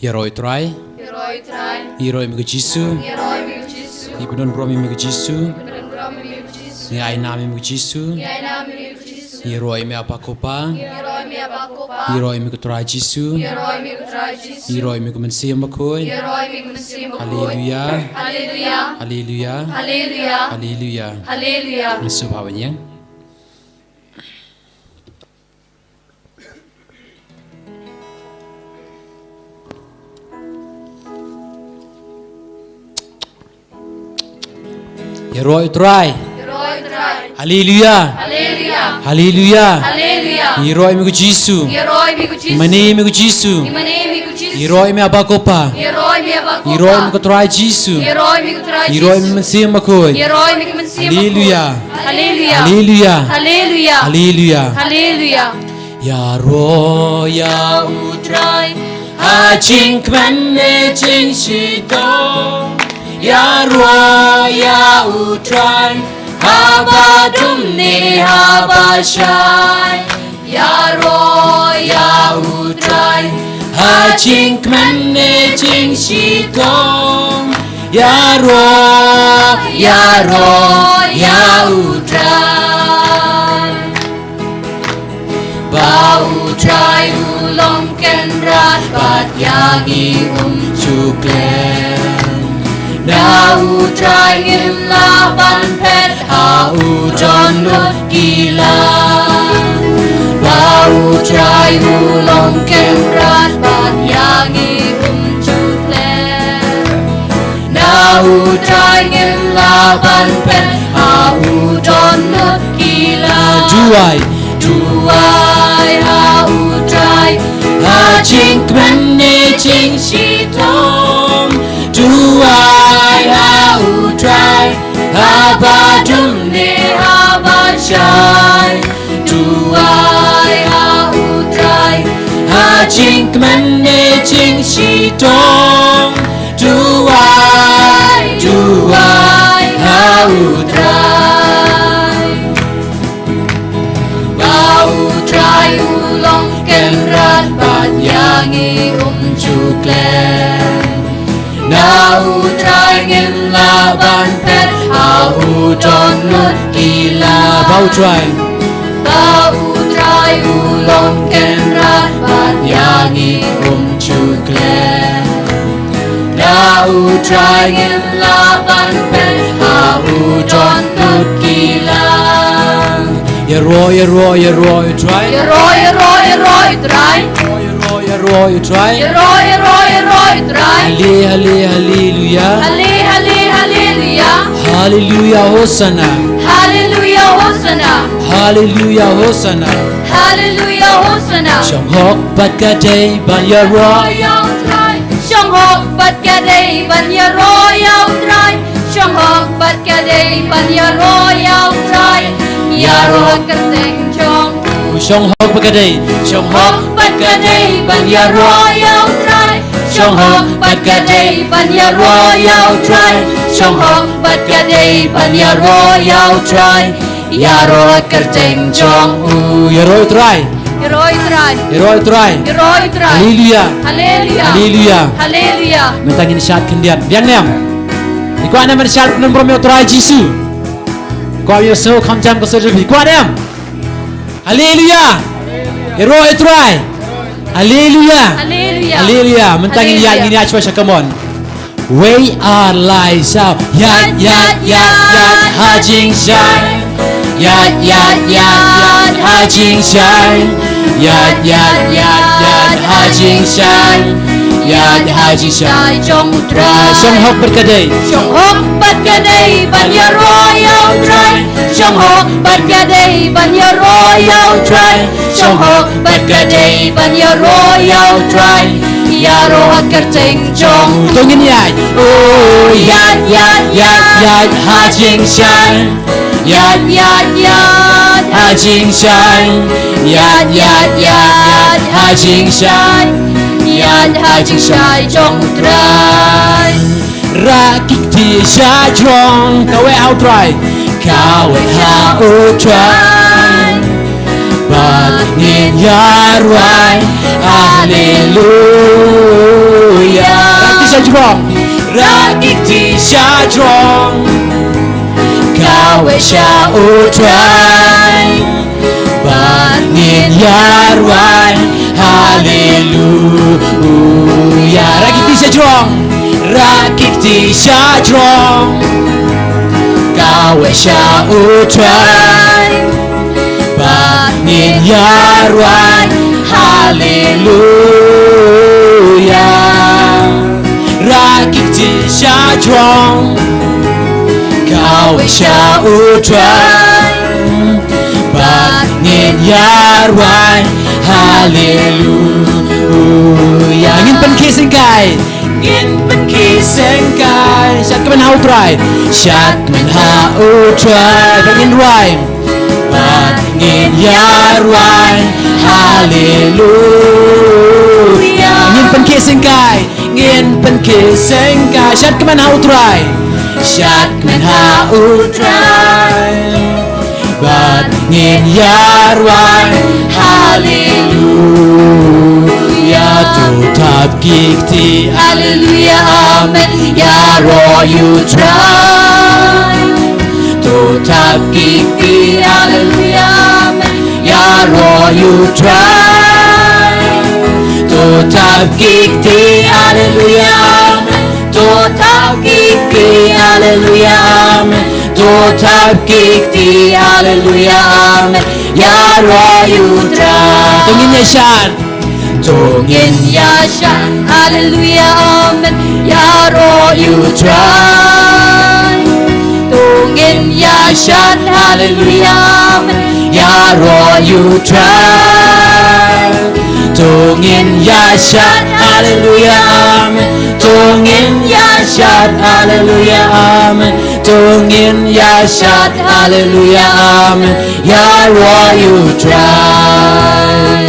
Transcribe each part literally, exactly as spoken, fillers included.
Ïaroh ïa u Trai. Ïaroh ïa u Trai. Ïaroh ïa me ko Jisu. Ïaroh ïa me ko Jisu. Ngi pyndonkam ïa me ko Jisu. Ngi pyndonkam ïa me ko Jisu. Ngi ainam ïa me ko Jisu. Ngi ainam ïa me ko Jisu. Ïaroh ïa me Aba ko Pa. Ïaroh ïa me Aba ko Pa. Ïaroh ïa me ko Trai Jisu. Ïaroh ïa me ko Trai Jisu. Ïaroh ïa me ko Mynsiem Bakhuid. Ïaroh ïa me ko Mynsiem Bakhuid. Haleluya. Haleluya. Haleluya. Haleluya. Haleluya. Ngin sngewbha ban ïeng. Ïaroh ïa u Trai. Ïaroh ïa u Trai. Haleluya. Haleluya. Haleluya. Haleluya. Ïaroh ïa me ko Jisu. Ïaroh ïa me ko Jisu. Ïa me ko Jisu. Ïa me ko Jisu. Ïaroh ïa me Aba ko Pa. Ïaroh ïa me Aba ko Pa. Ïaroh ïa me ko Trai Jisu. Ïaroh ïa me ko Trai Jisu. Ïaroh ïa me Mynsiem Bakhuid. Ïaroh ïa me ko Mynsiem Bakhuid. Haleluya. Haleluya. Haleluya. Haleluya. Haleluya. Haleluya. Ïaroh ïa u Trai ha jingkmen ne jingshitom. Ïaroh ïa u Trai haba dum ne haba shai. Ïaroh ïa u Trai ha jingkmen ne jingshitom. Ïaroh, ïaroh ïa u Trai. Ba u Trai u long kynrad bad ïa ngi um ju khlem. Na u Trai ngim lah ban phet ha u don lut ki la. Ba u Trai u long kynrad bad ïa ngi um ju khlem. Na u Trai ngim lah ban phet ha u don lut ki la. Duwai, duwai ha u Trai ha jingkmen ne jingshitom. Duwai ha u Trai haba dum ne haba shai. Duwai ha u Trai ha jingkmen ne jingshitom. Duwai, duwai ha u Trai. Ba u Trai u long kynrad bad ïa ngi um ju khlem. Na u Trai ngim lah ban phet ha u don lut ki la. Ba u Trai, ba u Trai u long kynrad bad ïa ngi um ju khlem. Na u Trai ngim lah ban phet ha u don lut ki la. Ïaroh, ïaroh, ïaroh ïa u Trai. Ïaroh, ïaroh, ïaroh ïa u Trai. Ïaroh, ïaroh, ïaroh ïa u Trai. Ïaroh, ïaroh, ïaroh ïa u Trai. Hale, hale, haleluya. Hale, hale, haleluya. Haleluya, hosana. Haleluya, hosana. Haleluya, hosana. Haleluya, hosana. Shong hok bad ka dei ban ïaroh ïa u Trai. Shong hok bad ka dei ban ïaroh ïa u Trai. Shong hok bad ka dei ban ïaroh ïa u Trai. Ïaroh ha kyrteng jong u. Shong hok bad ka dei. Shong hok bad ka dei ban ïaroh ïa u Trai. Shong hok bad ka dei ban ïaroh ïa u Trai. Shong hok bad ka dei ban ïaroh ïa u Trai. Ïaroh ha kyrteng jong u. Ïaroh ïa u Trai. Ïaroh ïa u Trai. Ïaroh ïa u Trai. Ïaroh ïa u Trai. Haleluya. Haleluya. Haleluya. Haleluya. Mynta ngin shad khyndiat. Biang ne em? Phi kwah ne em ban shad pyndonkam ïa u Trai Jisu? Phi kwah ïa u sngew kham jam ka sor jong phi? Phi kwah ne em? Haleluya. Ïaroh ïa u Trai. Haleluya. Haleluya. Haleluya. Mynta ngin ïaid, ngin ïaid shuwa sha, come on. Wei ar lai saw. Ïaid, ïaid, ïaid, ïaid ha jingshai. Ïaid, ïaid, ïaid, ïaid ha jingshai. Ïaid, ïaid, ïaid, ïaid ha jingshai. Ïaid ha jingshai jong u Trai. Shong hok bad ka dei. Shong hok bad ka dei ban ïaroh ïa u Trai. Shong hok bad ka dei ban ïaroh ïa u Trai. Shong hok bad ka dei ban ïaroh ïa u Trai. Ïaroh ha kyrteng jong u. To ngin ïaid. Oh, ïaid, ïaid, ïaid, ïaid ha jingshai. Ïaid, ïaid, ïaid ha jingshai. Ïaid, ïaid, ïaid, ïaid ha jingshai. Ïaid ha jingshai jong u Trai. Rah ki kti sha jrong. Kaweh ha u Trai. Kaweh ha u Trai. Bad ngin ïa rwai. Haleluya. Rakti sha jrong. Rakti sha jrong. Kawei sha U Trai. Bad ngin ïa rwai. Haleluya. Rakti sha jrong. Rakti sha jrong. Kawei sha U Trai. Bad ngin ïa rwai. Haleluya. Rakti sha jrong. Kawei sha U Trai. Bad ngin ïa rwai. Haleluya. Ngin pynkhih syngkai. Ngin pynkhih syngkai. Shad kmen ha U Trai. Shad kmen ha U Trai. Bad ngin rwai. Bad ngin ïa rwai. Haleluya. Ngin pynkhih syngkai. Ngin pynkhih syngkai. Shad kmen ha U Trai. Shad kmen ha U Trai. Bad ngin ïa rwai. Haleluya. To thap ki kti. Haleluya. Amen. Ïaroh ïa U Trai. To thap ki kti. Haleluya. Amen. Ïaroh ïa U Trai. To thap ki kti. Haleluya. Amen. To thap ki kti. Haleluya. Amen. To thap ki kti. Haleluya. Amen. Ïaroh ïa U Trai. To ngin ïa shad. To ngin ïa shad. Haleluya. Amen. Ïaroh ïa U Trai. To ngin ïa shad. Haleluya. Amen. Ïaroh ïa U Trai. To ngin ïa shad. Haleluya. Amen. To ngin ïa shad. Haleluya. Amen. To ngin ïa shad. Haleluya. Amen. Ïaroh ïa U Trai.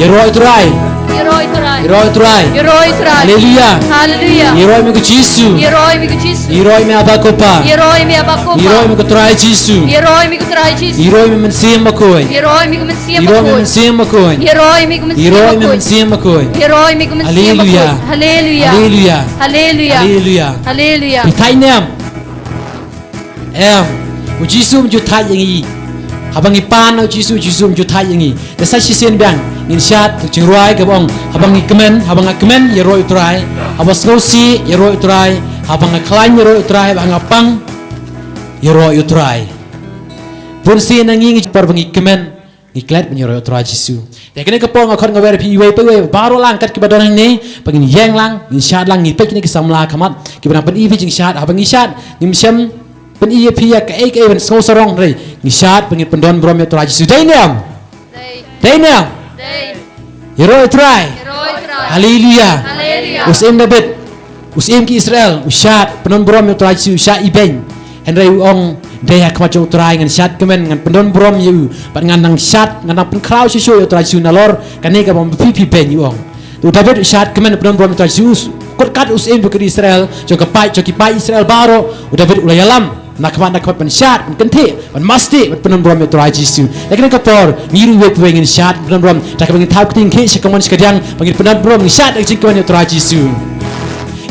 Ïaroh ïa U Trai. Ïaroh ïa U Trai. Ïaroh ïa U Trai. Ïaroh ïa U Trai. Haleluya. Haleluya. Ïaroh ïa me ko Jisu. Ïaroh ïa me ko Jisu. Ïaroh ïa me Aba ko Pa. Ïaroh ïa me Aba ko Pa. Ïaroh ïa me ko Trai Jisu. Ïaroh ïa me ko Trai Jisu. Ïaroh ïa me Mynsiem Bakhuid. Ïaroh ïa me ko Mynsiem Bakhuid. Ïaroh ïa me ko Mynsiem Bakhuid. Ïaroh ïa me ko Mynsiem Bakhuid. Haleluya. Haleluya. Haleluya. Haleluya. Haleluya. Haleluya. Phi thait ne em? Em, u Jisu um ju thait ïa ngi. Haba ngi pan na u Jisu, u Jisu um ju thait ïa ngi. Te sa shisien biang ngin shad ka jingrwai kaba ong, haba ngi kmen, haba nga kmen, ïaroh ïa U Trai. Haba sngewsih, ïaroh ïa U Trai. Haba nga khlaiñ, ïaroh ïa U Trai. Haba nga pang, ïaroh ïa U Trai. Bun sien na ngi, ngi por ba ngi kmen, ngi klet ban ïaroh ïa U Trai Jisu. Te kane ka por nga khot, nga wer ïa phi iwei pa iwei, baroh lang kat kiba don hangne, ba ngin ïeng lang, ngin shad lang, ngi peit kine ki samla khmat kiba nang pyni ïa phi jingshad. Haba ngi shad, ngim shym pyni ïa phi ïa kaei kaei ban sngew sarong, hynrei ngi shad ba ngin pyndon burom ïa U Trai Jisu. Dei ne em? Dei. Dei ne em? Dei. Ïaroh ïa U Trai. Ïaroh ïa U Trai. Haleluya. Haleluya. U Syiem David, u Syiem ki Israel, u shad pyndon burom ïa U Trai Jisu, u shah ibeiñ. Hynrei u ong, dei ha khmat jong U Trai ngan shad kmen, ngan pyndon burom ïa u, bad ngan nang shad, ngan nang pynkhraw shuh shuh ïa U Trai Jisu nalor kane kaba ma phi phi beiñ, u ong. U David u shad kmen, pyndon burom ïa U Trai Jisu. Kut kat u Syiem jong ki Israel, jong ka paid, jong ki paid Israel baroh, u David u la ïalam na khmat na khmat ban shad, ban kynthih, ban mast, ban pyndon burom ïa U Trai Jisu. Te kane ka por ngi ruh iwei pa iwei ngin shad, pyndon burom. Te kaba ngin thap kti, ngin khie sha kamon sha kadiang ba ngin pyndon burom, ngin shad da ka jingkmen ïa U Trai Jisu.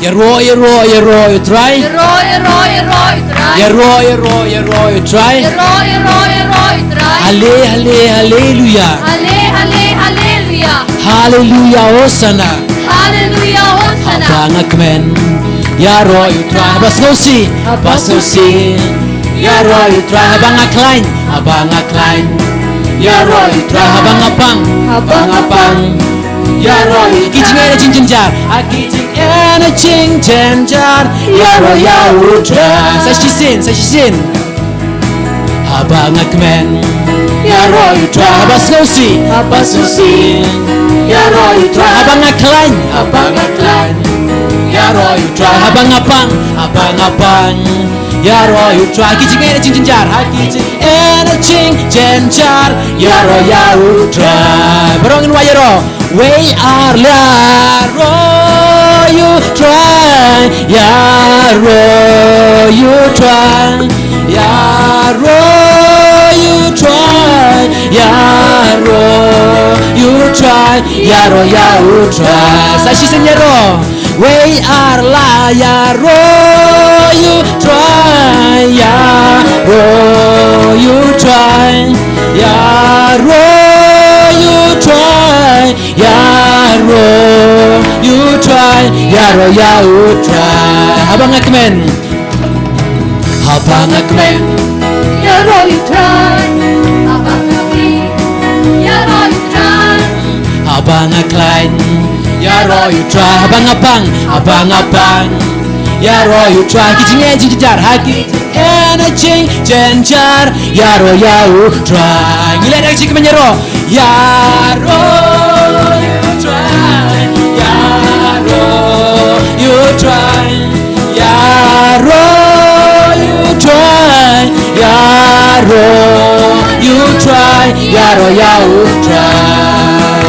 Ïaroh, ïaroh, ïaroh ïa U Trai. Ïaroh, ïaroh, ïaroh ïa U Trai. Ïaroh, ïaroh, ïaroh ïa U Trai. Ïaroh, ïaroh, ïaroh ïa U Trai. Hale, hale, haleluya. Hale, hale, haleluya. Haleluya, hosana. Haleluya, hosana. Haba nga kmen, ïaroh ïa U Trai. Haba sngewsih, haba sngewsih, ïaroh ïa U Trai. Haba nga khlaiñ, haba nga khlaiñ, ïaroh ïa U Trai. Haba nga pang, haba nga pang, ïaroh ïa U Trai. Ki jingeh na jingjynjar, ha ki jingeh na jingjynjar, ïaroh ïa U Trai. Sa shisien, sa shisien. Haba nga kmen, ïaroh ïa U Trai. Haba sngewsih, haba sngewsih, ïaroh ïa U Trai. Haba nga khlaiñ, haba nga khlaiñ, ïaroh ïa U Trai. Haba nga pang, haba nga pang, ïaroh ïa U Trai. Ki jingeh na jingjynjar, ha ki jingeh na jingjynjar, ïaroh ïa U Trai. Baroh ngin wad ïaroh. Wei ar lai. Ïaroh ïa U Trai, ïaroh ïa U Trai, ïaroh ïa U Trai, ïaroh ïa U Trai, ïaroh ïa U Trai. Sa shisien ïaroh. Wei ar lai, ïaroh ïa U Trai, ïaroh ïa U Trai, ïaroh ïa U Trai, ïaroh ïa U Trai, ïaroh ïa U Trai. Haba nga kmen. Haba nga kmen, ïaroh ïa U Trai. Haba nga kmen, ïaroh ïa U Trai. Haba nga khlaiñ, ïaroh ïa U Trai. Haba nga pang, haba nga pang, ïaroh ïa U Trai. Ki jingeh jingjynjar, ha ki jingeh na jingjynjar, ïaroh ïa U Trai. Ngi leh da ka jingkmen, ïaroh. Ïaroh ïa U Trai, ïaroh ïa U Trai, ïaroh ïa U Trai, ïaroh ïa U Trai, ïaroh ïa U Trai.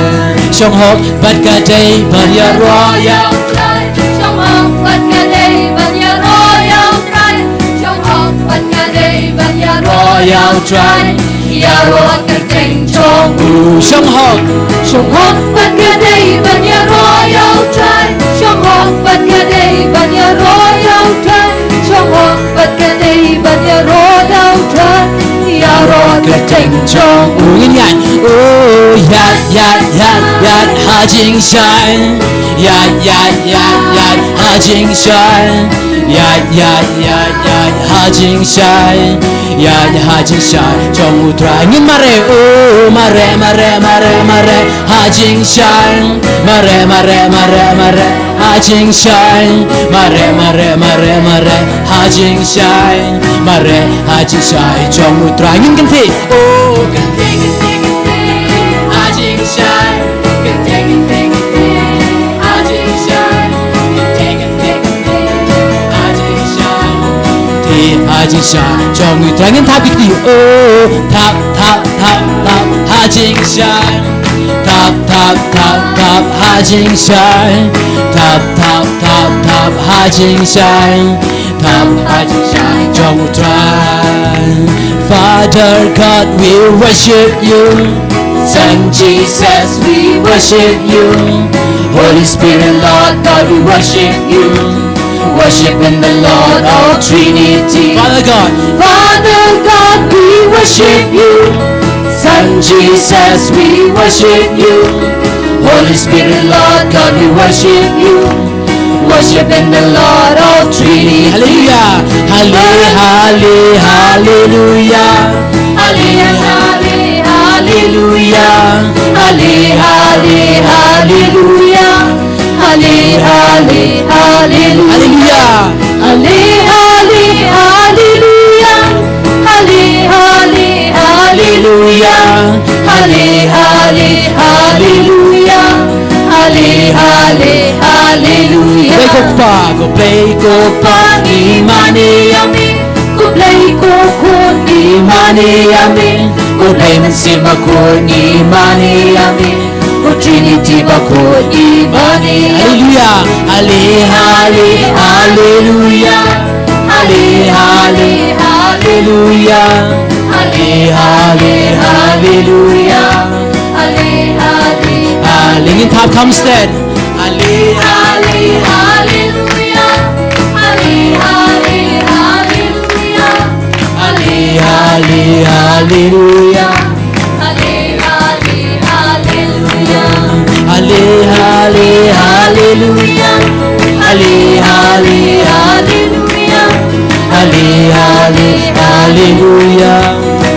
Shong hok bad ka dei ban ïaroh ïa U Trai. Shong hok bad ka dei ban ïaroh ïa U Trai. Shong hok bad ka dei ban ïaroh ïa U Trai. Ïaroh ha ka kyrteng jong U. Shong hok. Shong hok bad ka dei ban ïaroh ïa U Trai. Shong hok bad ka dei ban ïaroh ïa U Trai. Shong hok bad ka dei ban ïaroh ïa U Trai. Ïaroh ha ka kyrteng jong U. Ngin ïaid. Oh, ïaid, ïaid, ïaid, ïaid ha jingshai. Ïaid, ïaid, ïaid, ïaid ha jingshai. Ïaid, ïaid, ïaid, ïaid ha jingshai. Ïaid ha jingshai jong U Trai. Ngin mareh, oh, mareh, mareh, mareh, mareh ha jingshai. Mareh, mareh, mareh, mareh ha jingshai. Mareh, mareh, mareh, mareh ha jingshai. Mareh ha jingshai jong U Trai. Ngin kynthih. Oh, kynthih, kynthih, kynthih ha jingshai. Kynthih, kynthih, kynthih ha jingshai. Kynthih, kynthih, kynthih ha jingshai. Kynthih ha jingshai jong U Trai. Ngin thap ïa ki kti. Oh, thap, thap, thap, thap ha jingshai. Thap, thap, thap, thap ha jingshai. Thap, thap, thap, thap ha jingshai. Thap ha jingshai jong U Trai. Father God, we worship you. Son Jesus, we worship you. Holy Spirit, Lord God, we worship you. Worship in the Lord of Trinity. Father God. Father God, we worship you. Son Jesus, we worship you. Holy Spirit, Lord God, we worship you. Worship in the Lord of Trinity. Hallelujah. Halle-, halle-, hallelujah. Halle-, halle-, hallelujah. Halle-, halle-, hallelujah. Halle-, halle-, hallelujah. Hallelujah. Halle-, halle-, hallelujah. Halle-, halle-, hallelujah. Halle-, halle-, hallelujah. Halle-, halle-, hallelujah. Ko Blei ko Kpa, ko Blei ko Kpa, ngi mane ïa me. Ko Blei ko Khun, ngi mane ïa me. Ko Blei Mynsiem Bakhuid, ngi mane ïa me. Ko Trinity Bakhuid, ngi mane ïa me. Hallelujah. Halle-, halle-, hallelujah. Halle-, halle-, hallelujah. Halle-, halle-, hallelujah. Halle-, halle-, halle-, ngin thap kham stet. Halle-, halle-, hallelujah. Halle-, halle-, hallelujah. Halle-, halle-, hallelujah. Halle-, halle-, hallelujah. Halle-, halle-, hallelujah. Halle-, halle-, hallelujah. Halle-, halle-, hallelujah.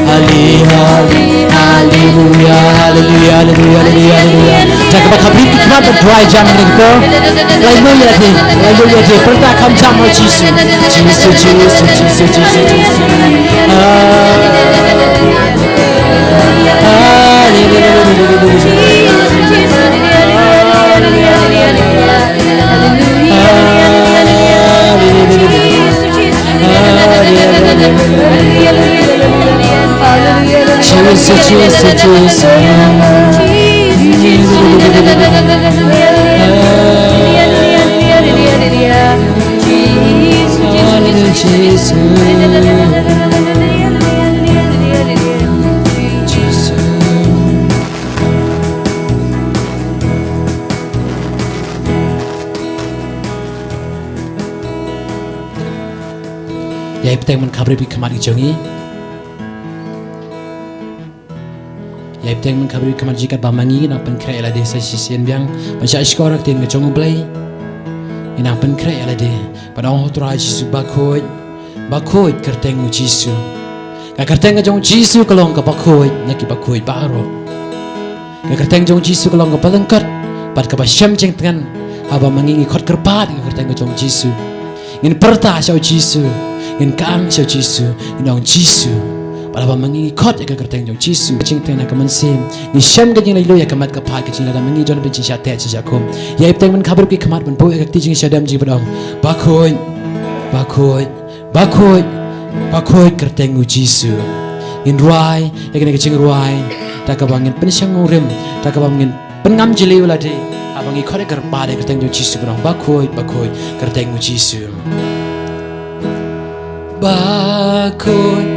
Halle-, halle-, hallelujah. Hallelujah, hallelujah, hallelujah, hallelujah. Te kaba khapit ki khmat ba dwai jam ni ko. Lai lu ïa te, lai lu ïa te. Pyrta kham jam, oh Jisu. Jisu, Jisu, Jisu, Jisu, Jisu. Ah. Hallelujah. Ïai bteng ban khapbriew ki khmat ki jong ngi. Ïai bteng ban khapbriew ki khmat jong ngi katba ma ngi nang pynkhreh ïa lade sa shisien biang ban shah shkor ha ka ktien ka jong U Blei. Ngi nang pynkhreh ïa lade ban ong ha U Trai Jisu bakhuid, bakhuid kyrteng U Jisu. Ka kyrteng ka jong U Jisu ka long kaba khuid na ki bakhuid baroh. Ka kyrteng jong U Jisu ka long kaba lyngkot bad kaba shem jingtngen. Haba ma ngi ngi khot kyrpad ïa ka kyrteng ka jong U Jisu, ngin pyrta sha U Jisu, ngin kang sha U Jisu, ngin ong Jisu. Bad haba ma ngi ngi khot ïa ka kyrteng jong U Jisu, jingtngen ha ka mynsiem, ngi shem ka jinglaitluid ïa ka met ka phad ka jinglada ma ngi don ha ka jingshah teh jingshah khum. Ïai bteng ban khapbriew ki khmat ban buh ïa ka kti jingshadem jingpyndonkam. Bakhuid, bakhuid, bakhuid, bakhuid kyrteng U Jisu. Ngin rwai ïa kane ka jingrwai da kaba ngin pynshong nongrim, da kaba ngin pynngam jylliew ïa lade haba ngi khot ïa ka kyrpad ïa ka kyrteng jong U Jisu, ban ong bakhuid, bakhuid kyrteng U Jisu. Bakhuid,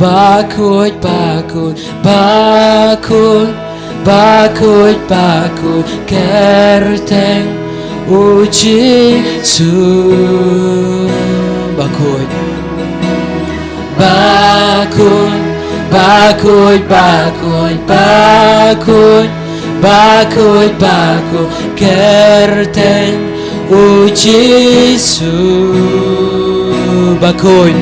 bakhuid, bakhuid, bakhuid, bakhuid, bakhuid kyrteng U Jisu. Bakhuid. Bakhuid, bakhuid, bakhuid, bakhuid, bakhuid, bakhuid kyrteng U Jisu. Bakhuid,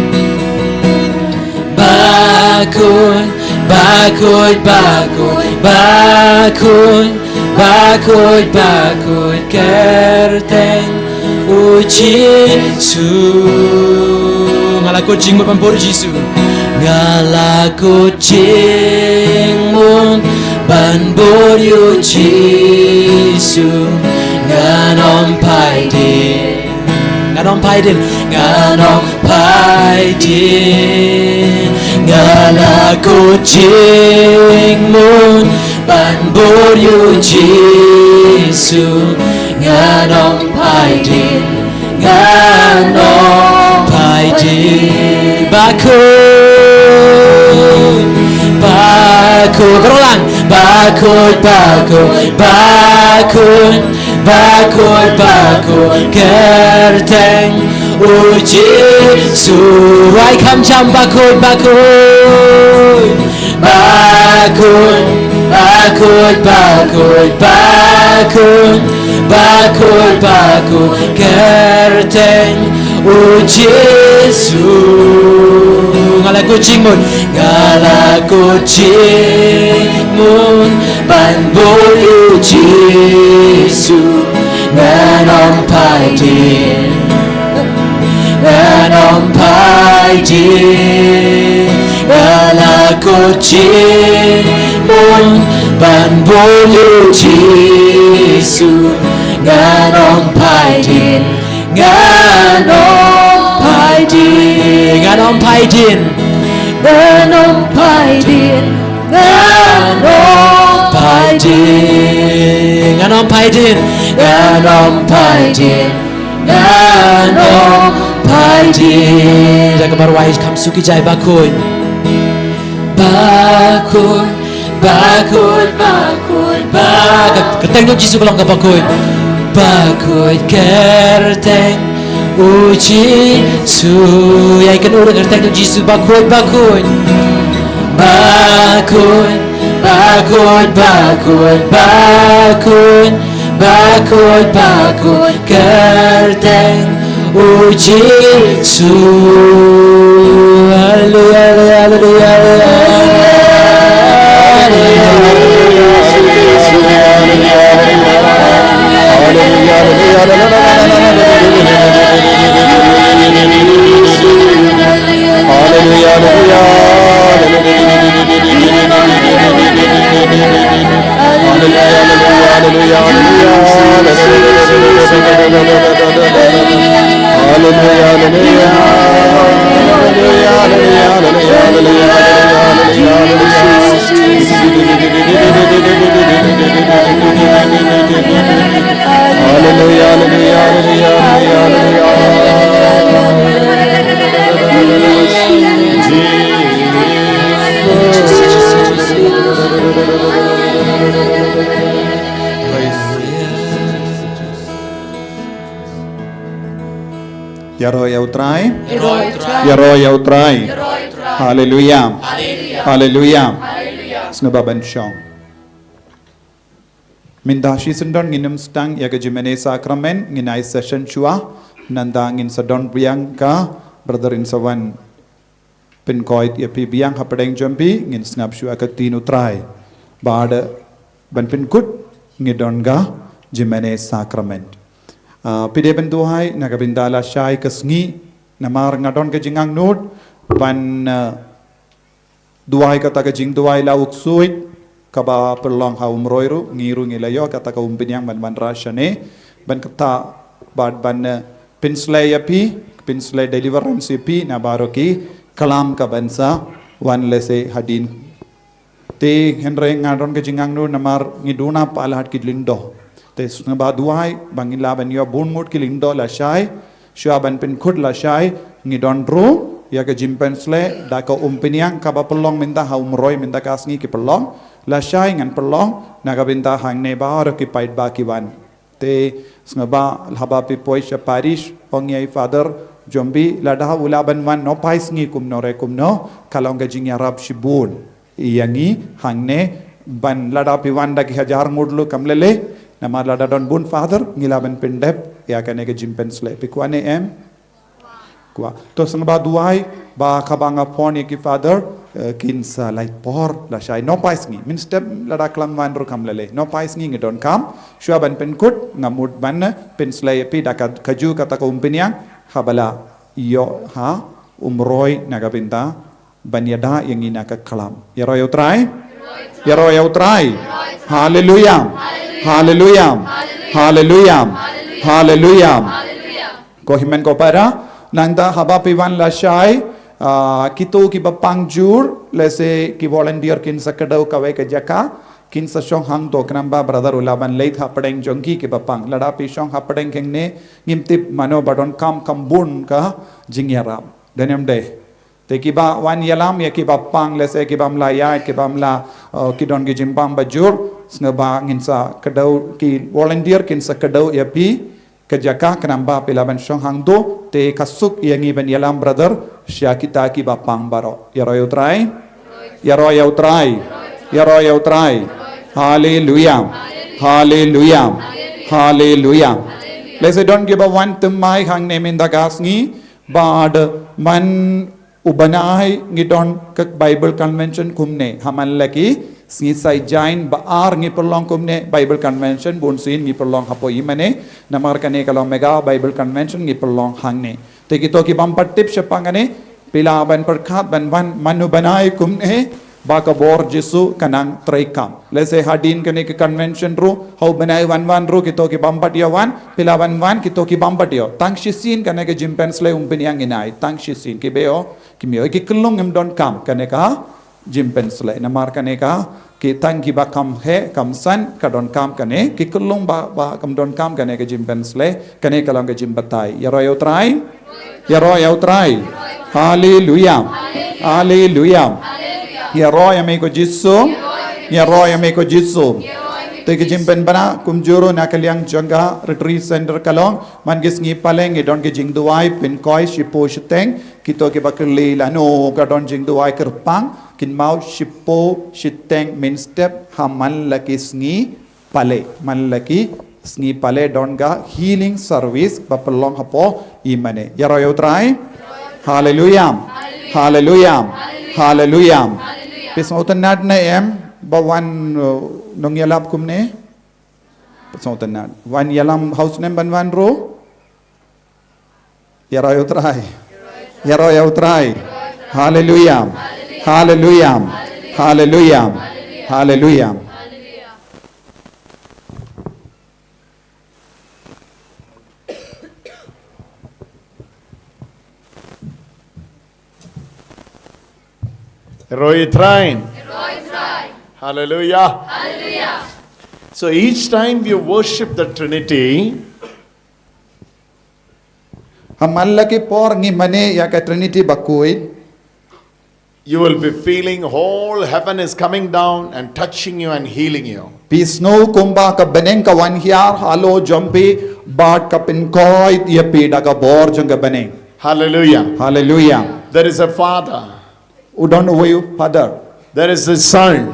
bakhuid, bakhuid, bakhuid, bakhuid, bakhuid, bakhuid kyrteng U Jisu. Nga la kut jingmut ban bud ïa U Jisu. Nga la kut jingmut ban bud ïa U Jisu. Ngan ym phai dien. Ngan ym phai dien. Ngan ym phai dien. Nga la kut jingmut ban bud ïa U Jisu. Ngan ym phai dien. Ngan ym phai dien. Bakhuid, bakhuid. Ka rong lang. Bakhuid, bakhuid, bakhuid, bakhuid, bakhuid kyrteng U Jisu. Rwai kham jam. Bakhuid, bakhuid. Bakhuid, bakhuid, bakhuid, bakhuid, bakhuid, bakhuid kyrteng U Jisu. Nga la kut jingmut. Nga la kut jingmut ban bud ïa U Jisu. Ngan ym phai dien. Ngan ym phai dien. Nga la kut jingmut ban bud ïa U Jisu. Ngan ym phai dien. Ngan ym phai dien. Ngan ym phai dien. Ngan ym phai dien. Ngan ym phai dien. Ngan ym phai dien. Ngan ym phai dien. Ngan ym phai dien. Da kaba rwai kham suk ïa jai. Bakhuid. Bakhuid, bakhuid, bakhuid, ba-, ka kyrteng jong U Jisu ka long kaba khuid. Bakhuid kyrteng U Jisu. Ïai kynnoh ïa ka kyrteng jong U Jisu. Bakhuid, bakhuid. Bakhuid, bakhuid, bakhuid, bakhuid, bakhuid, bakhuid kyrteng U Jisu. Haleluya, haleluya, haleluya, haleluya. Haleluya, haleluya, haleluya. Haleluya, haleluya, haleluya. Haleluya, haleluya, haleluya, haleluya. Haleluya, haleluya. Haleluya, haleluya, haleluya, haleluya. Haleluya, haleluya, haleluya, haleluya, haleluya. Praise. Ïaroh ïa u Trai. Ïaroh ïa u Trai. Haleluya. Haleluya. Sngewbha ban shong. Mynta shisyndon ngin ym sdang ïa ka jingmane sakramen, ngin ai session shuwa. Nangta ngin sa don biang ka brother in sa wan pynkoit ïa phi biang hapdeng jong phi, ngin sngap shuwa ka ktien u Trai. Bad ban pynkut ngi don ka jingmane sakramen. Ah, phi dei ban duwai na ka bynta lashai ka sngi, namar nga don ka jingangnud ban, ah, duwai kata ka jingduwai la u ksuid kaba pynlong ha Umroi ruh, ngi ruh ngi la ïoh kata ka umphniang ban wanrah shane, ban kata bad ban, eh, pynsleh ïa phi, pynsleh deliverance ïa phi na baroh ki klam ka ban sa wan lehse hadien. Te hynrei nga don ka jingangnud namar ngi duna palat ki lyngdoh. Te sngewbha duwai ba ngin lah ban ïoh bun ngut ki lyngdoh lashai. Shuwa ban pynkhot lashai, ngi don ruh ïa ka jingpynsleh da ka umphniang kaba pynlong mynta ha Umroi mynta ka sngi ki pynlong. Lashai ngan pynlong na ka bynta hangne baroh ki paidbah ki wan. Te sngewbha haba phi poi sha parish, ong ïa i Father jong phi lada u lah ban wan nohphai sngi kumno re kumno, ka long ka jingïarap shibun ïa ngi hangne. Ban lada phi wan da ki hajar ngut ruh kam lei lei, namar lada don bun Father ngi lah ban pyndep ïa kane ka jingpynsleh. Phi kwah ne em? Kwah. To sngewbha duwai ba kaba nga phone ïa ki Father, eh, kin sa lait por lashai nohphai sngi. Mynstep lada khlem wan ruh kam lei lei, nohphai sngi ngi donkam. Shuwa ban pynkhot nga mut ban, eh, pynsleh ïa phi da ka, kajuh kata ka umphniang haba la ïoh ha Umroi na ka bynta ban ïada ïa ngi na ka klam. Ïaroh ïa u Trai. Ïaroh ïa u Trai. Haleluya. Haleluya. Haleluya. Haleluya. Ko hynmen ko para, nangta haba phi wan lashai, ah, kito kiba pang jur, lehse ki volunteer kin sa kdew kawei ka jaka, kin sa shong hangto khnang ba brother u lah ban leit hapdeng jong ki kiba pang. Lada phi shong hapdeng kynne, ngim tip mano ba donkam, kam bun ka jingïarap. Dei ne em dei? Te kiba wan ïalam ïa kiba pang, lehse kibym la ïaid, kibym la, uh, ki don ki jingpang ba jur, sngewbha ngin sa kdew, ki volunteer kin sa kdew ïa phi ka jaka khnang ba phi lah ban shong hangto. Te ka suk ïa ngi ban ïalam brother sha kita kiba pang baroh. Ïaroh ïa u Trai. Ïaroh ïa u Trai. Ïaroh ïa u Trai. Haleluya. Haleluya. Haleluya. Lehse don kiba wan thymmai hangne mynta ka sngi bad man u bnai ngi don ka Bible Convention kumne. Ha man la ki sngi Saitjaiñ ba ar ngi pynlong kumne Bible Convention, bunsien ngi pynlong hapoh Imane, namar kane ka long mega Bible Convention ngi pynlong hangne. Te kito kibym pat tip shaphang kane, phi lah ban pyrkhat ban wan man u bnai kumne ba ka bor Jisu ka nang treikam. Lehse hadien kane ka convention ruh, ha u bnai wan wan ruh kito kibym pat ïoh wan, phi lah ban wan kito kibym pat ïoh. Tang shisien kane ka jingpynsleh umphniang ngin ai, tang shisien, kiba ïoh kim ïoh, ki khyllung kim donkam kane ka jingpynsleh. Namar kane ka, ki tang kiba kham heh kham san ka donkam kane, ki khyllung ba, ba kam donkam kane ka jingpynsleh. Kane ka long ka jingbatai. Ïaroh ïa u Trai. Ïaroh ïa u Trai. Haleluya. Haleluya. Ïaroh ïa me ko Jisu. Ïaroh ïa me ko Jisu. Te ka jingpynbna kumjuh ruh na ka liang jong ka Retreat Center ka long, man ki sngi Palei ngi don ki jingduwai pynkoi shiphew shiteng. Kito kiba kylli lano ka don jingduwai kyrpang, kynmaw shiphew shiteng mynstep ha man la ki sngi Palei. Man la ki sngi Palei don ka healing service ba pynlong hapoh Imane. Ïaroh ïa u Trai. Haleluya. Haleluya. Haleluya. Phi sngewtynnad ne em ba wan, uh, nongïalap kumne? Phi sngewtynnad. Wan ïalam ha u snem ban wan ruh. Ïaroh ïa u Trai. Ïaroh ïa u Trai. Haleluya. Haleluya. Haleluya. Haleluya. Ïaroh ïa u Trai. Haleluya. So each time we worship the Trinity, ha man la ki por ngi mane ïa ka Trinity bakhuid, you will be feeling whole heaven is coming down and touching you and healing you. Phi sngew kumba ka bneng ka wan hiar halor jong phi bad ka pynkoit ïa phi da ka bor jong ka bneng. Hallelujah. Hallelujah. There is a Father. U don uwei u Father. There is a Son.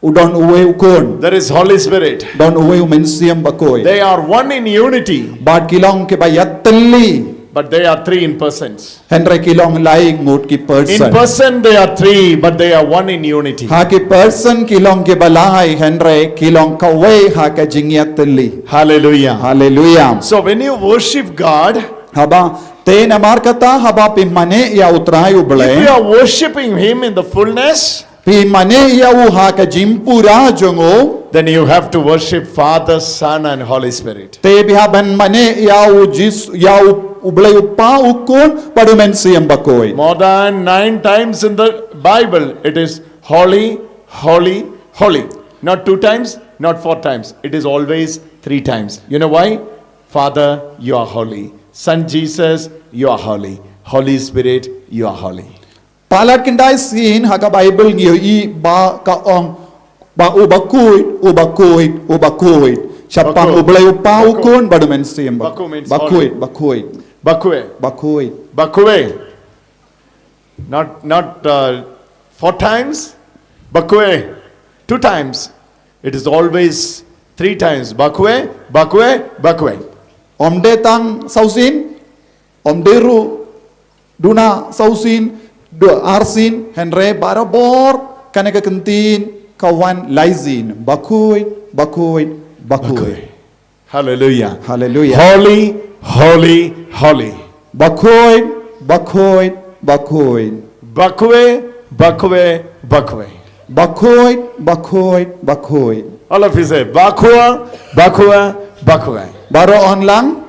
U don uwei u Khun. There is Holy Spirit. Don uwei u Mynsiem Bakhuid. They are one in unity. Bad ki long kiba ïatylli. But they are three in persons. Hynrei ki long lai ngut ki person. In person they are three, but they are one in unity. Ha ki person ki long kiba lai, hynrei ki long kawei ha ka jingïatylli. Hallelujah. Hallelujah. So when you worship God, haba te namar kata haba phi mane ïa U Trai U Blei. If you are worshiping Him in the fullness, phi mane ïa u ha ka jingpura jong u. Then you have to worship Father, Son, and Holy Spirit. Te phi hap ban mane ïa u Jis, ïa u, U Blei U Kpa, U Khun, bad U Mynsiem Bakhuid. More than nine times in the Bible, it is holy, holy, holy. Not two times, not four times. It is always three times. You know why? Father, you are holy. Son Jesus, you are holy. Holy Spirit, you are holy. Palat khyndai sien ha ka Bible ngi ïohi ba ka ong ba u bakhuid, u bakhuid, u bakhuid. Shaphang U Blei U Kpa, U Khun bad U Mynsiem Bakhuid. Bakhuid, bakhuid. Bakhuid. Bakhuid. Bakhuid. Not, not uh, four times. Bakhuid. Two times. It is always three times. Bakhuid, bakhuid, bakhuid. Ym dei tang saw sien. Ym dei ruh duna saw sien, duna ar sien, hynrei barabor kane ka kyntien ka wan lai sien. Bakhuid, bakhuid, bakhuid. Hallelujah. Hallelujah. Holy, holy, holy. Bakhuid, bakhuid, bakhuid. Bakhuid, bakhuid, bakhuid. Bakhuid, bakhuid, bakhuid. All of you say, bakhuid, bakhuid, bakhuid. Baroh yn ong lang.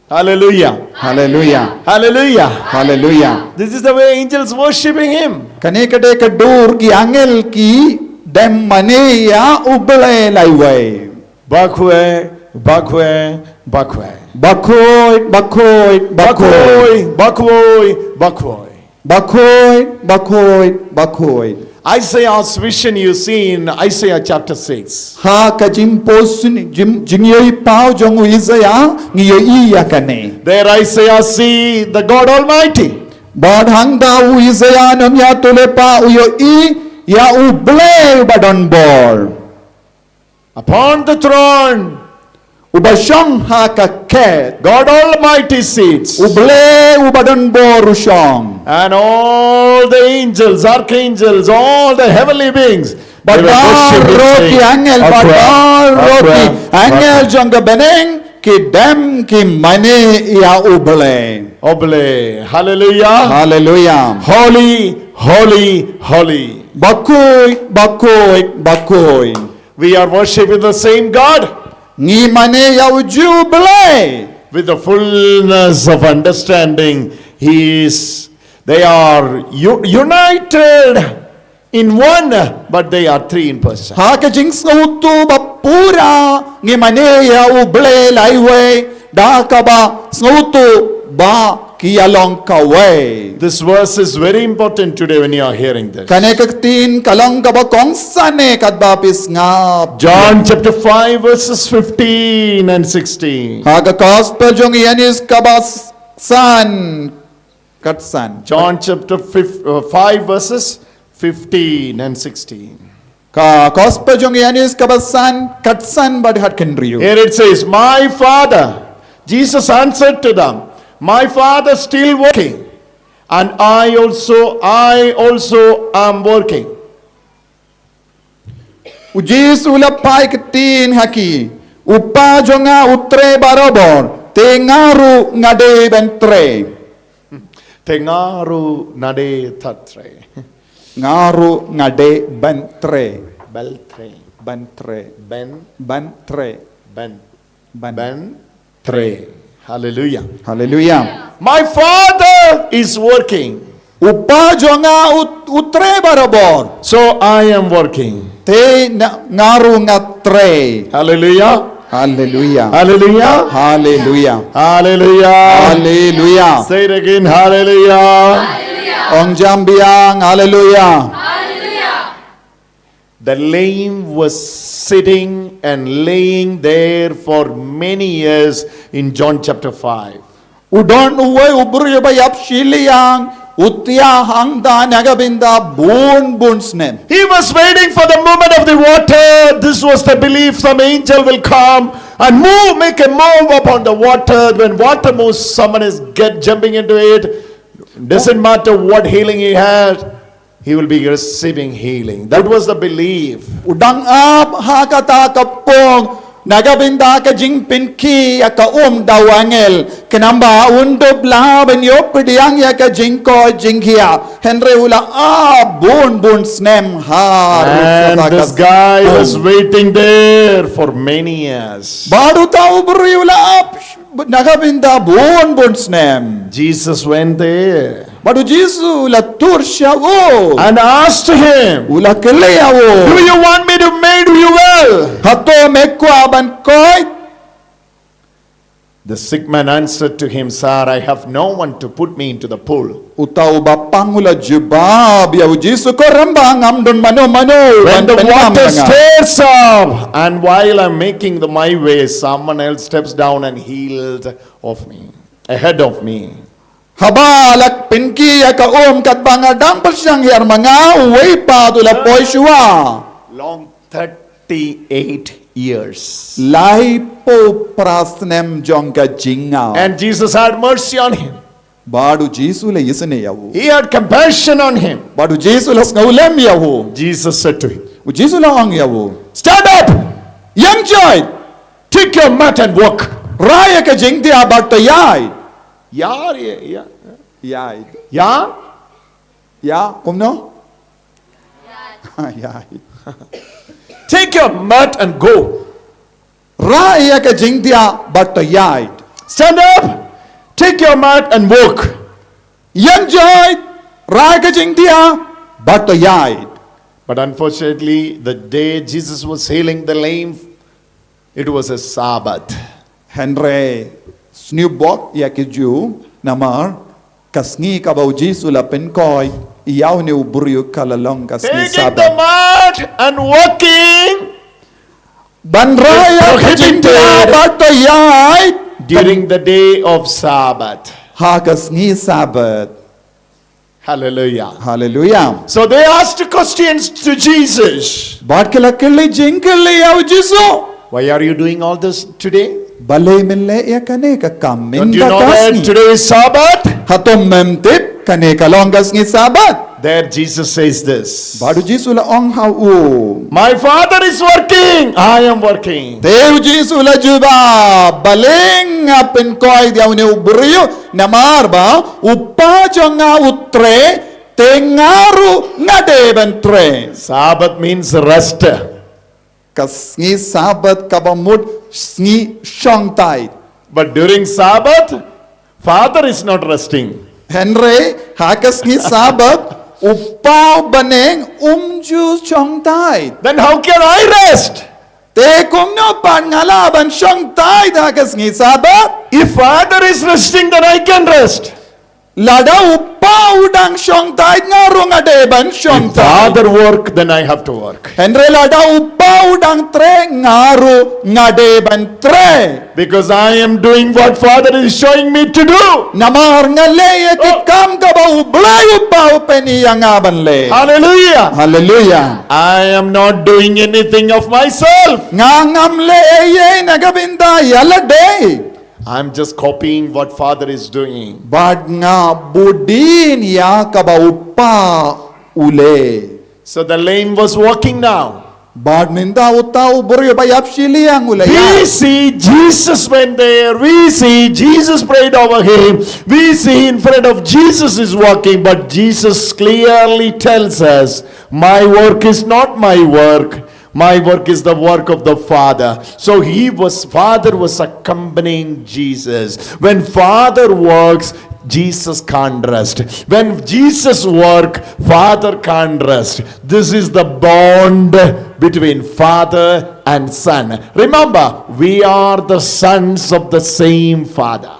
Hallelujah. Hallelujah. Hallelujah. Hallelujah. This is the way angels worshiping Him. Kane ka dei ka dur ki angel ki dem mane ïa U Blei laiwei. Bakhuid, bakhuid, bakhuid. Bakhuid, bakhuid, bakhuid. Bakhuid, bakhuid, bakhuid. Bakhuid, bakhuid, bakhuid. Isaiah's vision you see in Isaiah chapter six. Ha ka jingpos, jing, jingïohi paw jong u Isaiah ngi ïohi ïa kane. There Isaiah see the God Almighty. Bad hangta u Isaiah nongïathuhlypa u ïohi ïa U Blei uba don bor. Upon the throne. Uba shong ha ka khet. God Almighty sits. U Blei uba don bor u shong. And all the angels, archangels, all the heavenly beings, they were worshiping, saying, baroh ki angel, baroh ki angel jong ka bneng ki dem ki mane ïa U Blei. U Blei. Hallelujah. Hallelujah. Holy, holy, holy. Bakhuid, bakhuid, bakhuid. We are worshiping the same God. Ngi mane ïa u ju Blei. With the fullness of understanding, He is, they are u-, united in one, but they are three in person. Ha ka jingsngewthuh ba pura ngi mane ïa u Blei laiwei, da kaba sngewthuh ba ki ïa long kawei. This verse is very important today when you are hearing this. Kane ka ktien ka long kaba kongsan eh katba phi sngap. John chapter five verses fifteen and sixteen. Ha ka gospel jong u Ïoannis kaba s-, san, kat san. John chapter five, uh, five verses fifteen and sixteen. Ka gospel jong u Ïoannis kaba san, kat san bad kat khyndai. Here it says, "My Father," Jesus answered to them, "My Father still working, and I also, I also am working." U Jisu u la phai ktien ha ki, "U Kpa jong nga u trei barabor, te nga ruh nga dei ban trei." Te nga ruh nga dei ban trei. Nga ruh nga dei ban trei. Ban trei. Ban trei. Ban. Ban trei. Ban. Ban. Ban trei. Hallelujah. Hallelujah. "My Father is working. U Kpa jong nga u, u trei barabor. So I am working." Te na, nga ruh nga trei. Hallelujah. Hallelujah. Hallelujah. Hallelujah. Hallelujah. Hallelujah. Say it again. Hallelujah. Ong jam biang. Hallelujah. The lame was sitting and laying there for many years in John chapter five. U don uwei u briew ba ïap shiliang, u tia hangta na ka bynta bun bun snem. He was waiting for the movement of the water. This was the belief some angel will come and move, make a move upon the water. When water moves, someone is get jumping into it. Doesn't matter what healing he has, he will be receiving healing. That was the belief. U dang ap ha kata ka pung, na ka bynta ka jingpynkhih ïa ka um da u angel. Khnang ba un dup lah ban ïoh pdiang ïa ka jingkoit jingkhiah. Hynrei u la ap bun bun snem ha ruh. And this guy was waiting there for many years. Bad uta u briew u la ap na ka bynta bun bun snem. Jesus went there. Bad u Jisu u la tur sha u. And asked him, u la kylli ïa u. Do you want me to make you well? Hato me kwah ban koit? The sick man answered to him, Sir, I have no one to put me into the pool. Uta u bapang u la jubab ïa u Jisu, ko Rangbah, ngam don mano mano ban pynïap ïa nga. When the water stirs up, and while I'm making the, my way, someone else steps down and healed of me, ahead of me. Haba la pynkhih ïa ka um, katba nga dang pyrshang hiar ma nga, uwei pat u la poi shuwa. Long thirty-eight years. Laiphew phra snem jong ka jingngap. And Jesus had mercy on him. Bad u Jisu u la isynei ïa u. He had compassion on him. Bad u Jisu u la sngewlem ïa u. Jesus said to him, u Jisu u la ong ïa u, Stand up! Ïeng joit! Take your mat and walk. Rah ïa ka jingthiah bad to ïaid. Ïa, ïa, ïa. Ïaid. Ïa? Ïa, kumno? Ïaid. Take your mat and go. Rah ïa ka jingthiah bad to ïaid. Stand up, take your mat and walk. Ïeng joit, rah ïa ka jingthiah bad to ïaid. But unfortunately, the day Jesus was healing the lame, it was a Sabbath. Hynrei sniew bok ïa ki Jiw, namar ka sngi kaba u Jisu u la pynkoit ïa une u briew ka la long ka sngi Sabbath. Taking the mat and walking, ban rah ïa ka jingthiah bad to ïaid during the day of Sabbath. Ha ka sngi Sabbath. Hallelujah. Hallelujah. So they asked questions to Jesus. Bad ki la kylli jingkylli ïa u Jisu. Why are you doing all this today? Balei men leh ïa kane ka kam mynta ka sngi? Don't you know that today is Sabbath? Hato mem tip kane ka long ka sngi Sabbath? There Jesus says this. Bad u Jisu u la ong ha u, My Father is working, I am working. Te u Jisu u la jubab, balei nga pynkoit ïa une u briew, namar ba u Kpa jong nga u trei, te nga ruh nga dei ban trei. Sabbath means rest. Ka sngi Sabbath kaba mut sngi shongthait. But during Sabbath, Father is not resting. Hynrei ha ka sngi Sabbath, u Kpa bneng um ju shongthait. Then how can I rest? Te kumno pat nga lah ban shongthait ha ka sngi Sabbath? If Father is resting, then I can rest. Lada u Kpa u dang shongthait, nga ruh nga dei ban shongthait. If Father work, then I have to work. Hynrei lada u Kpa u dang trei, nga ruh nga dei ban trei. Because I am doing what Father is showing me to do. Namar nga leh ïa ki kam kaba u Blei u Kpa u pyni ïa nga ban leh. Hallelujah. Hallelujah. I am not doing anything of myself. Nga ngam leh ei ei na ka bynta ïa lade. I'm just copying what Father is doing. Bad nga bud dien ïa kaba u Kpa u leh. So the lame was walking now. Bad mynta uta u briew ba ïap shiliang u la ïaid. We see Jesus went there. We see Jesus prayed over him. We see in front of Jesus is walking. But Jesus clearly tells us, my work is not my work. My work is the work of the Father. So he was, Father was accompanying Jesus. When Father works, Jesus can't rest. When Jesus work, Father can't rest. This is the bond between Father and Son. Remember, we are the sons of the same Father.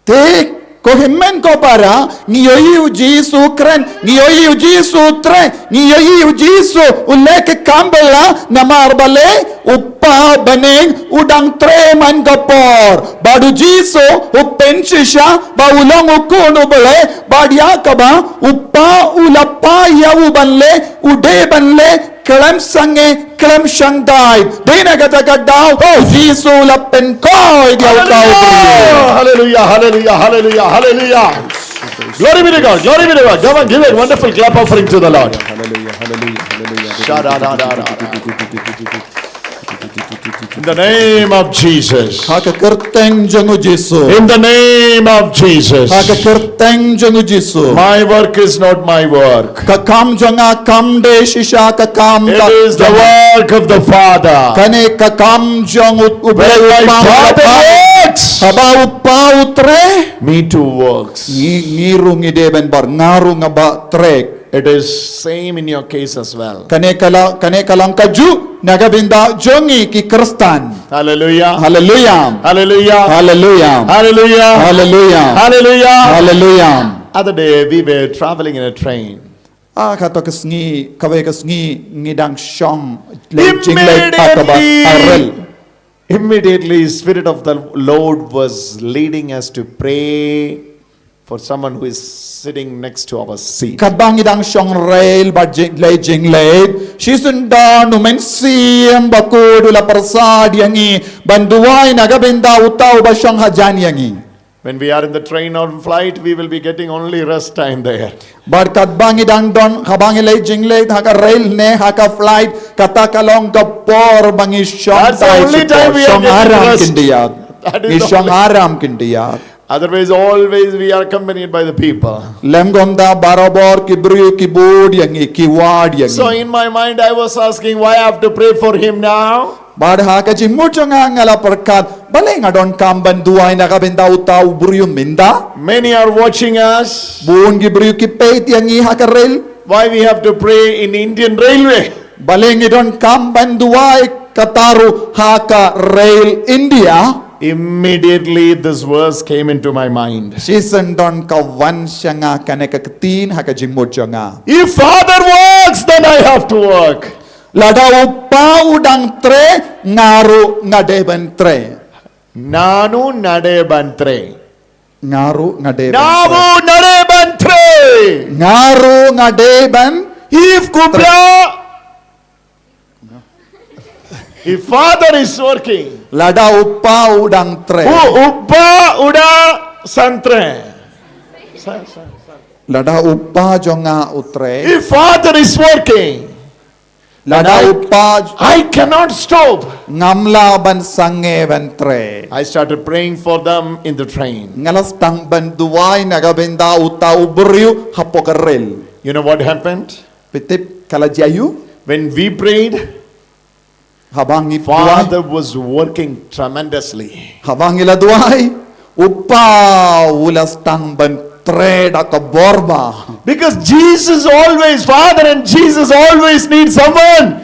Te Ko hynmen ko para, ngi ïohi u Jisu u kren, ngi ïohi u Jisu u treh, ngi ïohi u Jisu u leh ki kam bylla, namar balei u Kpa bneng u dang treh man ka por. Bad u Jisu u pynshisha ba u long u Khun u Blei, bad ïa kaba u Kpa u la plie ïa u ban leh, u dei ban leh khlem sangeh, khlem shang dait. Dei na kata ka daw, oh, u Jisu u la pynkhuid ïa u Kpa u briew. Hallelujah, hallelujah, hallelujah, hallelujah. Glory be to God, glory be to God. Come on, give a wonderful clap offering to the Lord. Hallelujah, hallelujah, hallelujah. Sha-da-da-da-da. In the name of Jesus. Ha ka kyrteng jong u Jisu. In the name of Jesus. Ha ka kyrteng jong u Jisu. My work is not my work. Ka kam jong nga kam dei shisha ka kam ka. It is the work of the Father. Kane ka kam jong u, u Blei u Kpa. When my Father works, haba u Kpa u treh, me too works. Ngi, ngi ruh ngi dei ban bor, nga ruh nga ba treh. It is same in your case as well. Kane ka la, kane ka long kajuh na ka bynta jong ngi ki Khristan. Hallelujah. Hallelujah. Hallelujah. Hallelujah. Hallelujah. Hallelujah. Hallelujah. Hallelujah. Other day we were traveling in a train. Ah, kato ka sngi, kawei ka sngi ngi dang shong leit jingleit ha kaba, immediately, ha rel. Immediately, Spirit of the Lord was leading us to pray for someone who is sitting next to our seat. Katba ngi dang shong rel bad jing, leit jingleit, shisien don u Mynsiem Bakhuid u la pyrsad ïa ngi ban duwai na ka bynta uta uba shong hajan ïa ngi. When we are in the train or flight, we will be getting only rest time there. Bad katba ngi dang don, haba ngi leit jingleit ha ka rel ne ha ka flight, kata ka long ka por ba ngi shong, that's the only time we are getting rest, shong aram khyndiat. That is the only, ngi shong aram khyndiat. Otherwise, always we are accompanied by the people. Lymda barabor ki briew ki bud ïa ngi, ki wad ïa ngi. So in my mind, I was asking, why I have to pray for him now? Bad ha ka jingmut jong nga nga la pyrkhat, balei nga donkam ban duwai na ka bynta uta u briew mynta? Many are watching us. Bun ki briew ki peit ïa ngi ha ka rel. Why we have to pray in Indian Railway? Balei ngi donkam ban duwai kata ruh ha ka rel India? Immediately this verse came into my mind. Shisien don ka wan sha nga kane ka ktien ha ka jingmut jong nga. If Father works, then I have to work. Lada u Kpa u dang treh, nga ruh nga dei ban treh. Nanu nga dei ban treh. Nga ruh nga dei ban treh. Nanu nga dei ban treh. Nga ruh nga dei ban. If Kupla. If Father is working. Lada u Kpa u dang treh. U, u Kpa u dang san treh. San, san, san. Lada u Kpa jong nga u treh. If Father is working, lada u Kpa, I cannot stop. Ngam lah ban sangeh ban treh. I started praying for them in the train. Nga la sdang ban duwai na ka bynta uta u briew hapoh ka rel. You know what happened? Phi tip ka la jia aiu? When we prayed, haba ngi duwai, Father was working tremendously. Haba ngi la duwai, u Kpa u la sdang ban treh da ka bor bha. Because Jesus always, Father and Jesus always need someone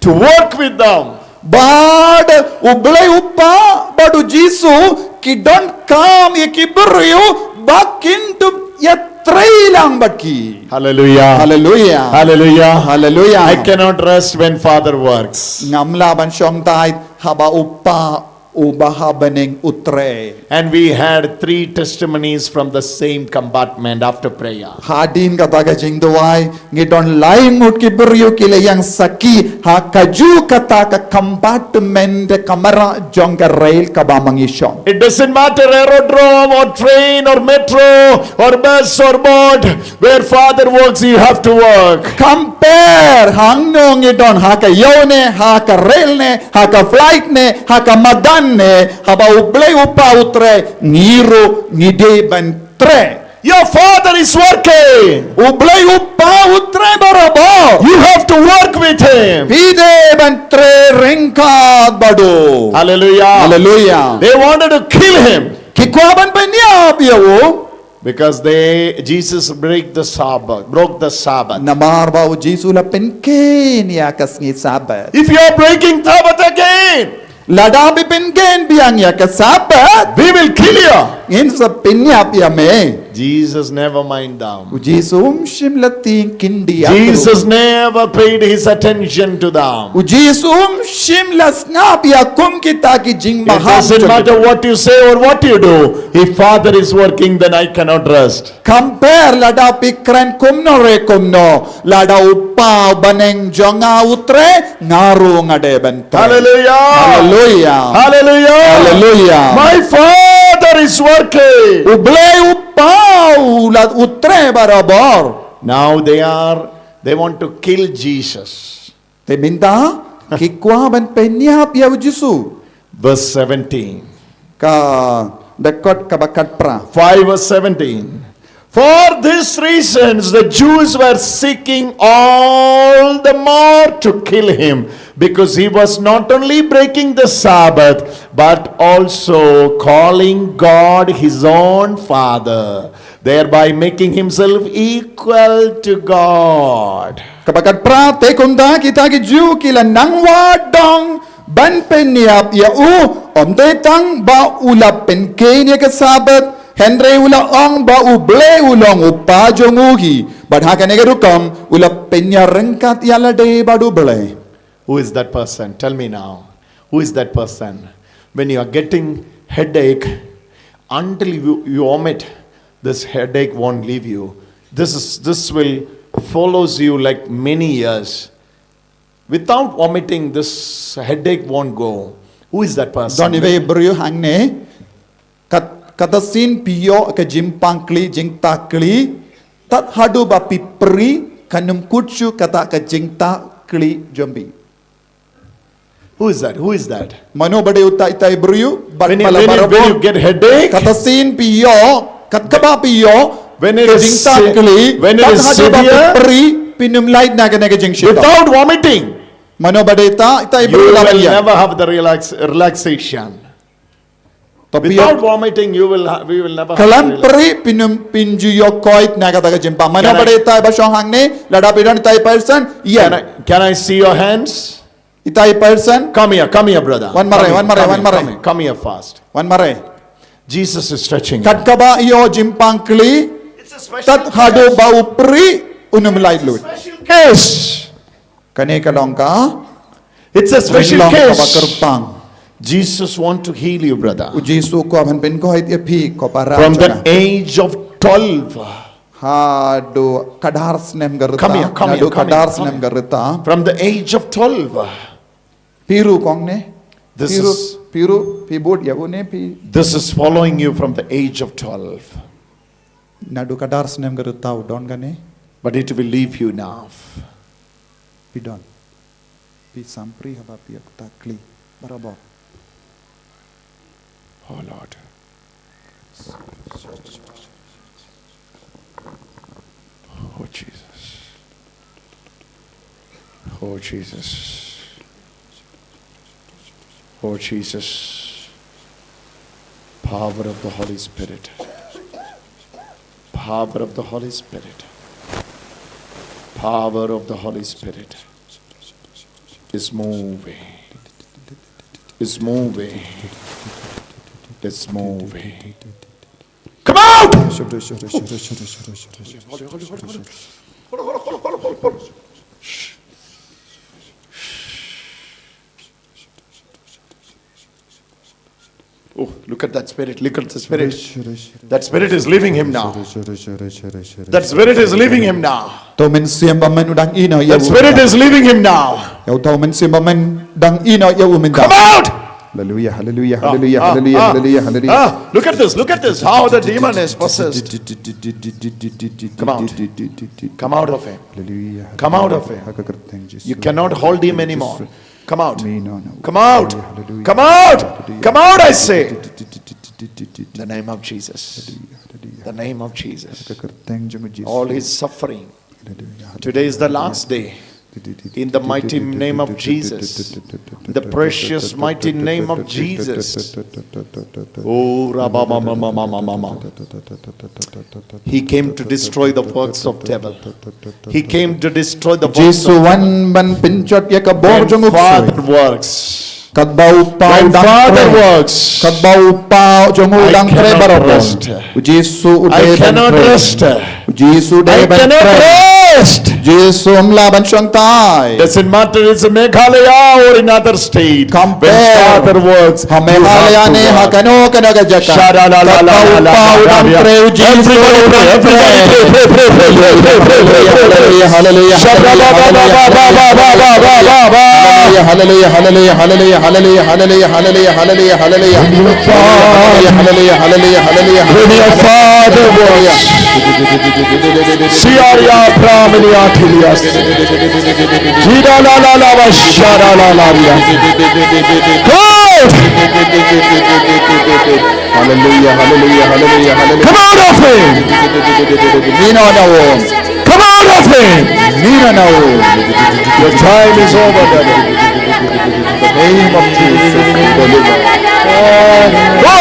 to work with them. Bad u Blei u Kpa bad u Jisu ki donkam ïa ki briew ba kin ïatrei lang bad ki. Hallelujah. Hallelujah. Hallelujah. Hallelujah. I cannot rest when Father works. Ngam lah ban shong dait haba u Kpa uba ha bneng u treh. And we had three testimonies from the same compartment after prayer. Hadien kata ka jingduwai, ngi don lai ngut ki briew ki la ïeng sakhi ha kajuh kata ka compartment, ka kamra jong ka rel kaba ma ngi shong. It doesn't matter aerodrome or train or metro or bus or boat, where Father works, you have to work. Kam pher hangno ngi don, ha ka ïew ne, ha ka rel ne, ha ka flight ne, ha ka madan ne, haba u Blei u Kpa u treh, ngi ruh ngi dei ban treh. Your Father is working. U Blei u Kpa u treh barabor. You have to work with him. Phi dei ban treh ryngkat bad u. Hallelujah. Hallelujah. They wanted to kill him. Ki kwah ban pynïap ïa u. Because they, Jesus break the Sabbath, broke the Sabbath. Namar ba u Jisu u la pynkheiñ ïa ka sngi Sabbath. If you are breaking Sabbath again, lada phi pynkheiñ biang ïa ka Sabbath, we will kill you. Ngin sa pynïap ïa me. Jesus never mind them. U Jisu um shym la tieng kyndit ïa ki. Jesus never paid his attention to them. U Jisu um shym la sngap ïa kum kita ki jingmaham. It doesn't matter what you say or what you do. If Father is working, then I cannot rest. Kam pher lada phi kren kumno re kumno, lada u Kpa u bneng jong nga u trei, nga ruh nga dei ban trei. Hallelujah. Hallelujah. Hallelujah. Hallelujah. My Father is working. U Blei u Kpa u la u trei barabor. Now they are, they want to kill Jesus. Te mynta ki kwah ban pynïap ïa u Jisu. Verse seventeen. Ka dkhot kaba khatphra. Five verse seventeen. For these reasons, the Jews were seeking all the more to kill him, because he was not only breaking the Sabbath, but also calling God his own Father, thereby making himself equal to God. Kaba khatphra, te kumta kita ki Jiw ki la nang wad dong ban pynïap ïa u, ym dei tang ba u la pynkheiñ ïa ka Sabbath, hynrei u la ong ba U Blei u long U Kpa jong u hi, bad ha kane ka rukom u la pynïaryngkat ïa lade bad U Blei. Who is that person? Tell me now. Who is that person? When you are getting headache, until you, you vomit, this headache won't leave you. This is, this will follows you like many years. Without vomiting, this headache won't go. Who is that person? Don iwei i briew hangne, kat, kata sien phi ïoh ka jingpang kli, jingtak kli, tad haduh ba phi prie, kan ym kut shuh kata ka jingtak kli jong phi. Who is that? Who is that? Mano ba dei uta, ita i briew, bad when you, pala when you, when you get headache, kata sien phi ïoh, kat kaba phi ïoh, when it is jingtak se-, kli, when it is severe, tad haduh ba phi prie, phin ym lait na kane ka jingshitom. Without vomiting, mano ba dei ita, ita i briew, you will never have the relax-, relaxation. Without vomiting, you will ha-, we will never have relax-. Khlem prie phin ym, phin ju ïoh koit na kata ka jingpang. Mano ba dei ita ba shong hangne, lada phi don ita i person, ïa. Can I, can I see your hands? Ita i person. Come here, come here, brother. Wan mareh, wan mareh, wan mareh. Come here, come here, come here fast. Wan mareh. Jesus is touching you. Kat kaba ïoh jingpang kli, tad haduh ba u prie, un ym lait lut. Special case. Kane ka long ka, it's a special case. Ka long kaba kyrpang. Jesus want to heal you, brother. U Jisu u kwah ban pynkoit ïa phi, ko para. From the age of twelve. Haduh khatar snem ka rta. Come here, come here, come here. Naduh khatar snem ka rta. From the age of twelve. Phi ruh kong ne. This is, phi ruh, phi bud ïa u ne phi. This is following you from the age of twelve. Naduh khatar snem ka rta u don kane. But it will leave you now. Phi don. Phi samphri haba phi ïoh kata ka kli barabor. Oh Lord. Oh Jesus. Oh Jesus. Oh Jesus. Power of the Holy Spirit. Power of the Holy Spirit. Power of the Holy Spirit is moving. Is moving. Is moving. Come out! Oh, look at that spirit. Look at the spirit. That spirit is leaving him now. That spirit is leaving him now. Uta u mynsiem bymman u dang ïehnoh ïa u. That spirit is leaving him now. Ïa uta u mynsiem bymman dang ïehnoh ïa u mynta. Come out! Hallelujah, hallelujah, hallelujah, hallelujah, hallelujah, hallelujah. Ah, look at this, look at this, how the demon is possessed. Come out. Come out of him. Hallelujah. Come out of him. You cannot hold him anymore. Come out. Come out. Come out. Come out, I say. The name of Jesus. The name of Jesus. All his suffering. Today is the last day. In the mighty name of Jesus. The precious mighty name of Jesus. Oh, Rabba Mama Mama Mama. He came to destroy the works of devil. He came to destroy the works of devil. Jisu u wan ban pynjot ïa ka bor jong u ksuid. When Father works, Katba u pa u dang trei. Katba u pa jong u u dang trei barabor. U Jisu u dei ban trei. U Jisu u dei ban trei. U Jisu um lah ban shongthait. Doesn't matter, it's a Meghalaya or in other state. Kam pher ha Meghalaya ne ha kano kano ka jaka. Katba u pa u dang trei, u Jisu u dang trei. Hallelujah, hallelujah, hallelujah, hallelujah, hallelujah, hallelujah, hallelujah, hallelujah, hallelujah, hallelujah, hallelujah, hallelujah, hallelujah, hallelujah, hallelujah, hallelujah, hallelujah. When your father works, Siaria Brahmini Atilias. Jida la la la ba shada la la ria. God! Hallelujah, hallelujah, hallelujah, hallelujah. Come out of him! Mina na wo. Come out of him! Mina na wo. Your time is over, brother. In the name of Jesus, deliver. Oh!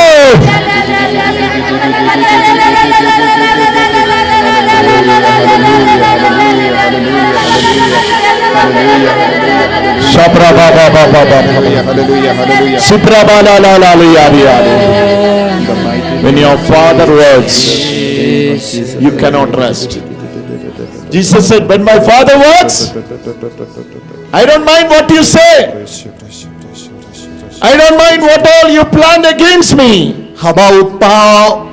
Shabra ba ba ba ba ba. Hallelujah, hallelujah, hallelujah. Sibra ba la la la la ya ya. When your father works, you cannot rest. Jesus said, "When my father works, I don't mind what you say. I don't mind what all you plan against me." Haba u pa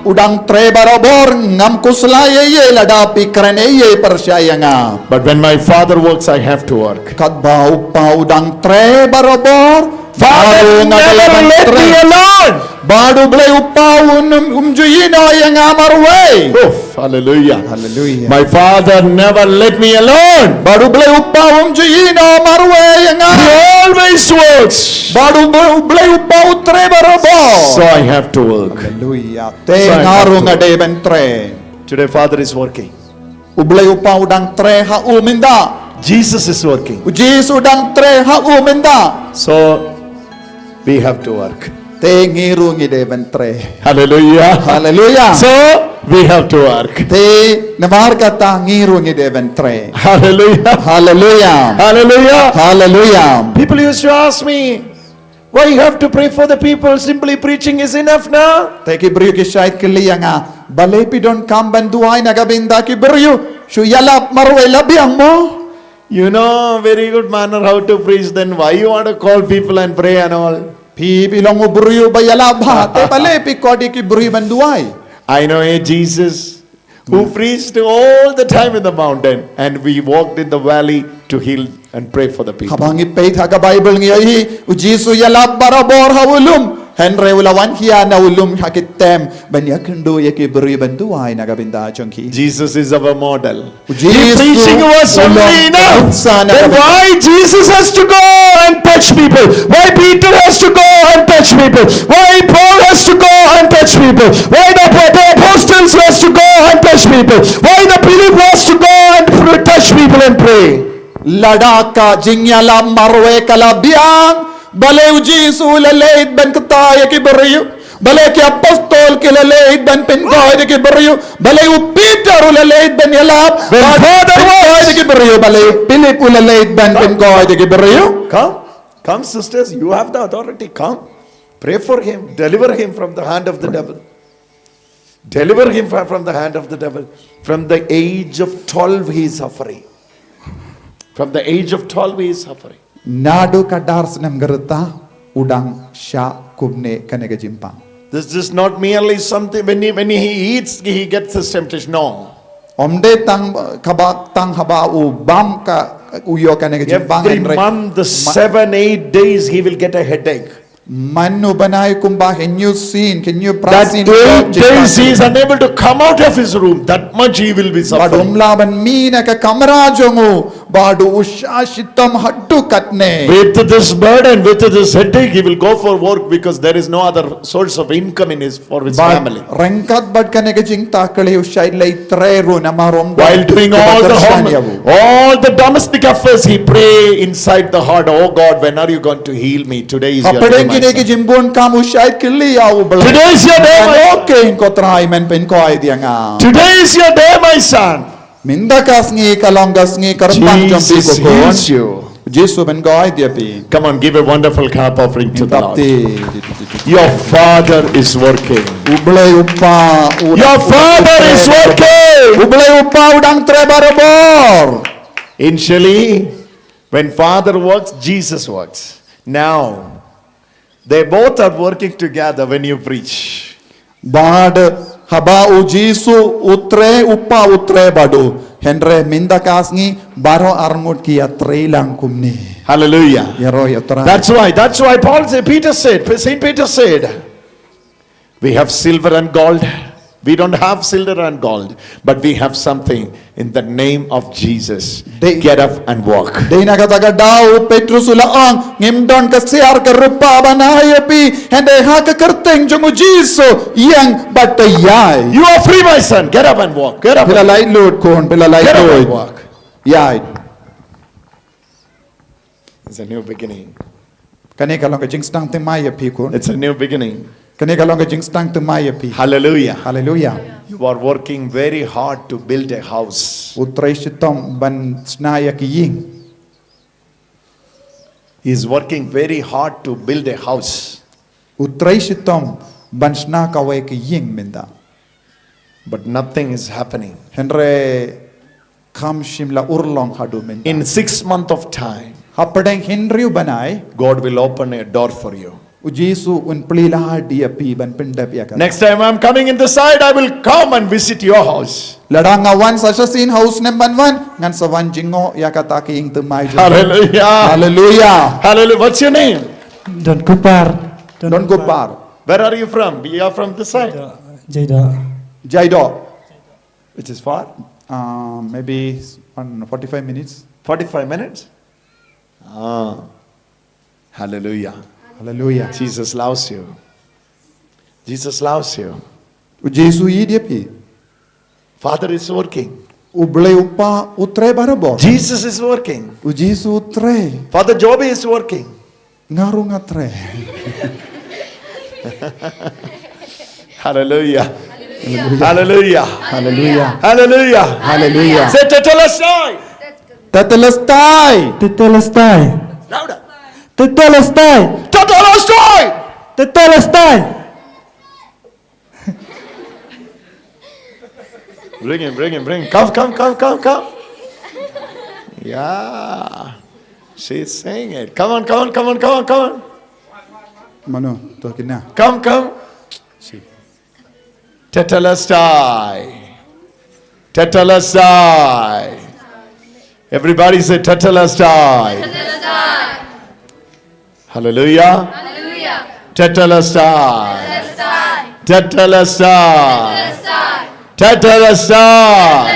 u dang trei barabor, ngam khuslai ei ei lada phi kren ei ei pyrshah ïa nga. But when my father works, I have to work. Katba u pa u dang trei barabor, Father never let me alone. Bad U Blei u pa um, um ju ïehnoh ïa nga marwei. Oh, hallelujah. Hallelujah. My father never let me alone. Bad U Blei u pa um ju ïehnoh marwei ïa nga. He always works. Bad U Blei, U Blei u pa u trei barabor. So I have to work. Hallelujah. Te nga ruh nga dei ban trei. Today, Father is working. U Blei u pa u dang trei ha u mynta. Jesus is working. U Jisu u dang trei ha u mynta. So, we have to work. Te ngi ruh ngi dei ban trei. Hallelujah. Hallelujah. So, we have to work. Te namar kata ngi ruh ngi dei ban trei. Hallelujah. Hallelujah. Hallelujah. Hallelujah. People used to ask me, "Why you have to pray for the people? Simply preaching is enough, na?" Te ki briew ki shait kylli ïa nga, "Balei phi donkam ban duwai na ka bynta ki briew? Shu ïalap marwei la biang mo." You know very good manner how to preach, then why you want to call people and pray and all? Phi, phi long u briew ba ïalap bha, te balei phi khot ïa ki briew ban duwai? I know a Jesus who preached all the time in the mountain, and we walked in the valley to heal and pray for the people. Haba ngi peit ha ka Bible ngi ïohi, u Jisu u ïalap barabor ha u lum, hynrei u la wan khia na u lum ha ki tem ban ïakynduh ïa ki briew ban duwai na ka bynta jong ki. Jesus is our model. His preaching was only enough. Then why Jesus has to go and touch people? Why Peter has to go and touch people? Why Paul has to go and touch people? Why the ap-, the apostles has to go and touch people? Why the Philip has to go and pr-, touch people and pray? Lada ka jingïalap marwei ka la biang, balei u Jisu u la leit ban kyntait ïa ki briew? Balei ki apostol ki la leit ban pynkoit ïa ki briew? Balei u Peter u la leit ban ïalap? When Father works, ïa ki briew, balei u Philip u la leit ban pynkoit ïa ki briew? Come, come, sisters, you have the authority. Come, pray for him, deliver him from the hand of the devil. Deliver him fr-, from the hand of the devil. From the age of twelve, he is suffering. From the age of twelve, he is suffering. Naduh ka dar snem ka rta, u dang shah kumne kane ka jingpang. This is not merely something when he, when he eats, he gets this temptation. No. Ym dei tang kaba, tang haba u bam ka, u ïoh kane ka jingpang. Every month, the seven, eight days, he will get a headache. Man u bnai kumba hynñiew sien, hynñiew phra sien. That eight days he is unable to come out of his room. That much he will be suffering. Bad um lah ban mih na ka kamra jong u, bad u shah shitom haduh katne. With this burden, with this headache, he will go for work because there is no other source of income in his, for his family. Ryngkat bad kane ka jingtakli u shait leit trei ruh namar ym don. While doing all the home, all the domestic affairs, he pray inside the heart, "Oh God, when are you going to heal me? Today is your day, my son." Hapdeng kine ki jingbun kam u shait kylli ïa u Blei. Today is your day, my son. Ko Trai, men pynkoit ïa nga. Today is your day, my son. Mynta ka sngi ka long ka sngi kyrpang jong phi ko khun. Jesus heals you. Jisu ban goi dia pi. Come on, give a wonderful clap offering to the Lord. Bapti. Your Father is working. U Blei u Pa u Your Father is working. U Blei u Pa u dang trei barabor. Initially, when Father works, Jesus works. Now, they both are working together when you preach. Bad haba u Jisu u trei u Pa u trei bad u, hynrei mynta ka sngi baroh arngut ki ïa trei lang kumne. Hallelujah. Ïaroh ïa u Trai. That's why, that's why Paul said, Peter said, Saint Peter said, we have silver and gold. We don't have silver and gold, but we have something in the name of Jesus. Dei- Get up and walk. Dei na kata ka daw u Petrus u la ong, ngim don ka ksiar ka rupa ban ai ïa phi, hynrei ha ka kyrteng jong u Jisu ïeng bad ïai. You are free, my son. Get up and walk. Get up. Phi la lait lut khun, phi la lait lut. Get up and walk. Ïai. It's a new beginning. Kane ka long ka jingsdang thymmai ïa phi khun. It's a new beginning. Kane ka long ka jingsdang thymmai ïa phi. Hallelujah. Haleluia. You are working very hard to build a house. U trei shitom ban shna ïa ka ïing. He is working very hard to build a house. U trei shitom ban shna kawei ka ïing mynta. But nothing is happening. Hynrei kam shym la urlong haduh mynta. In six months of time, Hapdeng hynriew bnai, God will open a door for you. u Jisu un plie lad ïa phi ban pyndep ïa ka. Next time I'm coming in this side, I will come and visit your house. Lada nga wan sa shisien ha u snem ban wan, ngan sa wan jngoh ïa kata ka ïing thymmai jong. Hallelujah. Haleluia. Hallelujah. What's your name? Don Kupar. Don Kupar. Where are you from? You are from this side. Jaido. Jaido. Which is far. Uh, maybe s- one forty-five minutes. forty-five minutes. Ah. Hallelujah. Haleluia. Jesus loves you. Jesus loves you. U Jisu ïeit ïa phi. Father is working. U Blei u Pa u trei barabor. Jesus is working. U Jisu u trei. Father Joby is working. Nga ruh nga trei. Hallelujah. Hallelujah. Haleluia. Hallelujah. Haleluia. Say Tetelestai. Tetelestai. Tetelestai. Louder. Tetelestai. Tetelestai. Tetelestai. Bring him, bring him, bring him. Come, come, come, come, come. Yeah. She's saying it. Come on, come on, come on, come on, come on. Mano, to kina. Come, come. Tetelestai. Tetelestai. Everybody say Tetelestai. Hallelujah. Tetelestai. Tetelestai. Tetelestai.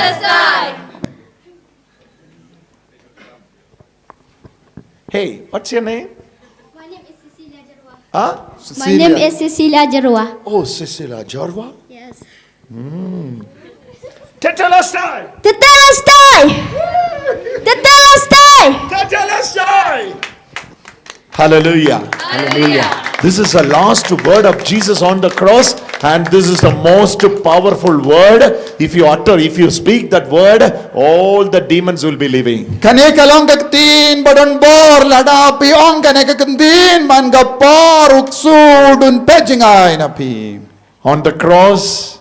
Hey, what's your name? My name is Cecilia Jarwa. Huh? My name is Cecilia Jarwa. Oh, Cecilia Jarwa. Yes. Tetelestai. Tetelestai! Tetelestai! Tetelestai. Hallelujah. Hallelujah. This is the last word of Jesus on the cross, and this is the most powerful word. If you utter, if you speak that word, all the demons will be leaving. Kane ka long ka ktien ba don bor, lada phi ong kane ka ktien, man ka por u ksu dun pejngai na phi. On the cross,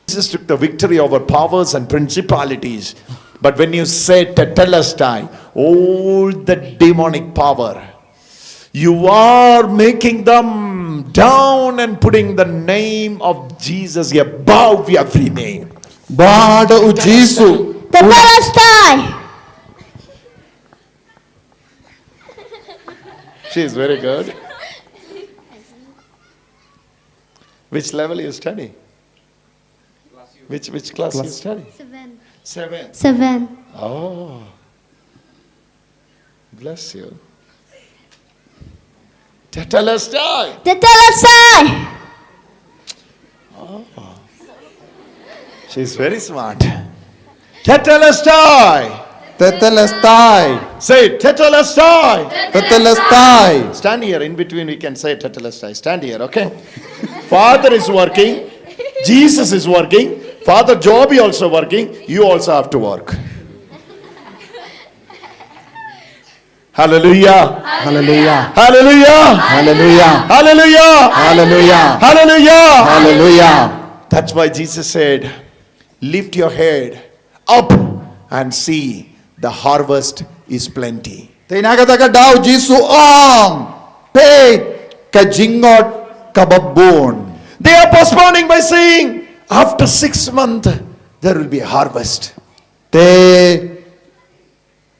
Jesus took the victory over powers and principalities. But when you say Tetelestai, all the demonic power, you are making them down and putting the name of Jesus above every name. Bad u Jisu. Tetelestai! She is very good. Which level you study? Which which class you study? Seven. Seven. Seven. Oh. Bless you. Tetelestai. Tetelestai! She's very smart. Tetelestai. Tetelestai. Say Tetelestai. Tetelestai. Stand here in between. We can say Tetelestai. Stand here, okay? Father is working. Jesus is working. Father Joby also working. You also have to work. Hallelujah. Hallelujah. Hallelujah. Hallelujah. Hallelujah. Hallelujah. Hallelujah. Hallelujah. That's why Jesus said, "Lift your head up and see, the harvest is plenty." Te na kata ka daw Jisu ong, peit, ka jingngot kaba bun. They are postponing by saying, "After six months, there will be a harvest." Te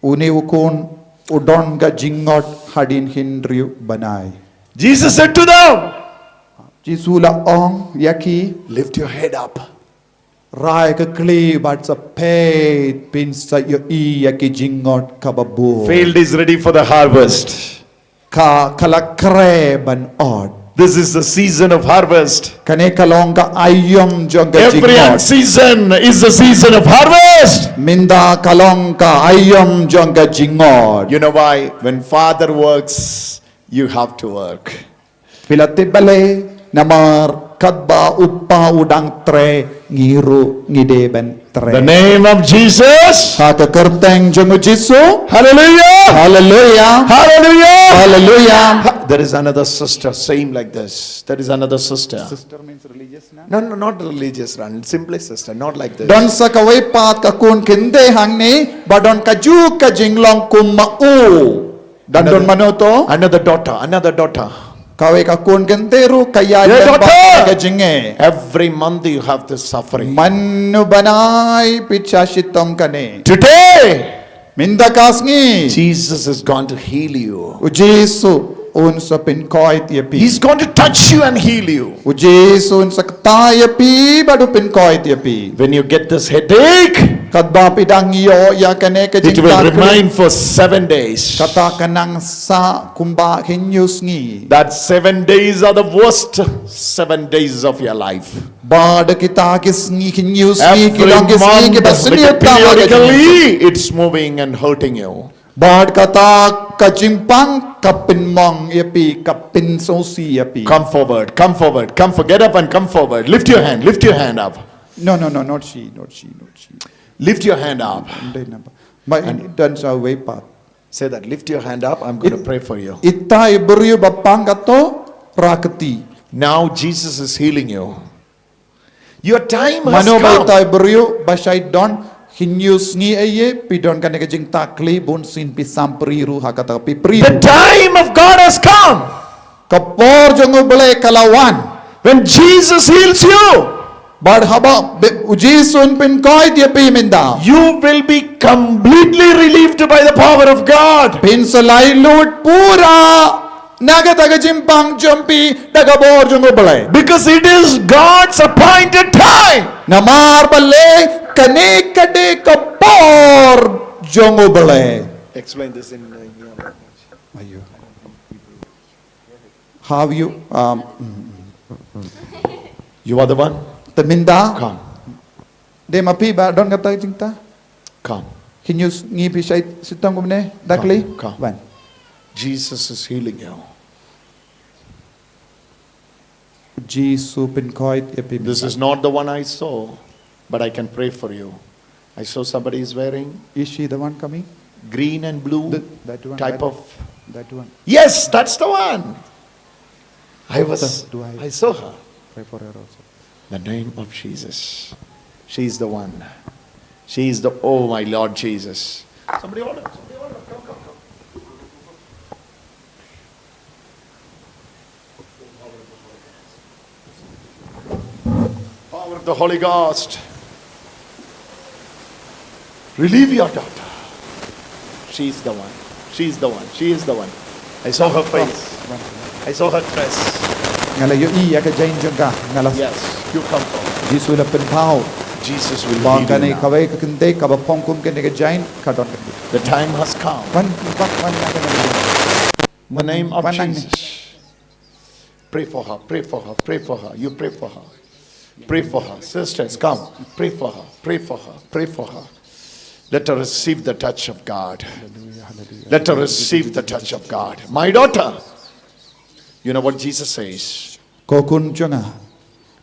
une u khun u don ka jingngot hadien hynriew bnai. Jesus said to them, Jisu la ong ïa ki, "Lift your head up." Rai ka kli bad sa peit, phin sa ïohi ïa ki jingngot kaba bun. Field is ready for the harvest. Ka, ka la kre ban ot. This is the season of harvest. Kane ka long ka aïom jong ka jingngot. Every unseason is the season of harvest. Mynta ka long ka aïom jong ka jingngot. You know why? When Father works, you have to work. Phi la tip balei? Namar katba u Kpa u dang trei, ngi ruh ngi dei ban trei. The name of Jesus. Ha ka kyrteng jong u Jisu. Hallelujah. Hallelujah. Hallelujah. Hallelujah. Ha, there is another sister, same like this. There is another sister. Sister means religious, na? No, no, not religious, run. Simply sister, not like this. Don sa kawei pat ka khun khyndai hangne, ba don kajuh ka jinglong kum ma u. Don, don mano to? Another daughter, another daughter. Kawei ka khun khyndai ruh ka ïa, yeah, daughter, ka jingeh. Every month you have this suffering. Mano bnai phi sah shitom kane. Today, mynta ka sngi, Jesus is going to heal you. U Jisu un sa pynkoit ïa phi. He's going to touch you and heal you. U Jisu un sa kta ïa phi bad u pynkoit ïa phi. When you get this headache, katba phi dang ïoh ïa kane ka jingtakhliew, it will remain for seven days. Kata kan nang sah kumba hynñiew sngi. That seven days are the worst seven days of your life. Bad kita ki sngi, hynñiew sngi ki long ki sngi kiba sniew tam ha ka jingim. Every month, like, periodically, it's moving and hurting you. Bad kata ka jingpang ka pynmong ïa phi, ka pynsngewsih ïa phi. Come forward, come forward, come for-, get up and come forward. Lift your hand, lift your hand up. No, no, no, not she, not she, not she. Lift your hand up. Don sa wei pat. Say that, "Lift your hand up, I'm going to pray for you." Itai briew ba pang kato, rah kti. Now Jesus is healing you. Your time has come. Mano ba itai briew ba shait don, hynñiew sngi ïa phi don kane ka jingtakhliew, bunsien phi sam pyrshah ruh ha kata phi pyrshah. The time of God has come. Ka por jong U Blei ka la wan. When Jesus heals you, bad haba u Jisu un pynkoit ïa phi mynta, you will be completely relieved by the power of God. Phin sa laitluid pura na kata ka jingpang jong phi da ka bor jong U Blei. Because it is God's appointed time. Namar balei kane ka dei ka por jong U Blei. Explain this in, uh, India. Ayo. How you, um, you are the one. Te mynta. Come. Dei ma phi ba don kata ka jingkta. Come. Hynñiew sngi phi shait shitom kumne, da kli. Come. Wan. Jesus is healing you. Jisu pynkoit ïa phi. This is not the one I saw, but I can pray for you. I saw somebody is wearing, is she the one coming? Green and blue. Th-, that one, type that, of. That one. Yes, that's the one. I was, do I, I saw her. Pray for her also. The name of Jesus. She is the one. She is the, oh my Lord Jesus. Somebody order. Somebody order. Come, come, come. Power of the Holy Ghost. Relieve your daughter. She is the one. She is the one. She is the one. I saw her face. I saw her dress. Nga la ïohi ïa ka jaiñ jong ka. Nga la. Yes, you come forward. Jisu la pynpaw. Jesus will heal you now. Ba kane kawei ka kynthei kaba phong kum kane ka jaiñ ka don kane. The time has come. Wan, wan, wan, wan, wan. The name of Jesus. Pray for her, pray for her, pray for her. You pray for her. Pray for her. Sisters, come. Pray for her, pray for her, pray for her. Let her receive the touch of God. Let her receive the touch of God. My daughter, you know what Jesus says? Ko khun jong nga.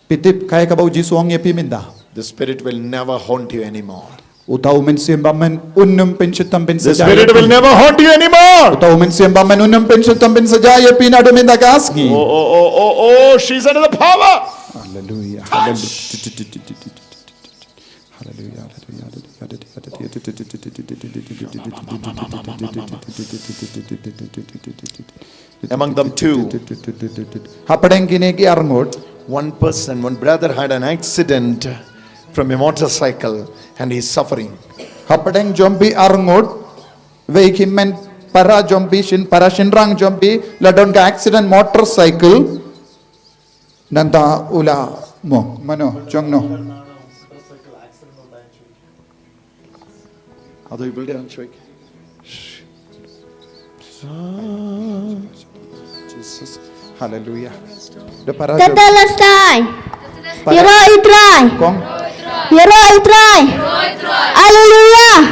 Phi tip kaei kaba u Jisu u ong ïa phi mynta. The spirit will never haunt you anymore. Uta u Mynsiem Bymman un ym pynshitom pynsaja ïa phi. The Spirit will never haunt you anymore. Uta u Mynsiem Bymman un ym pynshitom pynsaja ïa phi naduh mynta ka sngi. Oh, oh, oh, oh, oh, she's under the power. Hallelujah. Hallelujah. Hallelujah. Hallelujah. Among them two. Hapdeng kine ki arngut. One person, one brother had an accident from a motorcycle and he's suffering. Hapdeng jong phi arngut, wei ki hynmen para jong phi, shin para shynrang jong phi la don ka accident motorcycle. Nangta u la mo, mano, jong no. Ado i bilde ang chwek. Jesus. Hallelujah. Da para jong. Tetelestai. Para. Ïaroh ïa u Trai. Kong. Ïaroh ïa u Trai. Hallelujah.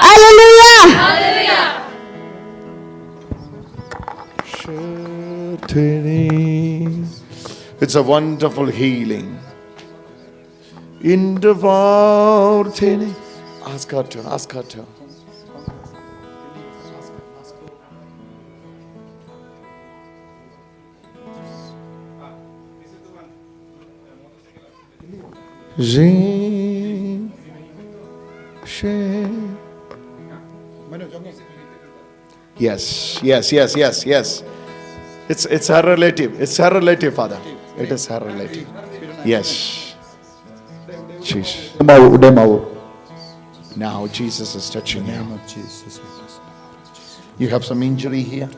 Hallelujah. It's a wonderful healing. In the world, ask her to, ask her to. Jing. She. Yes, yes, yes, yes, yes. It's, it's her relative. It's her relative, Father. It is her relative. Yes. Jesus. Mau, udah mau. Now Jesus is touching you. In the name of Jesus. You have some injury here.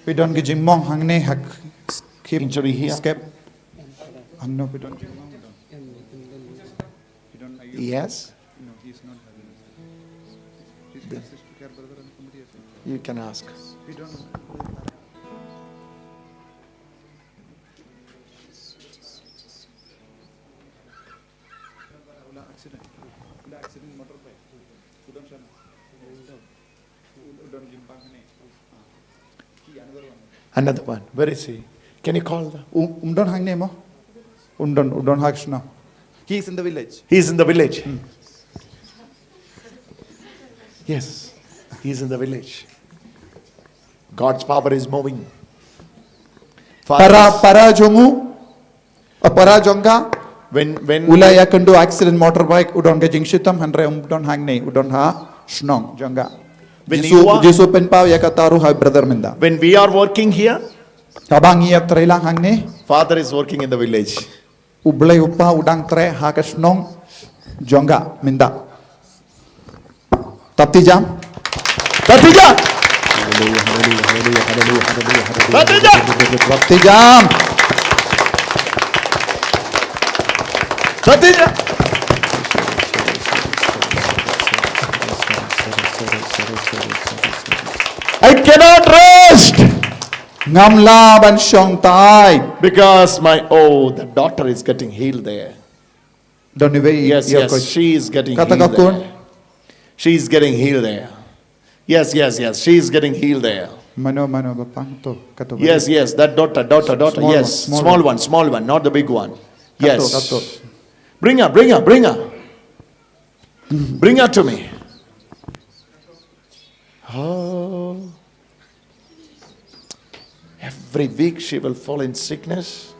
Phi don ki jingmong hangne ha hip. Injury here. Skep. Hangne phi don jingmong. Yes? No, he's not having. He's the sister care brother and somebody else. You can ask. We don't know. Accident. Accident motorbike. Another one. Where is he? Can you call the... Um, um don hangne mo? Um don, um don ha ka shnong. He is in the village. He is in the village. Hmm. Yes. He is in the village. God's power is moving. Para, para jong u. Para jong ka. When, when u la ïakynduh accident motorbike, u don ka jingshitom, hynrei um don hangne, u don ha shnong jong ka. Jisu, Jisu pynpaw ïa kata ruh ha brother mynta. When we are working here, haba ngi ïatrei lang hangne, Father is working in the village. U Blei u Kpa u dang trei ha ka shnong jong ka mynta. Tap ti jam. Tap ti jam. Haleluya, haleluya, haleluya, haleluya, haleluya, haleluya. Tap ti jam. Tap ti jam. Tap ti jam. I cannot rest. Ngam lah ban shong tai. Because my, oh, the daughter is getting healed there. Don iwei. Yes, yes, she is getting healed there. She is getting healed there. Yes, yes, yes, she is getting healed there. Mano, mano, bapang to, kato. Yes, yes, that daughter, daughter, daughter. Yes, small one, small one, not the big one. Yes. Bring her, bring her, bring her. Bring her to me. Oh. Every week she will fall in sickness.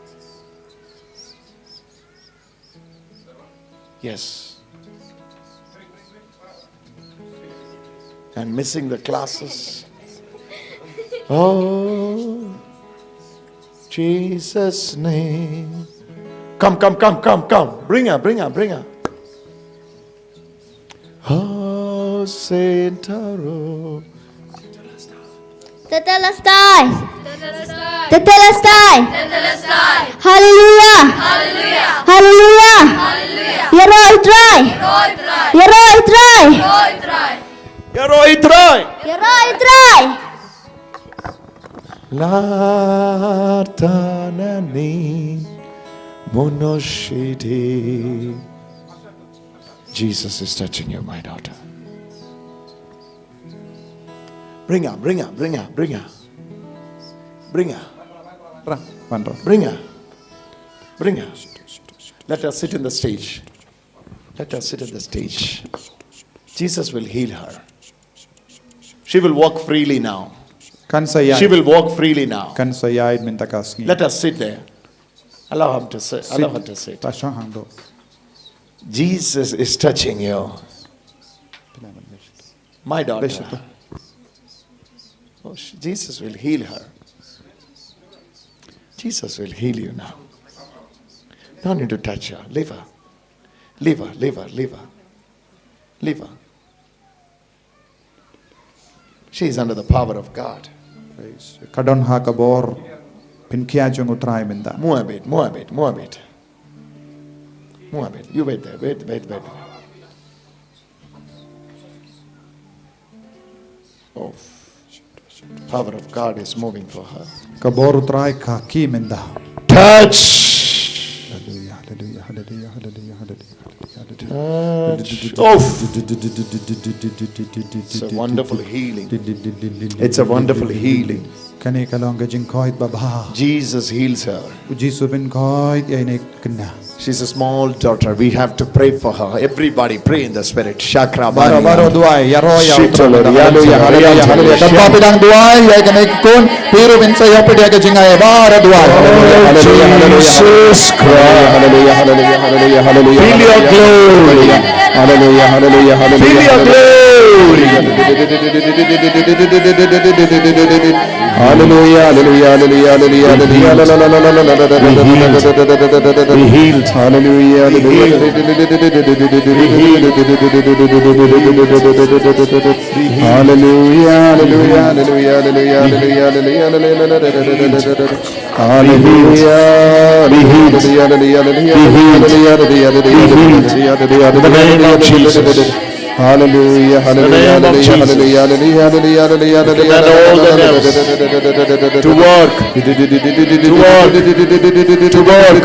Yes. And missing the classes. Oh, Jesus' name. Come, come, come, come, come. Bring her, bring her, bring her. Oh, Saint Taro. Tetelestai. Tetelestai. Haleluya. Haleluya. Ïaroh ïa u Trai. Ïaroh ïa u Trai. Ïaroh ïa u Trai. Ïaroh ïa u Trai. Latanani monoshidi. Jesus is touching you, my daughter. Bring her, bring her, bring her, bring her. Bring her. Ra, wan, ra. Bring her. Bring her. Let her sit in the stage. Let her sit in the stage. Jesus will heal her. She will walk freely now. Kan sa ïaid. She will walk freely now. Kan sa ïaid mynta ka sngi. Let us sit there. Allow him to sit. Allow her to sit. Ta shong hangto. Jesus is touching you. My daughter. Oh, sh- Jesus will heal her. Jesus will heal you now. Don't need to touch her. Leave her. Leave her, leave her, leave her. Leave her. She is under the power of God. Ka don ha ka bor pynkhiah jong U Trai mynta. Move a bit, move a bit, move a bit. Move a bit. You wait there. Wait, wait, wait. Oh. Power of God is moving for her. Ka bor U Trai ka kiew mynta. Touch. Hallelujah, hallelujah, hallelujah, hallelujah, hallelujah, hallelujah. Touch. Oh. It's a wonderful healing. It's a wonderful healing. Kane ka long ka jingkhoit babha. Jesus heals her. U Jisu u pynkhoit ïa ine. She's a small daughter. We have to pray for her. Everybody pray in the spirit. Shakra. Baroh, baroh duwai, ïaroh ïa u Trai. Hallelujah, hallelujah, hallelujah. Katba phi dang duwai ïa kane ka khun, phi ruh phin sa ïoh pdiang ka jingai. Baroh duwai. Hallelujah, hallelujah, hallelujah. Jesus Christ. Hallelujah, hallelujah, hallelujah, hallelujah. Feel your glory. Hallelujah, hallelujah, hallelujah. Feel your glory. Hallelujah, hallelujah, hallelujah, hallelujah, hallelujah, hallelujah. Be healed. Be healed. Hallelujah, hallelujah. Be healed. Hallelujah, hallelujah, hallelujah, hallelujah, hallelujah, hallelujah. Hallelujah. Be healed. Be healed. Be healed. In the name of Jesus. Hallelujah, hallelujah, hallelujah, hallelujah, hallelujah, hallelujah, hallelujah. Command all the devils to work, to work, to work.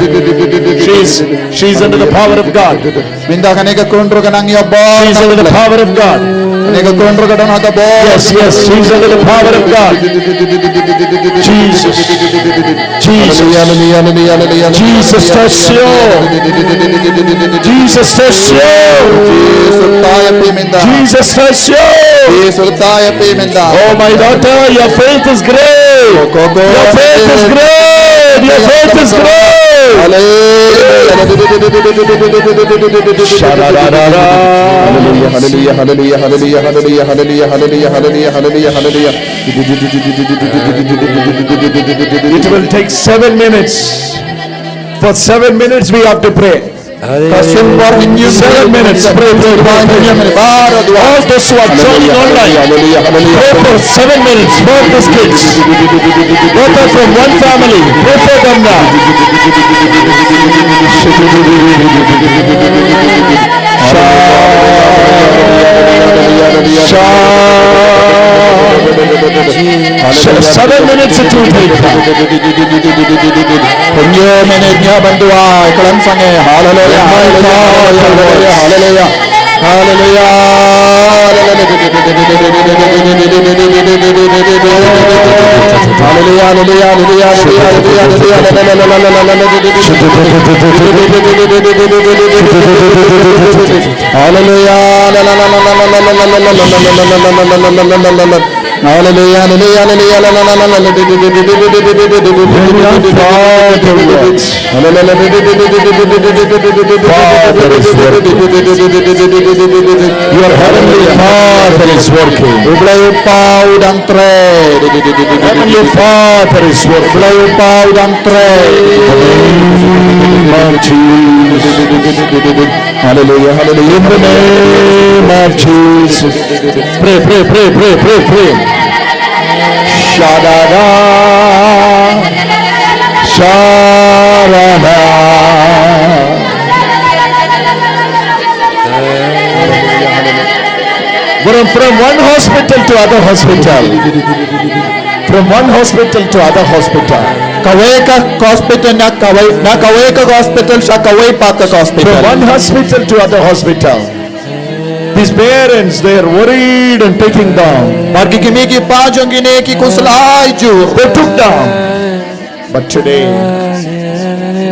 She's, she's under the power of God. Mynta kane ka khun ruh ka nang ïa bor. She's under the power of God. Kane ka khun ruh ka don ha ka bor. Yes, yes, she's under the power of God. Jesus. Jesus. Hallelujah, hallelujah, hallelujah, hallelujah. Jesus, touch you. Jesus, touch you. Jisu, rta ïa phi mynta. Jesus, touch you. Jisu, rta ïa phi mynta. Oh, my daughter, your faith is great. Your faith is great. Your faith is great. Hallelujah. Hallelujah, hallelujah, hallelujah, hallelujah. It will take seven minutes. For seven minutes we have to pray. Ka seng bor hynñiew minit. Seven minutes. Pray, pray, pray, pray. All those who are joining online, pray for seven minutes for these kids. Pray for from one family. Pray for them now. Sha-, sha-, seven minutes it will take. Hynñiew minit, hynñiew ban duwai, khlem sangeh. Haleluya, haleluya, haleluya, haleluya. Haleluya, haleluya, haleluya, haleluya. Haleluya. Hallelujah, hallelujah, hallelujah, hallelujah, hallelujah, hallelujah. Hallelujah, hallelujah, hallelujah, hallelujah, hallelujah, hallelujah, hallelujah. Bring your power to work. Father is working. Your heavenly Father is working. U Blei u paw u dang trei. Heavenly Father is working. U Blei u paw u dang trei. In the name of Jesus. Hallelujah, hallelujah. In the name of Jesus. Pray, pray, pray, pray, pray, pray. Shadada. Sharada. From, from one hospital to other hosptal. From one hospital to other hospital. Kawei ka hospital na kawei, na kawei ka hospital sha kawei pat ka hospital. From one hospital to other hospital. These parents, they are worried and taking down. Bad ki kmie ki kpa jong kine ki khuslai jur. They took down. But today,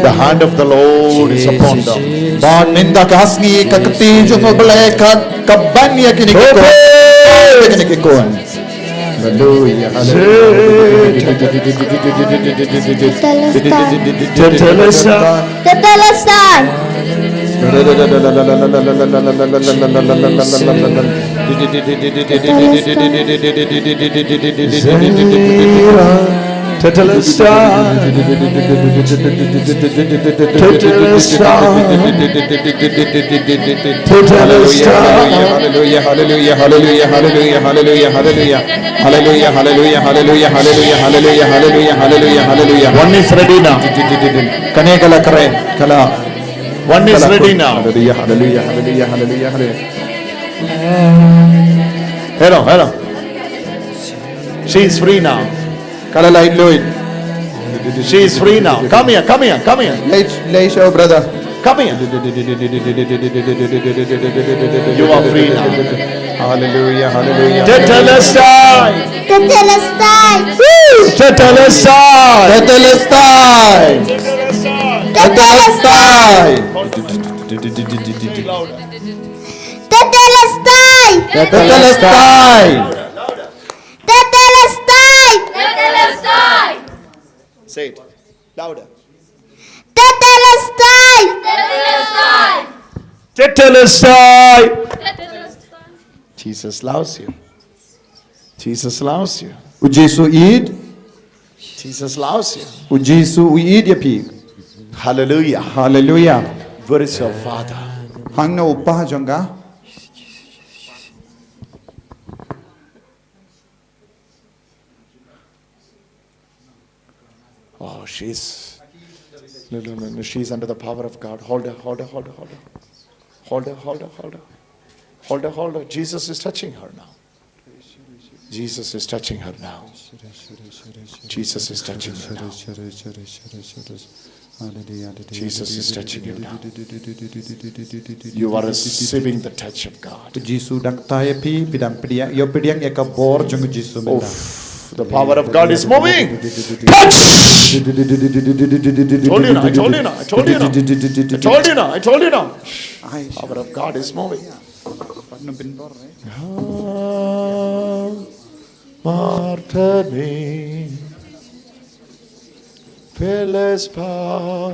the hand of the Lord is upon them. Bad mynta ka sngi ka kti jong U Blei ka, ka ban ïa kine ki khun. Ïa kine ki khun. Haleluya, haleluya. Tetelestai. Tetelestai. Tetelestai. Tetelestai. Tetelestai. Tetelestai. Haleluya, haleluya, haleluya, haleluya, haleluya, haleluya, haleluya. Haleluya, haleluya, haleluya, haleluya, haleluya, haleluya, haleluya, haleluya. One is ready now. Kane ka la kren, ka la. One is ready now. Haleluya, haleluya, haleluya, haleluya, haleluya. Hello, hello. She is free now. Ka la lait luid. She is free now. Come here, come here, come here. Leit, leit sha u brother. Come here. You are free now. Haleluya, haleluya. Tetelestai. Tetelestai. Tetelestai. Tetelestai. Tetelestai. Tetelestai. Tetelestai. Say it louder. Tetelestai. Tetelestai. Jesus loves you. Jesus loves you. U Jisu u ïeit. Jesus loves you. U Jisu u ïeit ïa phi. Hallelujah. Haleluya. Where is your father? Hangne u kpa jong ka? Oh, she's. No, no, no, no, she's under the power of God. Hold her, hold her, hold her, hold her. Hold her, hold her, hold her. Hold her, hold her. Jesus is touching her now. Jesus is touching her now. Jesus is touching her now. Jesus is touching you now. You are receiving the touch of God. U Jisu u dang kta ïa phi, phi dang pdiang, ïoh pdiang ïa ka bor jong u Jisu mynta. Oof, the power of God is moving. Touch! I told you now, I told you now, I told you now. I told you now, I told you now. Power of God is moving. Martani. Phyllis pa.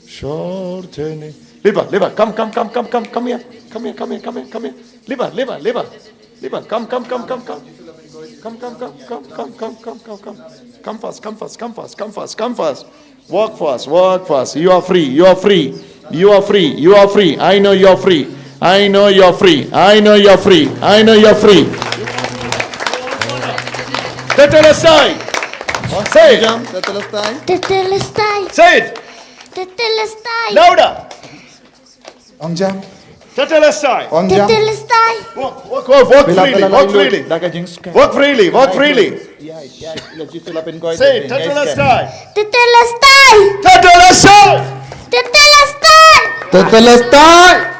Shorteni. Liba, Liba, come, come, come, come, come, come here. Come here, come here, come here, come here. Liba, Liba, Liba. Liba, come, come, come, come, come. Come, come, come, come, come, come, come, come, come. Come fast, come fast, come fast, come fast, come fast. Walk fast, walk fast. You are free, you are free. You are free, you are free. I know you are free. I know you are free. I know you are free. I know you are free. Tetelestai. Say it. Jam, tetelestai. Tetelestai. Say it. Tetelestai. Louder. Ong jam. Tetelestai. Ong jam. Tetelestai. Walk, walk, walk, walk freely, walk freely. Walk freely, walk freely. Say it, tetelestai. Tetelestai. Tetelestai. Tetelestai. Tetelestai.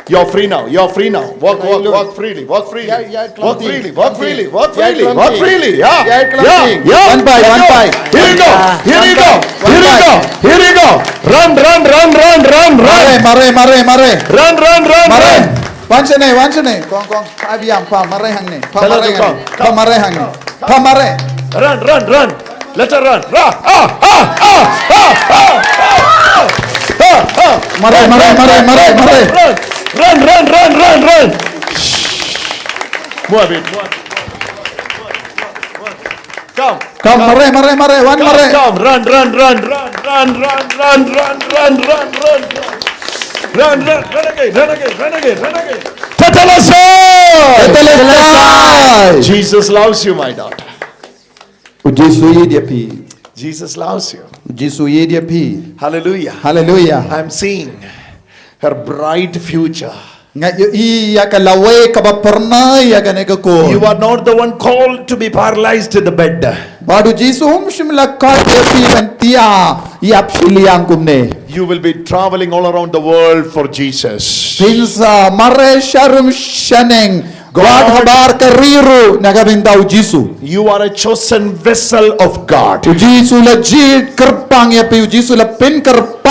You're free now. You're free now. Walk, walk, walk freely. Walk freely. Walk freely. Walk freely. Walk freely. Walk freely. Yeah. Yeah. Yeah. One by, one by. Here you go. Here you go. Here you go. Here you go. Run, run, run, run, run, run. Mare, mare, mare, mare. Run, run, run, run. Wan shane, wan shane. Kong, kong. Abiam pa, mare hangne. Pa mare hangne. Pa mare hangne. Pa mare. Run, run, run. Let her run. Ra, ah, ah, ah, ah, ah, ah, ah, ah. Mare, mare, mare, mare, mare. Run, run, run, run, run. Move it. Come. Come, mare, mare, mare, wan mare. Come, run, run, run, run. Run, run, run, run, run, run, run. Run, run, run again, run again, run again, run again. Tetelestai! Tetelestai! Jesus loves you, my daughter. U Jisu u ïeit ïa phi. Jesus loves you. U Jisu u ïeit ïa phi. Hallelujah. Hallelujah. I'm seeing her bright future. Nga ïohi ïa ka lawei kaba phyrnai ïa kane ka kur. You are not the one called to be paralyzed in the bed. Bad u Jisu um shym la call ïa phi ban thiah ïap shiliang kumne. You will be traveling all around the world for Jesus. Phin sa mareh sharum shaneng. God, habar ka ri ruh na ka bynta u Jisu. You are a chosen vessel of God. U Jisu u la jied kyrpang ïa phi, u Jisu u la pynkyrpang.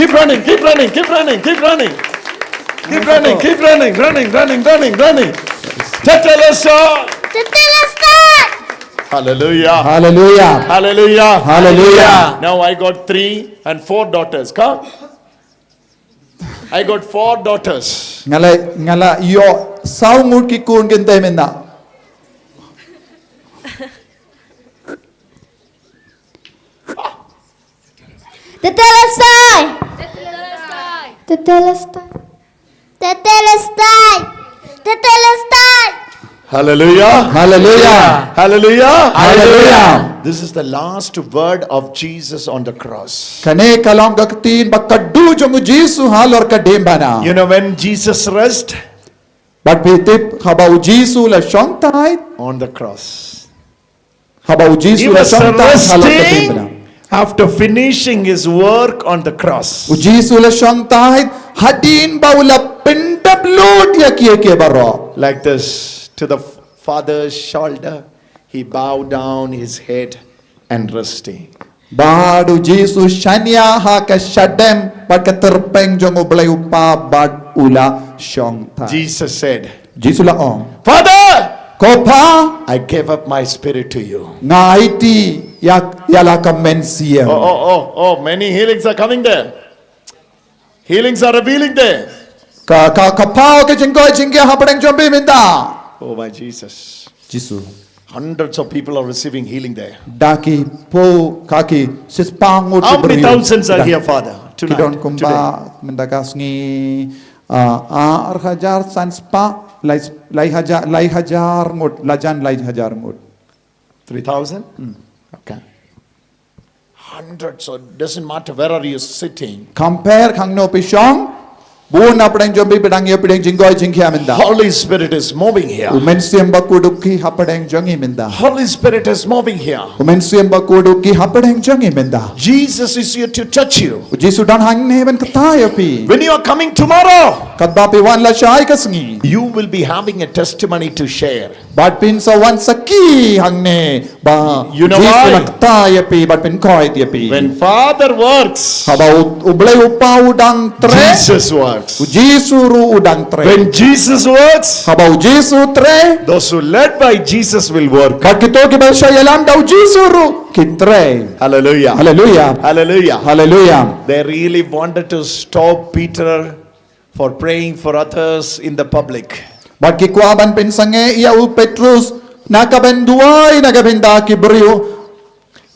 Keep running, keep running, keep running, keep running. Keep running, keep running, running, running, running, running. Tetelestai. Tetelestai. Hallelujah. Hallelujah. Hallelujah. Hallelujah. Now I got three and four daughters. Come. I got four daughters. Nga la, nga la ïoh saw ngut ki khun kynthei mynta. Tetelestai. Tetelestai. Tetelestai. Tetelestai. Hallelujah. Hallelujah. Hallelujah. Hallelujah. This is the last word of Jesus on the cross. Kane ka long ka ktien ba khatduh jong u Jisu halor ka diengphna. You know when Jesus rest? Bad phi tip haba u Jisu u la shong thait? On the cross. Haba u Jisu u la shong thait halor ka diengphna. He was resting after finishing his work on the cross. U Jisu u la shong thait hadien ba u la pyndep lut ïa kiei kiei baroh. Like this, to the Father's shoulder, he bowed down his head and resting. Bad u Jisu u shaniah ha ka shadem bad ka tyrpeng jong u Blei u Kpa bad u la shong thait. Jesus said, Jisu u la ong, Father, ko Pa, I give up my spirit to you. Nga aiti ïa, ïa la ka mynsiem. Oh, oh, oh, oh, many healings are coming there. Healings are revealing there. Ka, ka, ka paw ka jingkoit jingkhiah hapdeng jong phi mynta. Oh my Jesus. Jisu. Hundreds of people are receiving healing there. Da ki phew, ka ki shispah ngut ki briew. How many thousands are here, Father, tonight, today? Ki don kumba mynta ka sngi, ah, ar hajar san spah, lai, lai hajar, lai hajar ngut, lajan lai hajar ngut. Three thousand? Hmm. Okay. Hundreds, so it doesn't matter where are you sitting. Kam pher khang no phi shong, bun hapdeng jong phi phi dang ïoh phi dang jingkoit jingkhiah mynta. Holy Spirit is moving here. U Mynsiem Bakhuid u kyrkhu hapdeng jong ngi mynta. Holy Spirit is moving here. U Mynsiem Bakhuid u kyrkhu hapdeng jong ngi mynta. Jesus is here to touch you. U Jisu u don hangne ban kata ïa phi. When you are coming tomorrow, katba phi wan lashai ka sngi, you will be having a testimony to share. Bad phin sa wan sakhi hangne ba, you know, Jisu u la kata ïa phi bad phin koit ïa phi. When Father works, haba u, u Blei u Kpa u dang trei, Jesus works. U Jisu ruh u dang trei. When Jesus works, haba u Jisu u trei, those who led by Jesus will work. Bad kito kiba shah ïalam da u Jisu ruh kin trei. Hallelujah. Hallelujah. Hallelujah. Hallelujah. They really wanted to stop Peter for praying for others in the public. Bad ki kwah ban pynsangeh ïa u Petrus na ka ban duwai na ka bynta ki briew.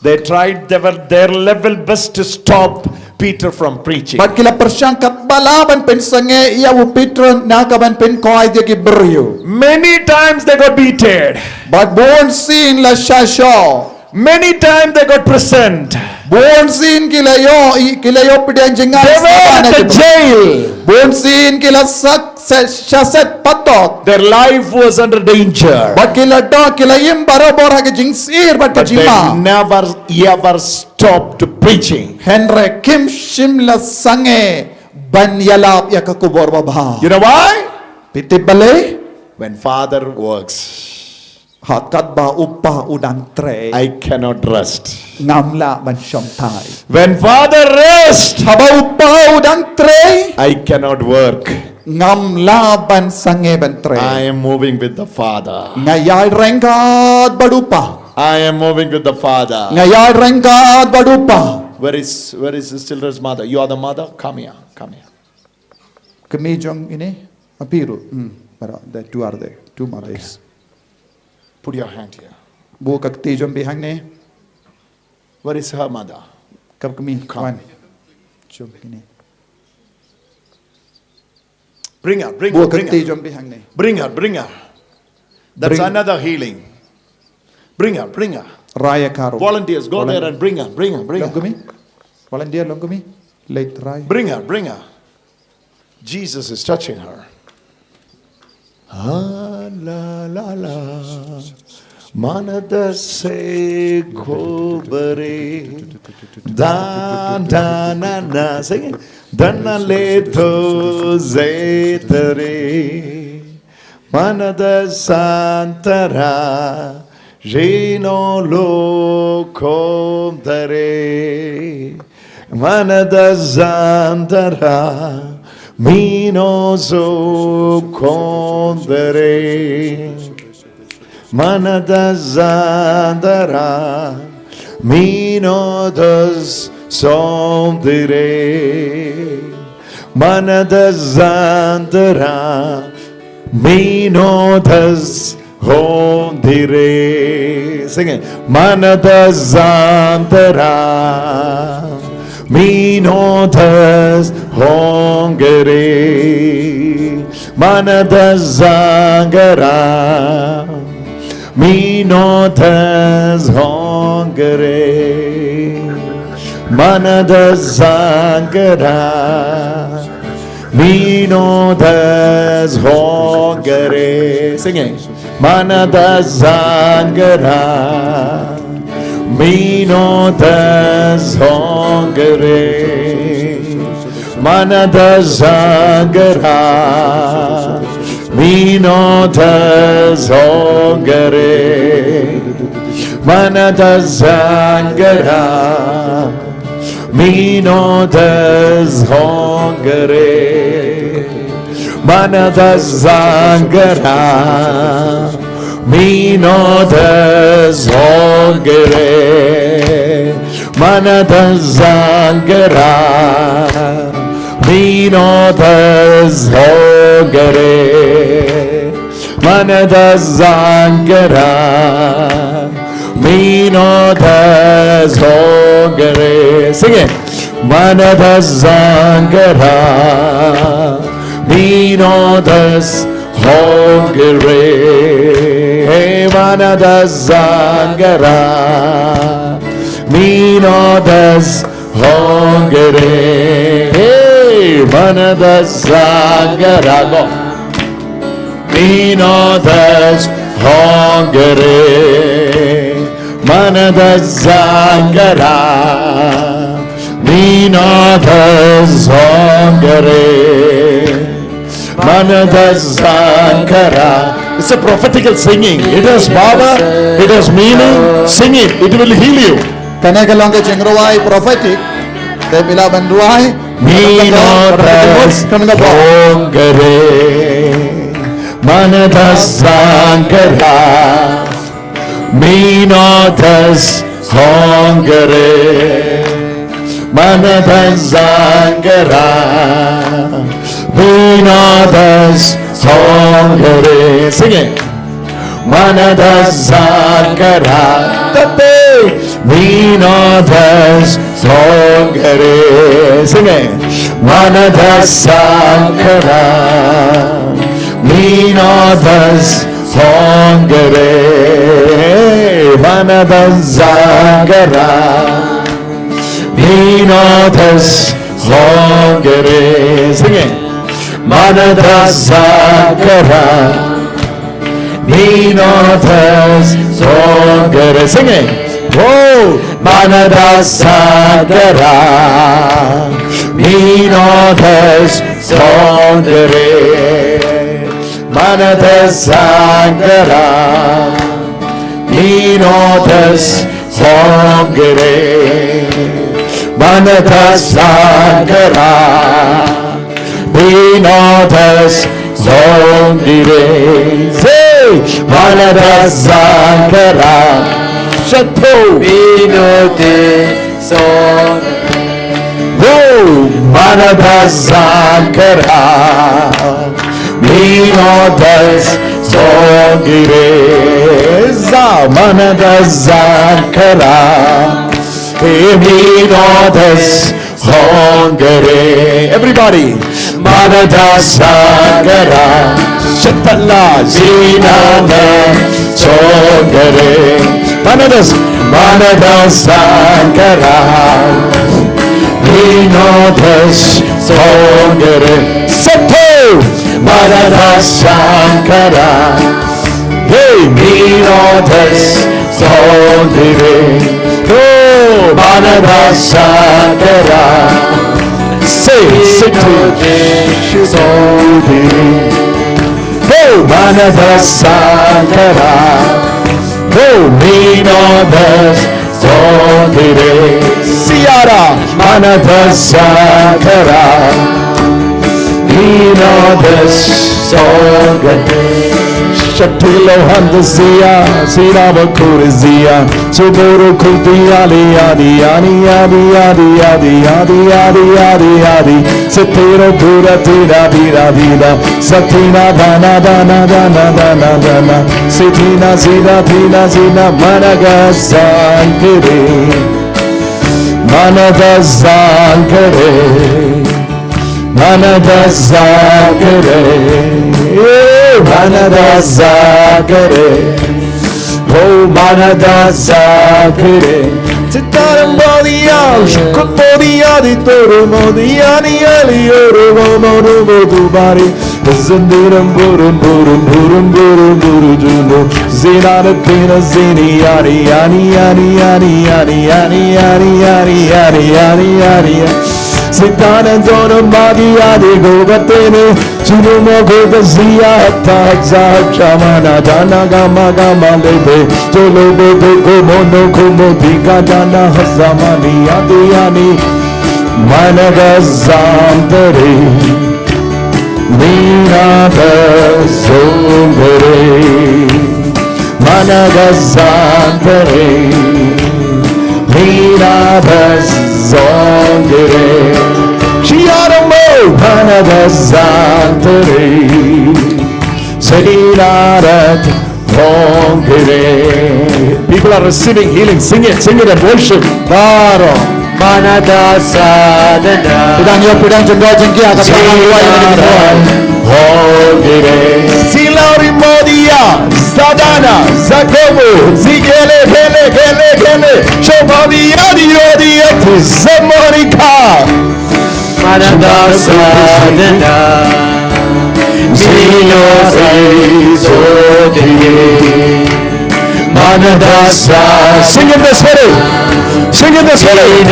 They tried their, their level best to stop Peter from preaching. Bad ki la pyrshang katba lah ban pynsangeh ïa u Petrus na ka ban pynkoit ïa ki briew. Many times they got beaten. Bad bun sien la shah shoh. Many times they got present. Bun sien ki la ïoh, ki la ïoh pdiang jingngeit. They were in the jail. Bun sien ki la sat, sat, shah set patok. Their life was under danger. Bad ki la don, ki la im barabor ha ka jingsyier bad ka jingma. But they never ever stopped preaching. Hynrei kim shym la sangeh ban ïalap ïa ka khubor babha. You know why? Phi tip balei? When Father works, ha katba u Kpa u dang trei, I cannot rest. Ngam lah ban shong thait. When Father rest, haba u Kpa u dang trei, I cannot work. Ngam lah ban sangeh ban trei. I am moving with the Father. Nga ïaid ryngkat bad u Kpa. I am moving with the Father. Nga ïaid ryngkat bad u Kpa. Where is, where is this children's mother? You are the mother? Come here, come here. Kmie jong ine, a phi ruh. Hmm, para, the two are there, two mothers. Put your hand here. Buh ka kti jong phi hangne. Where is her mother? Ka kmie, come. Wan. Jong ine. Bring her, bring her, bring her. Buh ka kti jong phi hangne. Bring her, bring her. That's another healing. Bring her, bring her. Raya karo. Volunteers, go there and bring her, bring her, bring her. Long kmie? Volunteer long kmie? Leit trai. Bring her, bring her. Jesus is touching her. Ah, la, la, la. Mana dase khobare. Da, da, na, na. Sing it. Da, na, le, do, ze, tare. Mana dasantara. Jino lo khom dare. Mana dasantara. Mino zo khom dare. Mana dasantara. Mino das som dare. Mana dasantara. Mino das hong dire. Sing it. Mana dasantara. Mino das hong gere. Mana dasangara. Mino das hong gere. Mana dasangara. Mino das hong gere. Sing it. Mana dasangara. Mino das hong gere. Mana dasangara. Mino das hong gere. Mana dasangara. Mino das hong gere. Mana dasangara. Mino das hong gere. Mana dasangara. Mino das hong gere. Mana dasangara. Mino das hong gere. Sing it. Mana dasangara. Mino das hong gere. Hey, mana dasangara. Mino das hong gere. Hey, mana dasangara. Go. Mino das hong gere. Mana dasangara. Mino das hong gere. Mana dasangara. It's a prophetical singing. It has power, it has meaning. Sing it, it will heal you. Kane ka long ka jingrwai prophetic. Te phi lah ban rwai. Mino das hong gere. Mana dasangara. Mino das hong gere. Mana dasangara. Mino das hong gere. Sing it. Mana dasangara. Tate. Mino das hong gere. Sing it. Mana dasangara. Mino das hong gere. Mana dasangara. Mino das hong gere. Sing it. Mana dasangara. Mino das hong gere. Sing it. Oh, mana dasangara. Mino das hong gere. Mana dasangara. Mino das hong gere. Mana dasangara. Mino das hong gere. Say, mana dasangara. Shanto. Mino das hong. Oh, mana dasangara. Mino das hong gere. Za mana dasangara. Mino das hong gere. Everybody. Mana dasangara. Shatala. Mino das hong gere. Mana das. Mana dasangara. Minodes songere. Seto. Manada sangkara. Hey, minodes songere. Oh, manada sangkara. Say, seto. Songere. Oh, manada sangkara. Oh, minodes songere. Siara. Manada sangkara. Minodes songere. Shatilo handa zia, zina bakuri zia. Suburu kuti ali, ali, ali. Setero dura dira dira dira. Satina dana dana dana dana dana. Sitina zina tina zina managa sangkiri. Manada sangkiri. Manada sangkiri. Eh, manada sangkiri. Oh, manada sangkiri. Sitaram bodia, shukut bodia, di toru modia, ni ali oru mo moru mo dubari. Zindiram burum burum burum burum burum junu. Zinana pina zini yani yani yani yani yani yani yani yani yani yani yani. Sitana zona magi adi gogatene. Chunumo gogazia hata haza chamana dana gama gama lebe. Jolo bodo gomono komo diga dana hazamani adi yani. Managa zambere. Mina da zongere, mana da zangere, mina da zongere. Chiaramo, mana da zangere, sedina da zongere. People are receiving healing. Sing it, sing it and worship. Baro. Manada sadana. Pidang yo, pidang jenggo jenggia ka pidang yo, yo, yo. Hogire. Silauri modia, sadana, zakobo, zigele, gele, gele, gele. Shomodia, dio, dio, tisemonika. Manada sadana. Zino, zino, zino. Manadasa. Sing in the spirit. Sing in the spirit.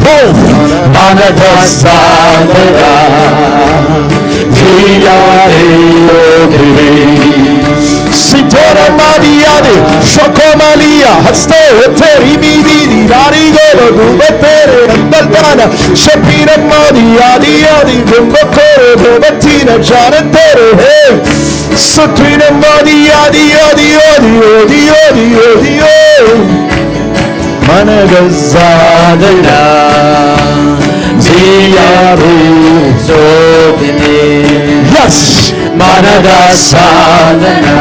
Both. Manadasa. Sitara madiade, shokomalia, haste, teri midi, dari golo, dubatere, nandaldana, shapira madiadi, adi, dumbakoro, dubatina, jana tere, hey. Sutrina modi adi adi adi adi adi adi adi. Managazadana. Ziyaru sotini. Yes. Managasadana.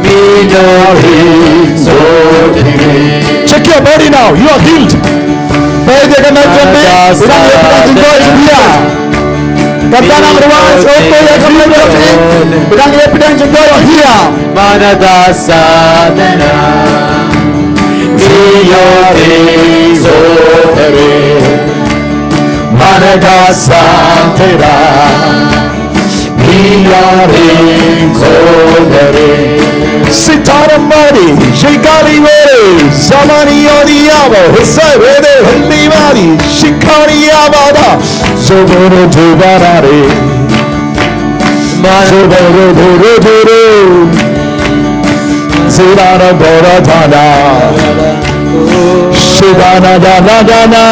Midori sotini. Check your body now. You are healed. Baik dia kena jambi. Bilang dia bilang jenggot dia. Kata nang ruang soto ya kami berarti. Pedang ya pedang jenggot ya. Manadasa tena. Iyo iso tere. Manadasa tena. Iyo iso tere. Sitara mari, shikari wore, zamani yodi yabo, husai wede, hindi mari, shikari yabada. Zoboro dubarare. Zoboro doro doro. Zidana bora dana. Shidana dana dana.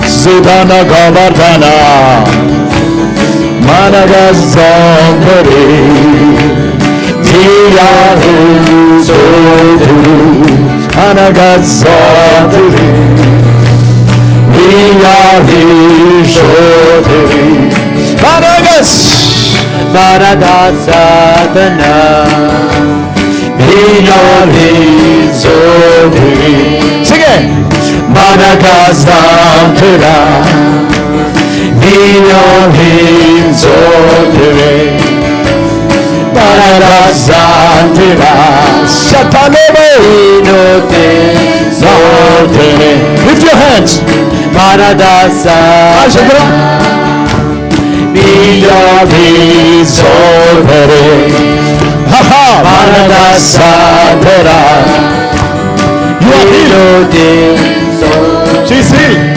Zidana gabar dana. Managa zongkare. Diyahu sotu. Anagazatri. Miyari shotri. Managas. Managasatana. Miyari shotri. Sing it. Managasatana. Miyari shotri. Managasatana. Shatalebe. Lift your hands. Manadasa. Ah, shakira. Miyari sodere. Ha, ha. Manadasa tera. You are healed. She's healed.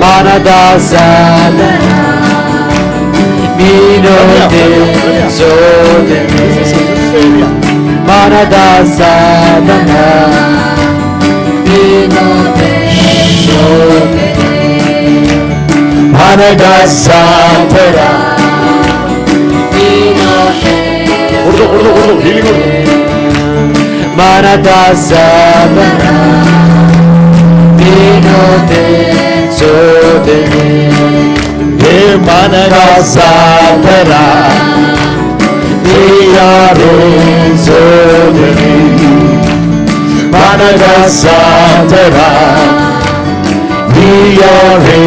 Manadasa. Mino de sode. Manadasa. Mino de sode. Manadasa tera. Mino de. Urdu, Urdu, Urdu. Healing Urdu. Manadasa. Mino de sode. He Manadasa tera, miyari sodere. Manadasa tera, miyari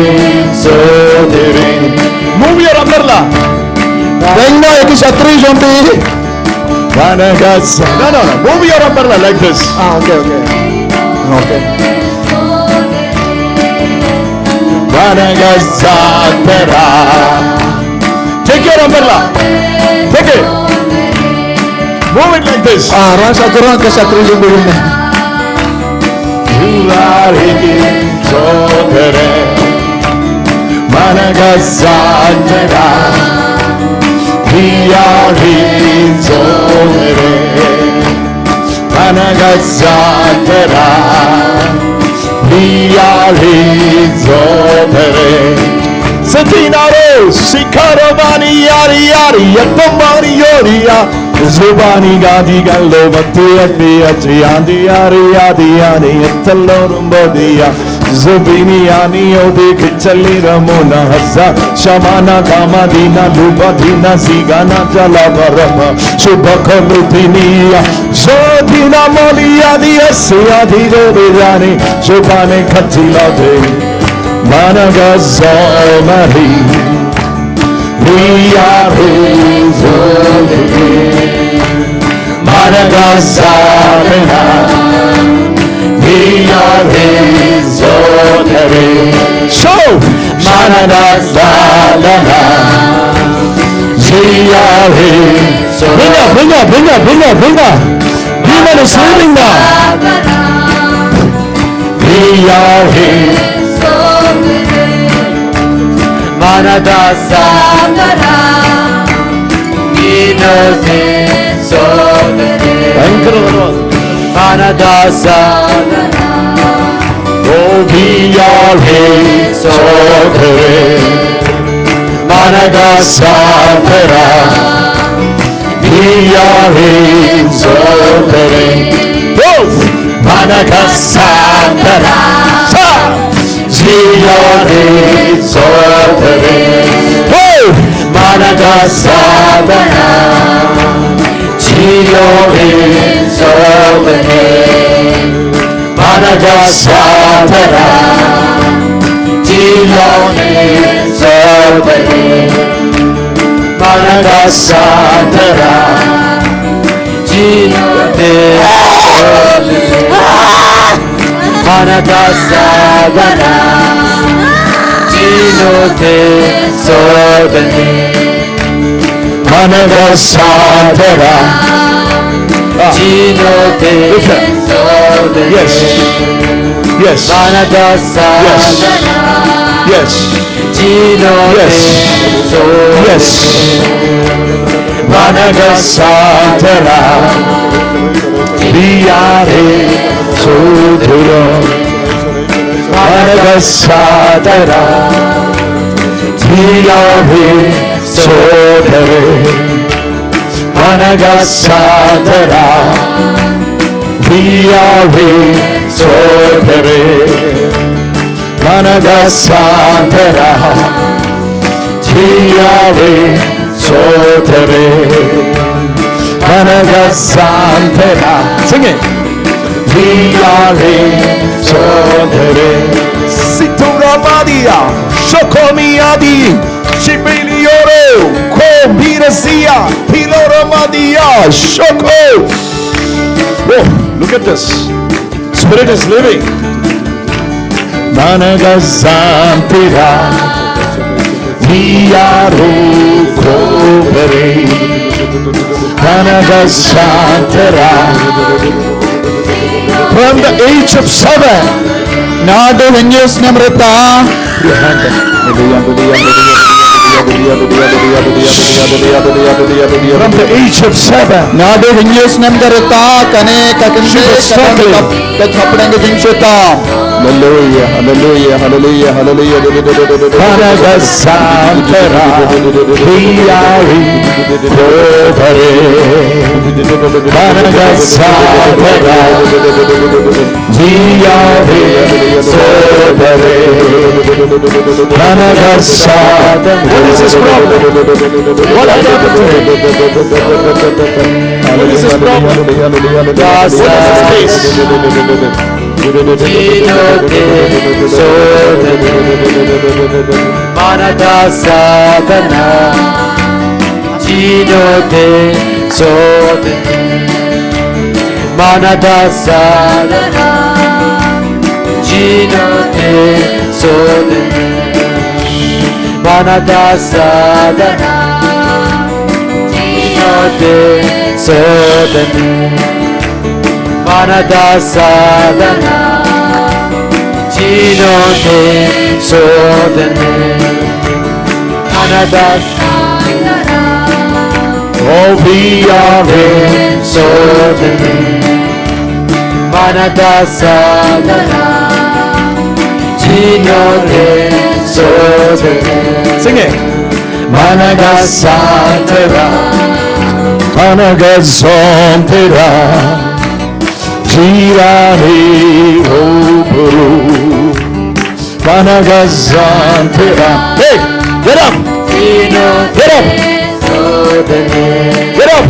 sodere. Move your umbrella. Beng noh ïa ki shatri jong phi. Managasa. No, no, no. Move your umbrella like this. Ah, okay, okay. Okay. Managasa tera. Take your umbrella. Take it. Move it like this. Ah, rang sa kurang ke shatri jong phi. Miyari sodere, Managasa tera, miyari sodere, Managasa tera, miyari sodere. Satinaro, Sikaromani, Yari Yari, Yatomani, Yoria. Zubani gadi galo bati ati ati andi ari adi ani etalo rumbodia. Zubini ani odi kichali ramona haza. Shamana kama dina luba dina zigana jala barama. Shubakoludinia. Zodina moli adi asi adi dobe dani. Zubane katilade. Managasa mari. Miyari sodere, Managasa tera, miyari sodere. So, Managasa tera, miyari sodere. Bring up, bring up, bring up, bring up, bring up. Be not a swimming now. Miyari. Managasa tera. Mino de sodere. Managasa tera. Oh, miyari sodere. Managasa tera. Miyari sodere. Oh! Managasa tera. Sa! Miyari sodere. Oh! Managasa tera. Miyari sodere. Managasa tera. Miyari sodere. Managasa tera. Miyari sodere. Managasa tera. Miyari sodere. Managasa tera. Ah. Listen. Yes. Yes. Yes. Yes. Yes. Yes. Managasa tera. Miyari sodere. Managasa tera. Miyari sodere. Managasa tera. Miyari sodere. Managasa tera. Miyari sodere. Managasa tera. Sing it. Miyari sodere. Situra madia. Shoko miadi. Shibili oro. Ko birasia. Piloro madia. Shoko. Oh, look at this. Spirit is living. Mana ga santira. Niya ru kobere. Mana ga santira. From the age of seven. Naduh hynñiew snem rta. From the age of seven. Naduh hynñiew snem ka rta kane ka kynthei ka don ka, ka hapdeng ka jingshitom. Hallelujah, hallelujah, hallelujah, hallelujah. Mana ga santira, hiari, dobare. Mana ga santira. Jia re sodare, mana ga santira. What is his problem? What happened to him? What is his problem? What is his case? Jino de sodare, mana ga santira. Jino de sodare, mana ga santira. Jino de sodare, mana ga santira. Jino de sodare, mana ga santira. Jino de sodare, mana ga santira. Oh, we are in sodare, mana ga santira. Jino de sodare. Sing it. Mana ga santira, mana ga santira. Jira hi ho buru. Mana ga santira. Hey, get up. Get up. Get up.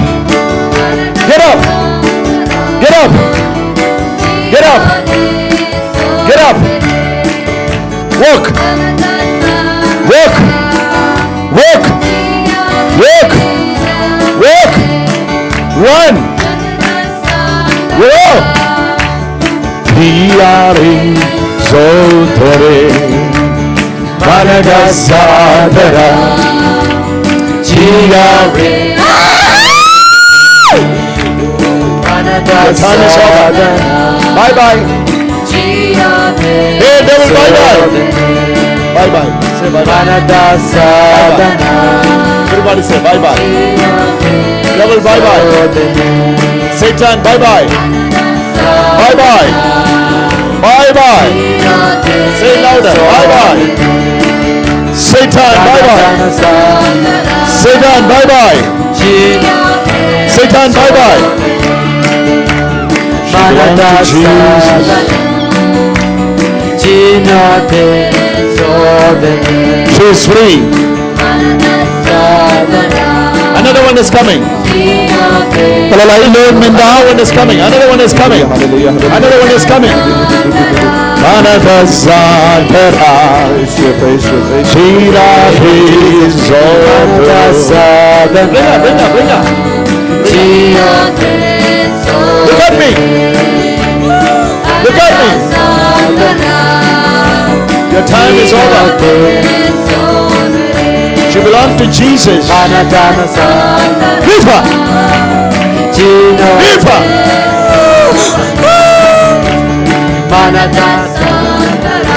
Get up. Get up. Get up. Get up. Walk. Walk. Walk. Walk. Walk. Run. Go. Hiari sodare, mana ga santira. Hiari. Your time is over. Bye bye. Hey, devil, bye bye. Bye bye. Say bye bye. Bye bye. Everybody say bye bye. Devil, bye bye. Satan, bye bye. Bye bye. Bye bye. Say louder. Bye bye. Satan, bye bye. Satan, bye bye. Satan, bye bye. She belongs to Jesus. She is free. Another one is coming. Another one is coming. Another one is coming. Another one is coming. Mana ga santira. Shira hi sodare. Bring her, bring her, bring her. Look at me. Look at me. Your time is over. She belongs to Jesus. Leave her. Leave her. Mana ga santira.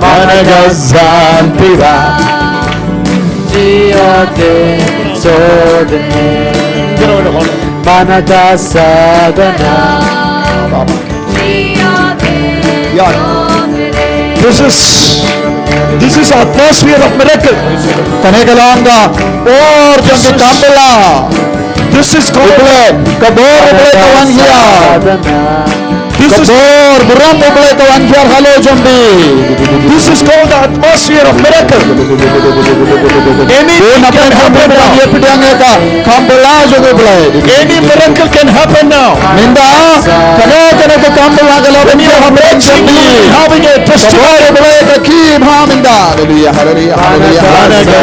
Mana ga santira. Yeah. This is, this is atmosphere of miracle. Kane ka long ka bor jong ki kam bylla. This is called, ka bor U Blei ka wan hiar. This is, ka bor burom U Blei ka wan hiar halor jong phi. This is called the atmosphere of miracle. Anything can happen now. Ka kam bylla jong U Blei. Any miracle can happen now. Mynta kane, kane ka kam bylla ka la ban hiar halor jong phi. Having a testimony. Ka bor U Blei ka khie Hallelujah, hallelujah, hallelujah, hallelujah.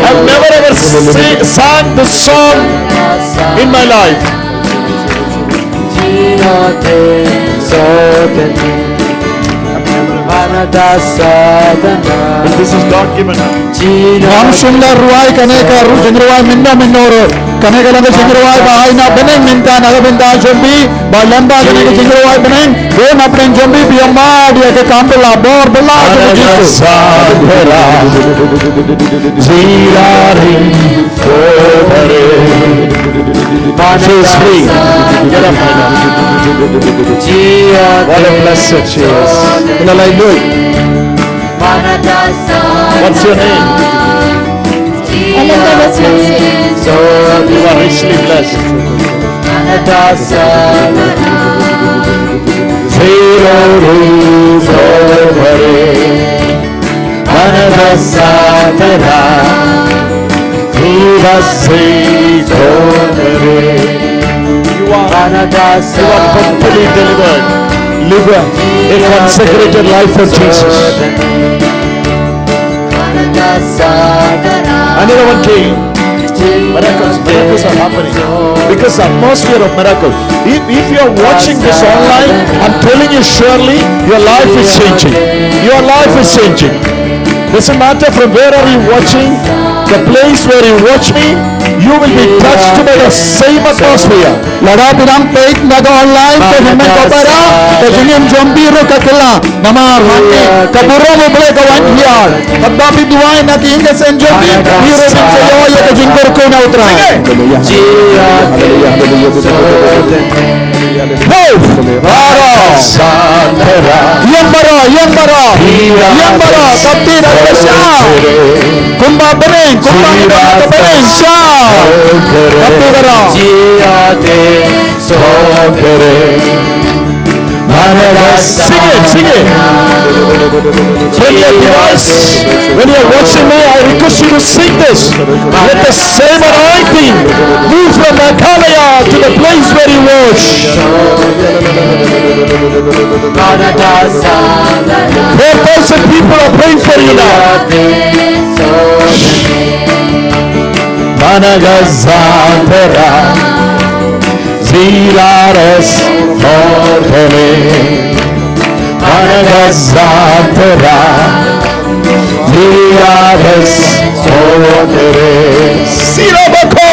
I've never ever si- sang this song in my life. But this is God given. Ngam shym la rwai kane ka ru- jingrwai mynno mynno ruh. Kane ka long ka jingrwai ba ai na bneng mynta na ka bynta jong phi, ba lyngba kane ka jingrwai bneng, ko na pdeng jong phi phi ïa mad ïa ka kam ba la bor ba la jong Jisu. She's free. Get up, my love. What a blessed she is. Ila lai lui. What's your name? Elizabeth Maxim. You are richly blessed. You are, you are totally delivered. Live a, a consecrated life for Jesus. Another one came. Miracles, miracles are happening. Because the atmosphere of miracle. If, if you are watching this online, I'm telling you surely, your life is changing. Your life is changing. Doesn't matter from where are you watching, the place where you watch me, you will be touched by the same atmosphere. Lada phi dang peit na ka online, ka jingmut ka para, ka jingim jong phi ruh ka kylla. Namar hangne ka burom U Blei ka wan hiar. Katba phi duwai na ki ïing ki sem jong phi, phi ruh phin sa ïoh ïa ka jingkyrkhu na U Trai. Hallelujah, hallelujah, hallelujah, hallelujah. Move! Baroh! Ïeng baroh, ïeng baroh! Ïeng baroh! Kap ti da ka sha! Kumba bneng, kumba ngi don ha ka bneng, sha! Kap ti baroh! Sing it, sing it. When your device, when you're watching me, I request you to sing this. Let the same anointing move from Meghalaya to the place where you watch. Four thousand people are praying for you now. Zirares Hordene Managazatera Zirares Hordene Sirabako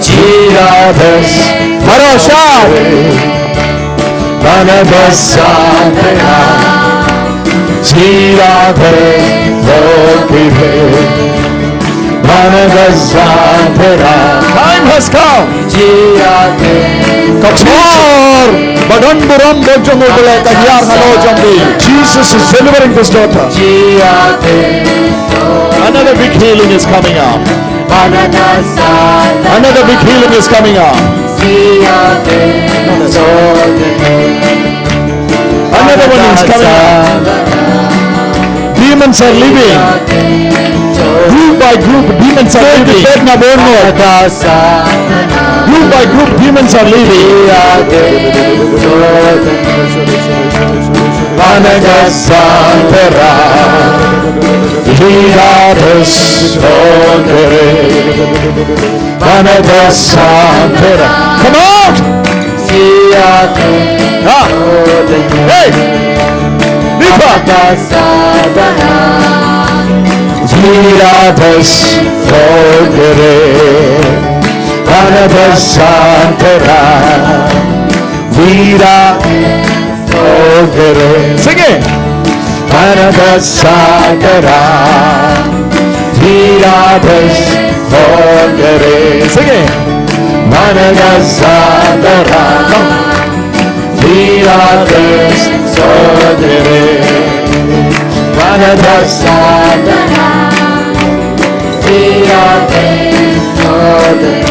Zirares Marosha Managazatera Zirares Hordene Time has come. Ka por ba don burom bad jong U Blei ka hiar halor jong phi. Jesus is delivering this daughter. Another big healing is coming up. Another big healing is coming up. Another one is coming up. Demons are leaving. Group by group, demons are leaving. Group by group, demons are leaving. Come out! Ah. Hey! Nipa! Viradas Hogere Vanadas Santera Vira Hogere Sing it! Vanadas Santera Viradas Hogere Sing it! Vanadas Santera Viradas Hogere Vanadas Santera Viradas Hogere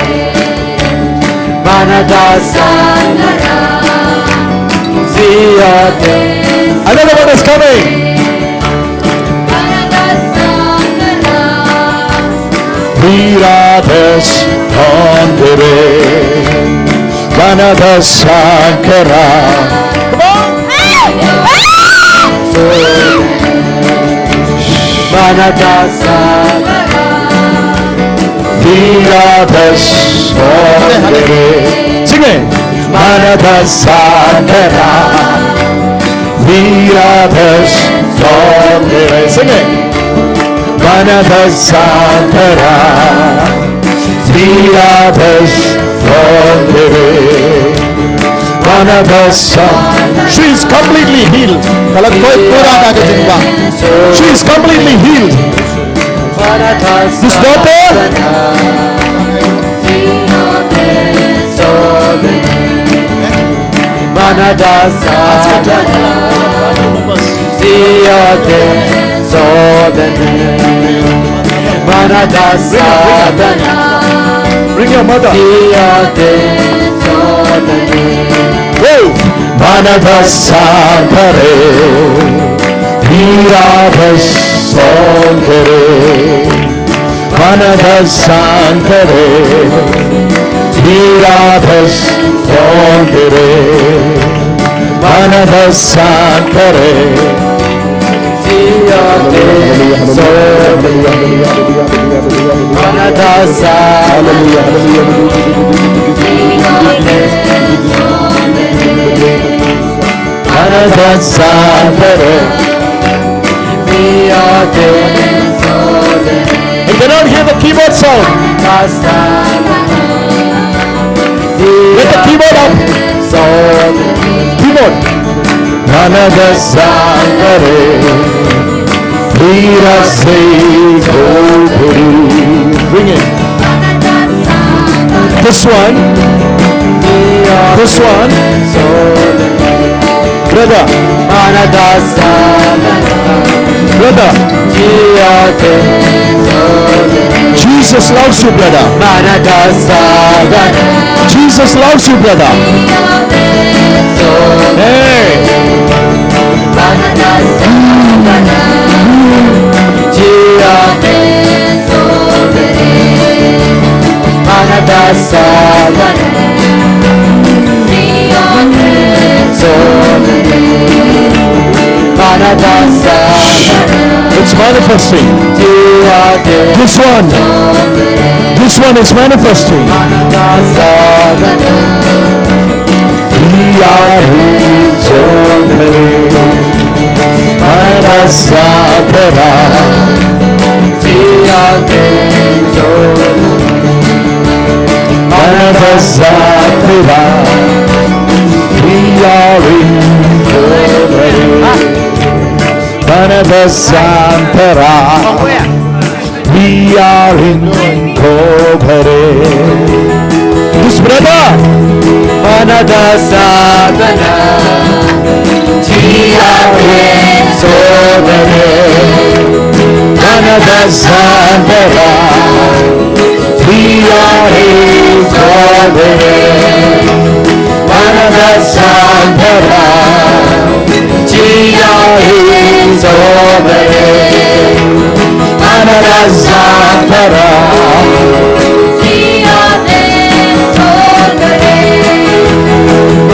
Another one is coming. Viradas Hondere. Manada Sankara. Come on. Manada Sankara. Vira Sangare. Sing it. Manada Sankara. Vira Sangare. Sing it. Manada Sankara. Vira Sangare. Manada Sa-, she is completely healed. Ka la koit pura da ka jingpang. She is completely healed. This daughter. Bring your mother. Whoa. Manada Sankare, Vira Sangare. Manada Sankare, Vira Sangare. Manada Sankare. Hallelujah, hallelujah, hallelujah, hallelujah, hallelujah, hallelujah, hallelujah. Hallelujah, hallelujah, hallelujah, hallelujah, hallelujah. Manada Sankare. I cannot hear the keyboard sound. Get the keyboard up. Keyboard. Manada Sankare. Vira Sangare. Bring it. This one. This one. Brother. Brother. Jesus loves you, brother. Jesus loves you, brother. Hey. It's manifesting. This one. This one is manifesting. Manada Sankara. We are in recovery. This brother. Manada Sankara. Manada Sankara. We are in recovery. Manada Sankara. Jia hi Sohbare, Manada Sankara.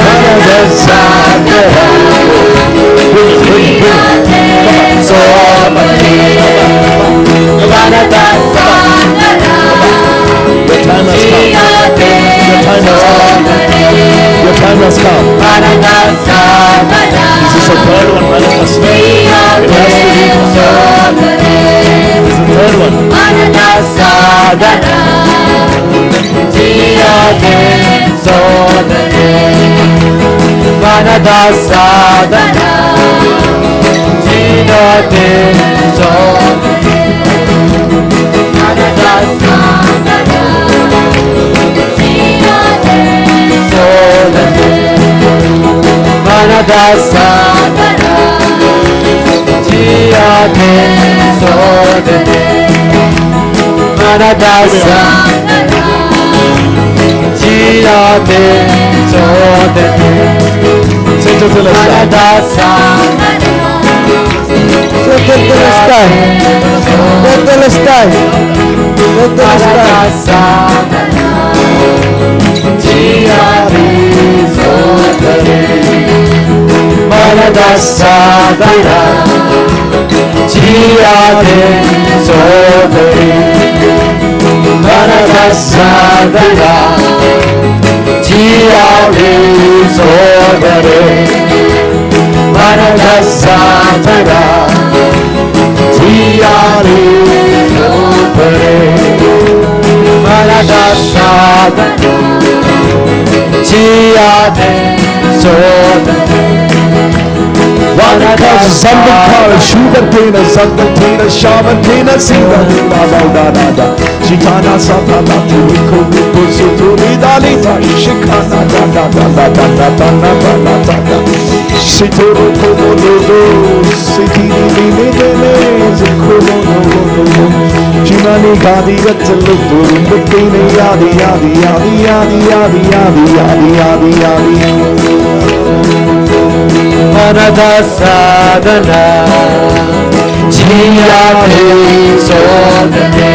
Manada Sankara. Sohbare, Manada Sankara. Your time has come. Your time has come. Your time has come. This is the third one, manifest. It has to be. This is the third one. Manada Sankara. Manada Sankara. Jia hi Sohbare, Manada Sankara. Jia hi Sohbare. Say Tetelestai. Manada Sankara. Say Tetelestai. Tetelestai. Tetelestai. Manada Sankara. Jia hi Satara, jia de sodare. Manada satara, jia de sodare. Manada satara, jia de sodare. Manada satara, jia de sodare. Wadaka zambukal, shubatena, zandatena, shabantena, sinda, da, da, da, da, da. Shitana, satana, tuiko, tuiko, suturi, dalita, shikana, da, da, da. Sitoro, komo, dodo, sitini, mini, mene, zikomo, dodo, dodo. Shimani, gadi, gatalo, duru, bekene, yadi, yadi, yadi. Manada sadana, jia de sodare.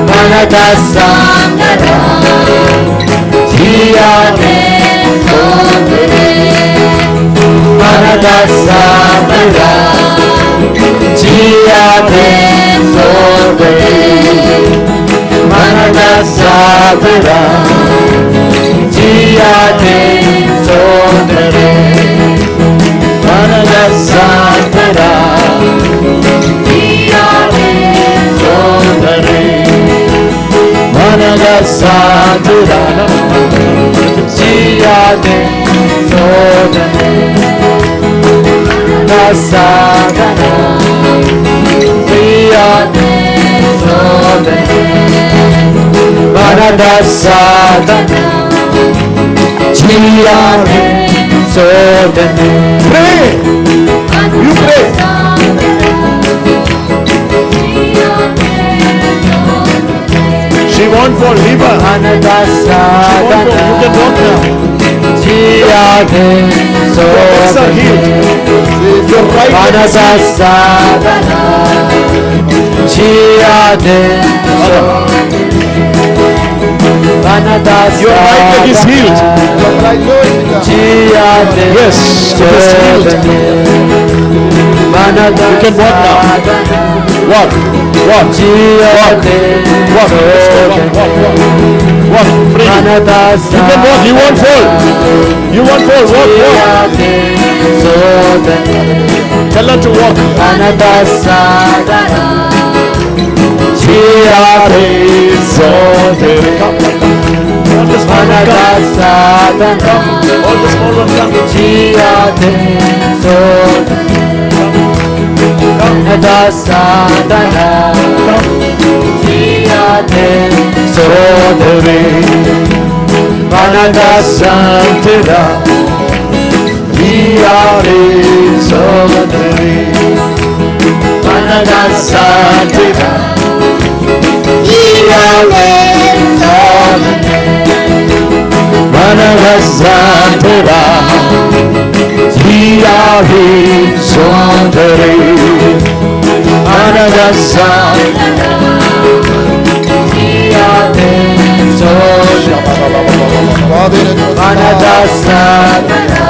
Manada sadana, jia de sodare. Manada sadana, jia de sodare. Manada satara, jia de sodare. Manada satara, jia de sodare. Manada satara, jia de sodare. Manada satara, jia de sodare. Manada satara, jia de sodare. Pray. You pray. She won't fall, leave her. She won't fall. You can walk now. Your legs are healed. Your right leg is healed. Your right leg is healed. Yes, it is healed. You can walk now. Walk, walk, walk, walk, walk, walk, walk, walk, freely. You can walk, you won't fall. You won't fall, walk, walk. Tell her to walk. Come, come, come. All the small one, come. All the small one, come. Manada satara, jia de sodare. Manada satara, jia de sodare. Manada satara, jia de sodare. Manada satara, jia de sodare. Manada satara, jia de sodare. Manada satara,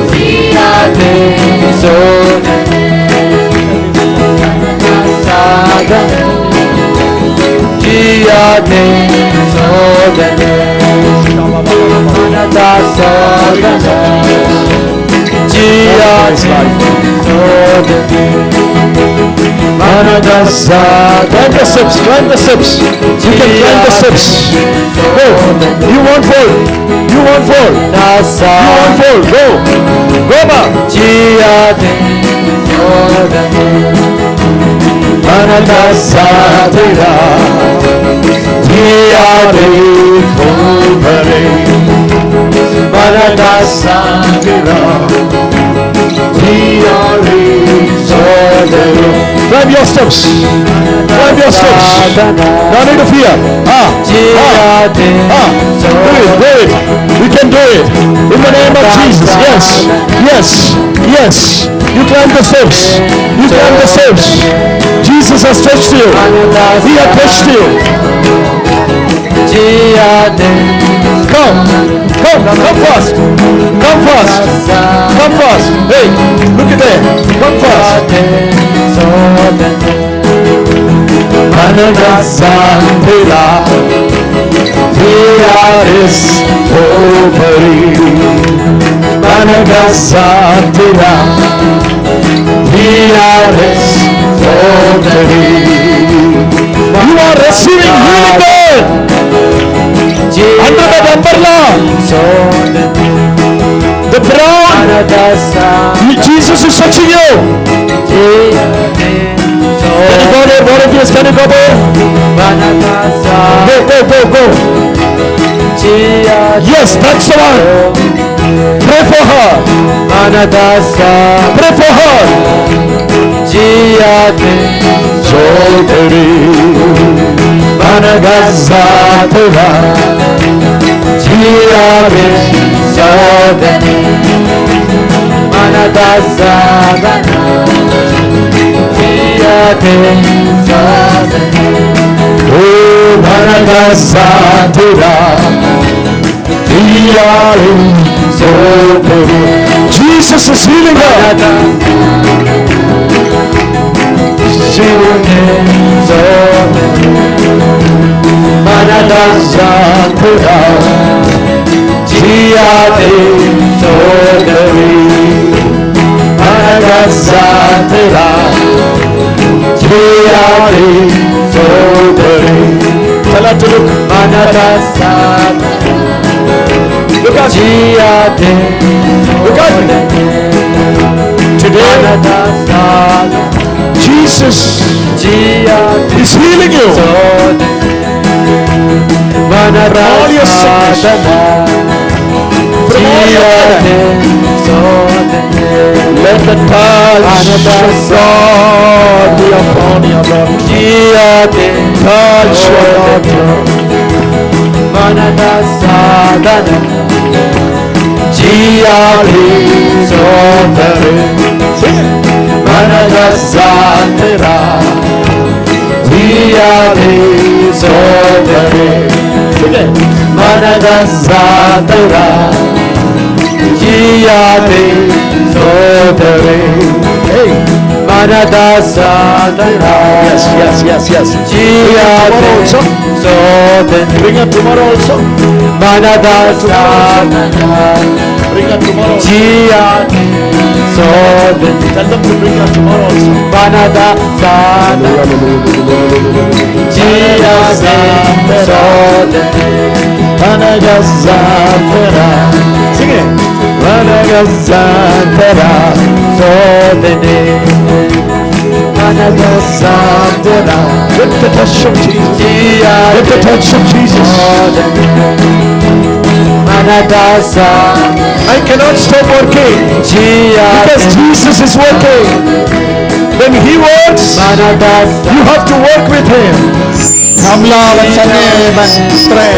jia de sodare. Manada satara, jia de sodare. Manada satara, jia de sodare. Manada satara. Climb the steps, climb the steps. You can climb the steps. Go. You won't fall. You won't fall. You won't fall. Go. Go, ma. Jia de sodare. Manada satara, jia de sodare. Manada satara, jia de sodare. Climb your steps. Climb your steps. No need to fear. Ah, ah, ah. Do it, do it. We can do it. In the name of Jesus. Yes, yes, yes. You climb the steps. You climb the steps. Jesus has touched you. He has touched you. Come, come, come fast. Come. Come fast. Come fast. Hey, look at there. Come fast. Mana da santira, diaris pobri. Mana da santira, diaris pobri. You are receiving healing there. Under that umbrella, the brown, Jesus is touching you. Can you go there, volunteers? Can you go there? Go, go, go, go. Yes, that's the one. Pray for her. Pray for her. Jia te sotri, mana da santira. Jia te sotri, mana da santira. Jia te sotri, oh, mana da santira. Jesus is healing her. Tell her to look. Look at me. Look at me. Today, Jesus is healing you from all your sickness, from all your pain. Let the touch of God be upon your daughter. Touch your daughter. Mana da santira. Jia te sotri. Sing it. Mana da santira. Jia te sotri. Sing it. Mana da santira. Jia te sotri. Hey. Mana da santira. Yes, yes, yes, yes. Jia te sotri. Bring her tomorrow also. Mana da santira. Bring her tomorrow also. Jia te sotri. Tell them to bring her tomorrow also. Mana da santira. Jia te sotri. Mana da santira. Sing it. Mana da santira. Sotri. Mana da santira. With the touch of Jesus. With the touch of Jesus. Mana da santira. I cannot stop working. Because Jesus is working. When he works, you have to work with him. Samla ban sangeh ban trei.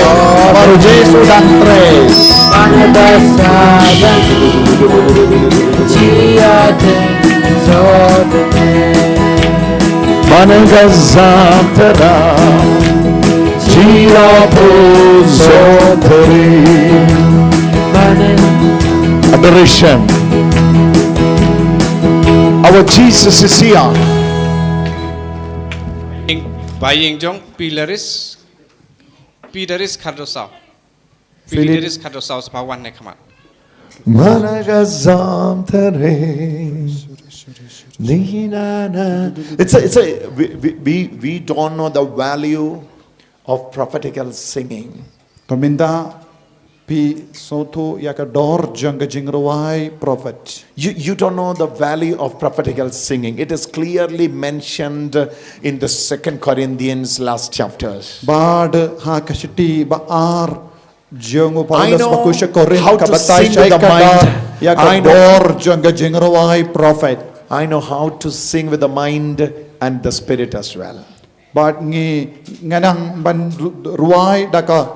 Baroh Jisu dang trei. Mana da santira. Jia te sotri. Adoration. Our Jesus is here. Bai ïing jong Pilaris, Pilaris Khardosaw. Philip. Pilaris Khardosaw, sngewbha wan ne khmat. Mana da santira. Ni na na. It's a, it's a, we, we, we, we don't know the value of prophetical singing. Te mynta phi sngewthuh ïa ka dor jong ka jingrwai prophet. You, you don't know the value of prophetical singing. It is clearly mentioned in the Second Corinthians last chapters. Bad ha ka shithi ba ar jong u Paulus ba kush Korinth ka batai shai ka da ïa ka dor jong ka jingrwai prophet. I know how to sing with the mind and the spirit as well. Bad ngi, nga nang ban rwai da ka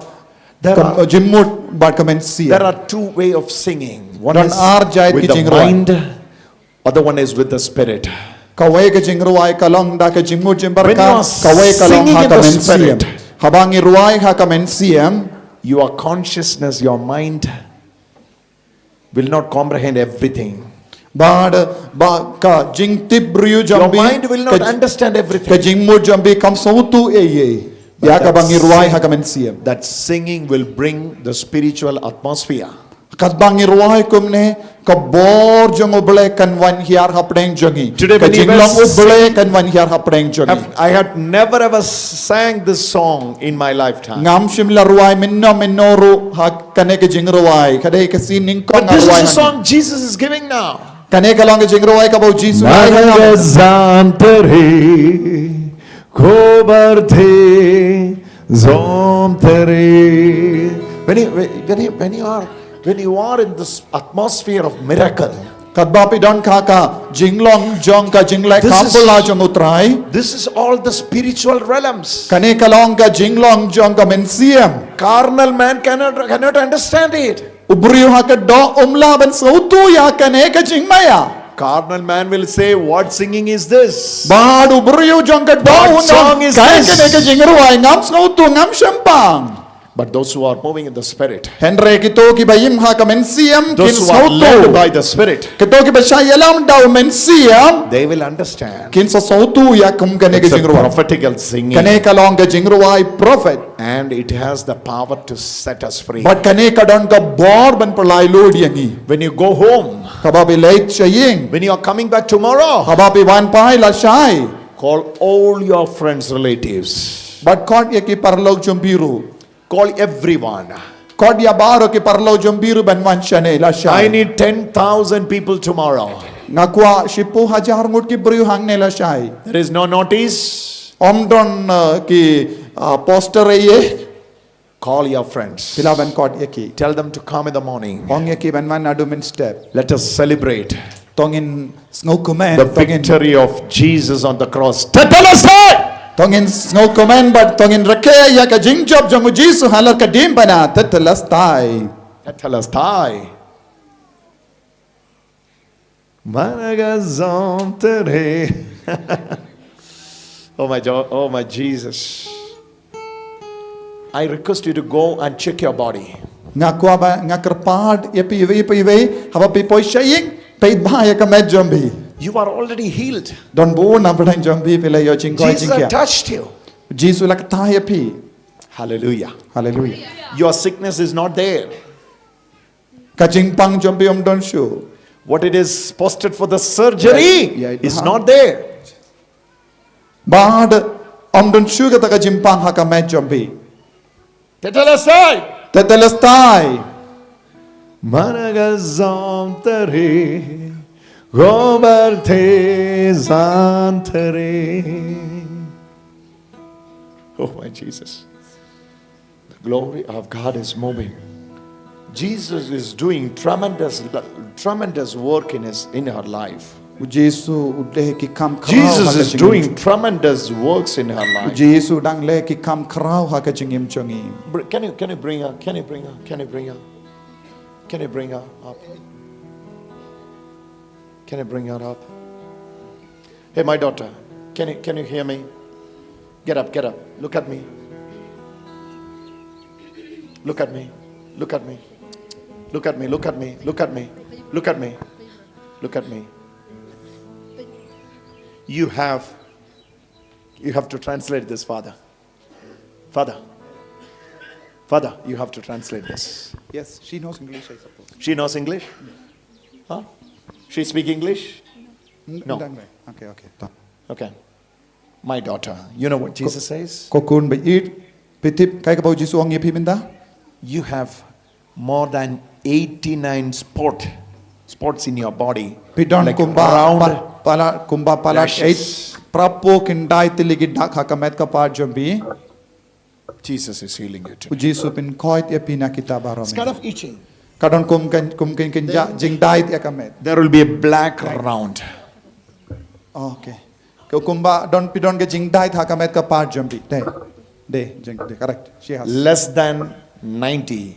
jingmut bad ka mynsiem. There are two way of singing. One is with the mind, other one is with the spirit. Kawei ka jingrwai ka long da ka jingmut jingpyrkhat, kawei ka long ha ka mynsiem. Haba ngi rwai ha ka mynsiem, your consciousness, your mind, will not comprehend everything. Bad ba ka jingtip briew Your jong phi, mind will not ka, understand ka everything. jingmut jong phi kam sngewthuh ei ei. But Ïa kaba that ngi rwai sing- ha ka mynsiem. That singing will bring the spiritual atmosphere. Katba ngi rwai kumne, ka bor jong U Blei kan wan hiar hapdeng jong ngi. Today Ka when you jinglong were U Blei singing- kan wan hiar hapdeng jong ngi. Have- I had never ever sang this song in my lifetime. Ngam shym la rwai mynno mynno ruh ha kane ka jingrwai. Ka dei ka sien nyngkong But this nga rwai is a ha. Song Jesus is giving now. Kane ka long ka jingrwai kaba U Jisu ai ha ngi. Zantere kobar the zomtere. When you, when you, when you are when you are in this atmosphere of miracle, Katba phi don ha ka jinglong jong ka jingleh This is- kham pula jong U Trai. this is all the spiritual realms. Kane ka long ka jinglong jong ka mynsiem. Carnal man cannot cannot understand it. U briew ha ka doh um lah ban sngewthuh ïa kane ka jingmaïa. Carnal man will say, "What singing is this?" Bad u briew jong ka doh What un song ong, is "Kaei this?" kane ka jingrwai, ngam sngewthuh, ngam shempang." But those who are moving in the spirit, Hynrei kito kiba im ha ka mynsiem kin those who are led sngewthuh. By the spirit, Kito kiba shah ïalam da u mynsiem they will understand. Kin sa sngewthuh ïa kum kane ka It's a jingrwai. Prophetical singing. Kane ka long ka jingrwai prophet. And it has the power to set us free. Bad kane ka don ka bor ban pynlait lut ïa ngi. When you go home, Haba phi leit sha ïing. When you are coming back tomorrow, Haba phi wan phai lashai. Call all your friends, relatives. Bad khot ïa ki paralok jong phi ruh. Call everyone. Khot ïa baroh ki paralok jong phi ruh ban wan shane lashai. I need ten thousand people tomorrow. Nga kwah shiphew hajar ngut ki briew hangne lashai. There is no notice. Ym don uh, ki uh, poster ei ei. Call your friends. Phi lah ban khot ïa ki. Tell them to come in the morning. Ong ïa ki ban wan naduh mynstep. Let us celebrate To ngin sngewkmen. the To ngin, victory of Jesus on the cross. Tetelestai! to ngin sngewkmen bad to ngin rakhe ïa ka jingjop jong u Jisu halor ka diengphna. Tetelestai. Tetelestai. Managa zom tere. Oh my Jo-, oh my Jesus. I request you to go and check your body. Nga kwah ba, nga kyrpad ïa phi iwei pa iwei, haba phi poi sha ïing, peit bha ïa ka met jong phi. You are already healed. Don bun na pdeng jong phi, phi la ïoh jingkoit. Jesus jingkhiah. Touched you. Jisu la ktah ïa phi. Hallelujah. Hallelujah. Your sickness is not there. Ka jingpang jong phi ym don shuh. What it is posted for the surgery Yeah, yeah, is uh-huh. Not there. Bad ym don shuh kata ka jingpang ha ka met jong phi. Tetelestai. Tetelestai. Managa zom tere. Gobar te zan tere. Oh my Jesus. The glory of God is moving. Jesus is doing tremendous, tremendous work in his, in her life. U Jisu u leh ki kam khraw Jesus ha ka is jingim. Doing tremendous works in her U life. Jisu dang leh ki kam khraw ha ka jingim jong ngi. Br- Can you, can you bring her? Can you bring her? Can you bring her? Can you bring her up? Can you bring her up? Hey, my daughter, can you, can you hear me? Get up, get up. Look at me. Look at me. Look at me. Look at me. Look at me. Look at me. Look at me. Look at me. You have, you have to translate this, Father. Father. Father, you have to translate this. Yes, she knows English, I suppose. She knows English? Huh? She speak English? No. Okay, okay. Okay. My daughter, you know what Jesus says? Ko khun ba ïeit, phi tip kaei kaba u Jisu ong ïa phi mynta? You have more than eighty-nine spot, spots in your body. Phi don Like kumba round pa- pala kumba pala rashes. Eight, praphew khyndai tylli ki dak ha ka met ka par jong phi. Jesus is healing you U today. Jisu u pynkhoit ïa phi na kita baroh. It's kind of itching. Ka don kum kan kum kan kan ja jingdait ïa ka met. There will be a black round. Okay. Ka kumba don phi don ka jingdait ha ka met ka par jong phi. Dei. Dei jing dei correct. She has. Less than ninety,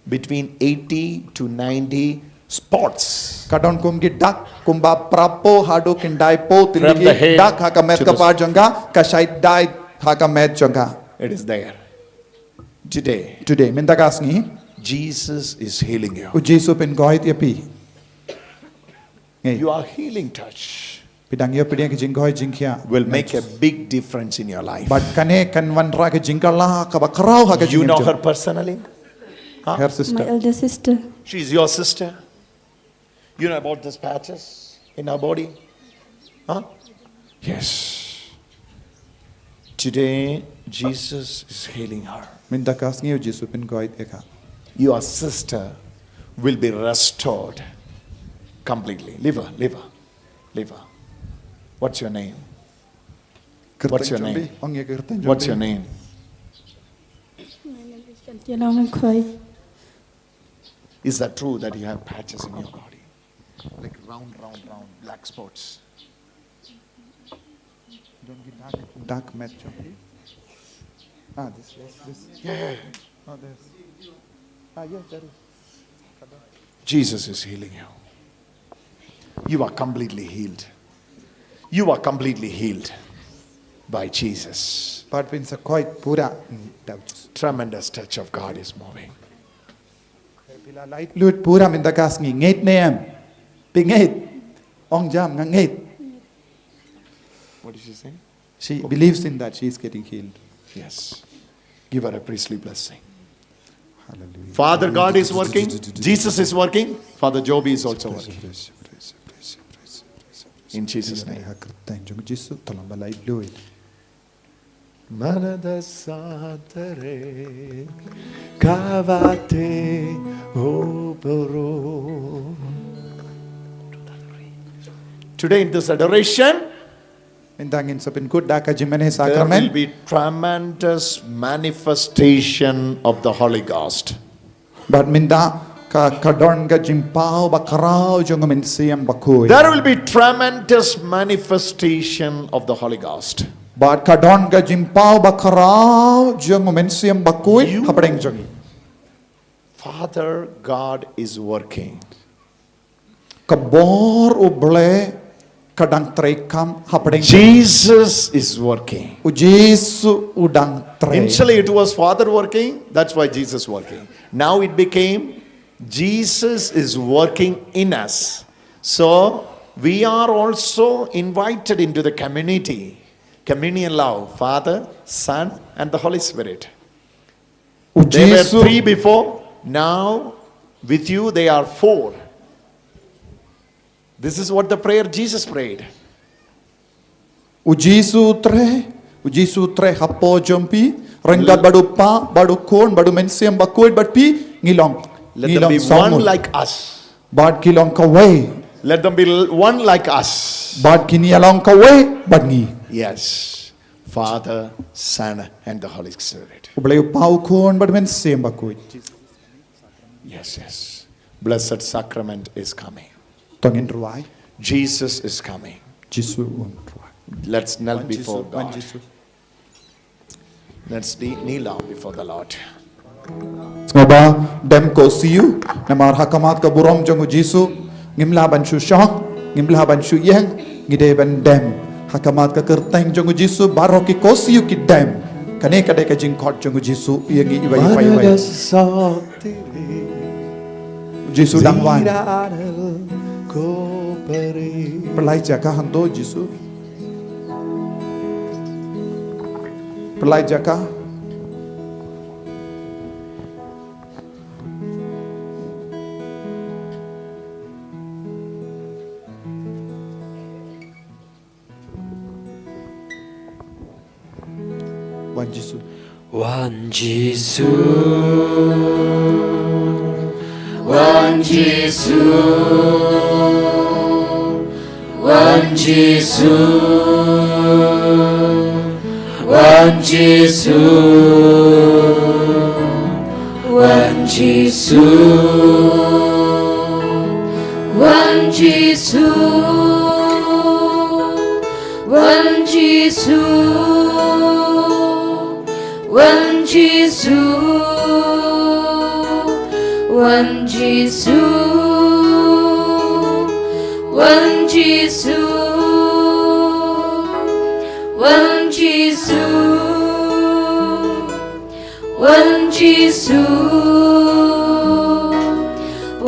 between eighty to ninety spots. Ka don kum ki dak kumba praphew haduh khyndaiphew tylli ki dak ha ka met ka par jong ka, ka shait dait ha ka met jong ka. It is there. Today, Today mynta ka sngi. Jesus is healing you. U Jisu u pynkhuid ïa phi. Ngi. Your healing touch Phi dang ïoh pdiang ki jingkhuid jingkhiah. Will make a big difference in your life. Bad kane kan wanrah ka jingkylla kaba khraw ha ka jingim jong phi. You know her personally? Huh? Her sister. My elder sister. She's your sister. You know about these patches in her body? Huh? Yes. Today, Jesus is healing her. Mynta ka sngi u Jisu u pynkhuid ïa ka. Your sister will be restored completely. Leave her, leave her, leave her. What's your name? What's your name? Ong ïa ka kyrteng jong phi. What's your name? My name is Shanti Along Khoi. Is that true that you have patches in your body? Like round, round, round, black spots. Don ki dak, dak met jong phi. Ah, this, this, this. Yeah, yeah, yeah. Oh, this. Ah, yes, that is. Jesus is healing you. You are completely healed. You are completely healed by Jesus. Bad phin sa khuid pura. Mm, da u Jisu. Tremendous touch of God is moving. Phi la laitluid pura mynta ka sngi, ngeit ne em? Phi ngeit? Ong jam, nga ngeit. What did she say? She believes in that she is getting healed. Yes. Give her a priestly blessing. Hallelujah. Father God is working. Jesus is working. Father Joby is also working. In Jesus' name. Ha kyrteng jong u Jisu, to lam ba laitluid. Manada satare kavate oboro. Today in this adoration, mynta ngin sa pynkut da ka jingmane sakramen, there will be tremendous manifestation of the Holy Ghost. Bad mynta ka, ka don ka jingpaw bakhraw jong u Mynsiem Bakhuid. There will be tremendous manifestation of the Holy Ghost. Bad ka don ka jingpaw bakhraw jong u Mynsiem Bakhuid hapdeng jong ngi. Father God is working. Ka bor U Blei ka dang treikam hapdeng. Jesus is working. U Jisu u dang trei. Initially it was Father working, that's why Jesus working. Now it became Jesus is working in us. So we are also invited into the community. Communion love, Father, Son, and the Holy Spirit. They were three before, now with you they are four. This is what the prayer Jesus prayed. U Jisu u trei, u Jisu u trei hapoh jong phi, ryngkat bad u Pa, bad u Khun, bad u Mynsiem Bakhuid, bad phi, ngi long, ngi long saw ngut. Let them be one like us. Bad ki long kawei. Let them be l-, one like us. Bad kin ïa long kawei bad ngi. Yes. Father, Son, and the Holy Spirit. U Blei u Pa, u Khun bad u Mynsiem Bakhuid. Yes, yes. Blessed sacrament is coming. To ngin rwai. Jesus is coming. Jisu un rwai. Let's kneel before God. Let's kneel down before the Lord. Sngewbha dem ko siew, namar ha khmat ka burom jong u Jisu ngim lah ban shu shong, ngim lah ban shu ïeng, ngi dei ban dem. Ha khmat ka kyrteng jong u Jisu baroh ki ko siew ki dem. Kane ka dei ka jingkhot jong u Jisu ïa ngi iwei pa iwei. U Jisu dang wan. Pynlait jaka hangto Jisu. Pynlait jaka. Wan Jisu. Wan Jisu. Wan Jisu. Wan Jisu. Wan Jisu. Wan Jisu. Wan Jisu. Wan Jisu. Wan Jisu. Wan Jisu. Wan Jisu. Wan Jisu. Wan Jisu.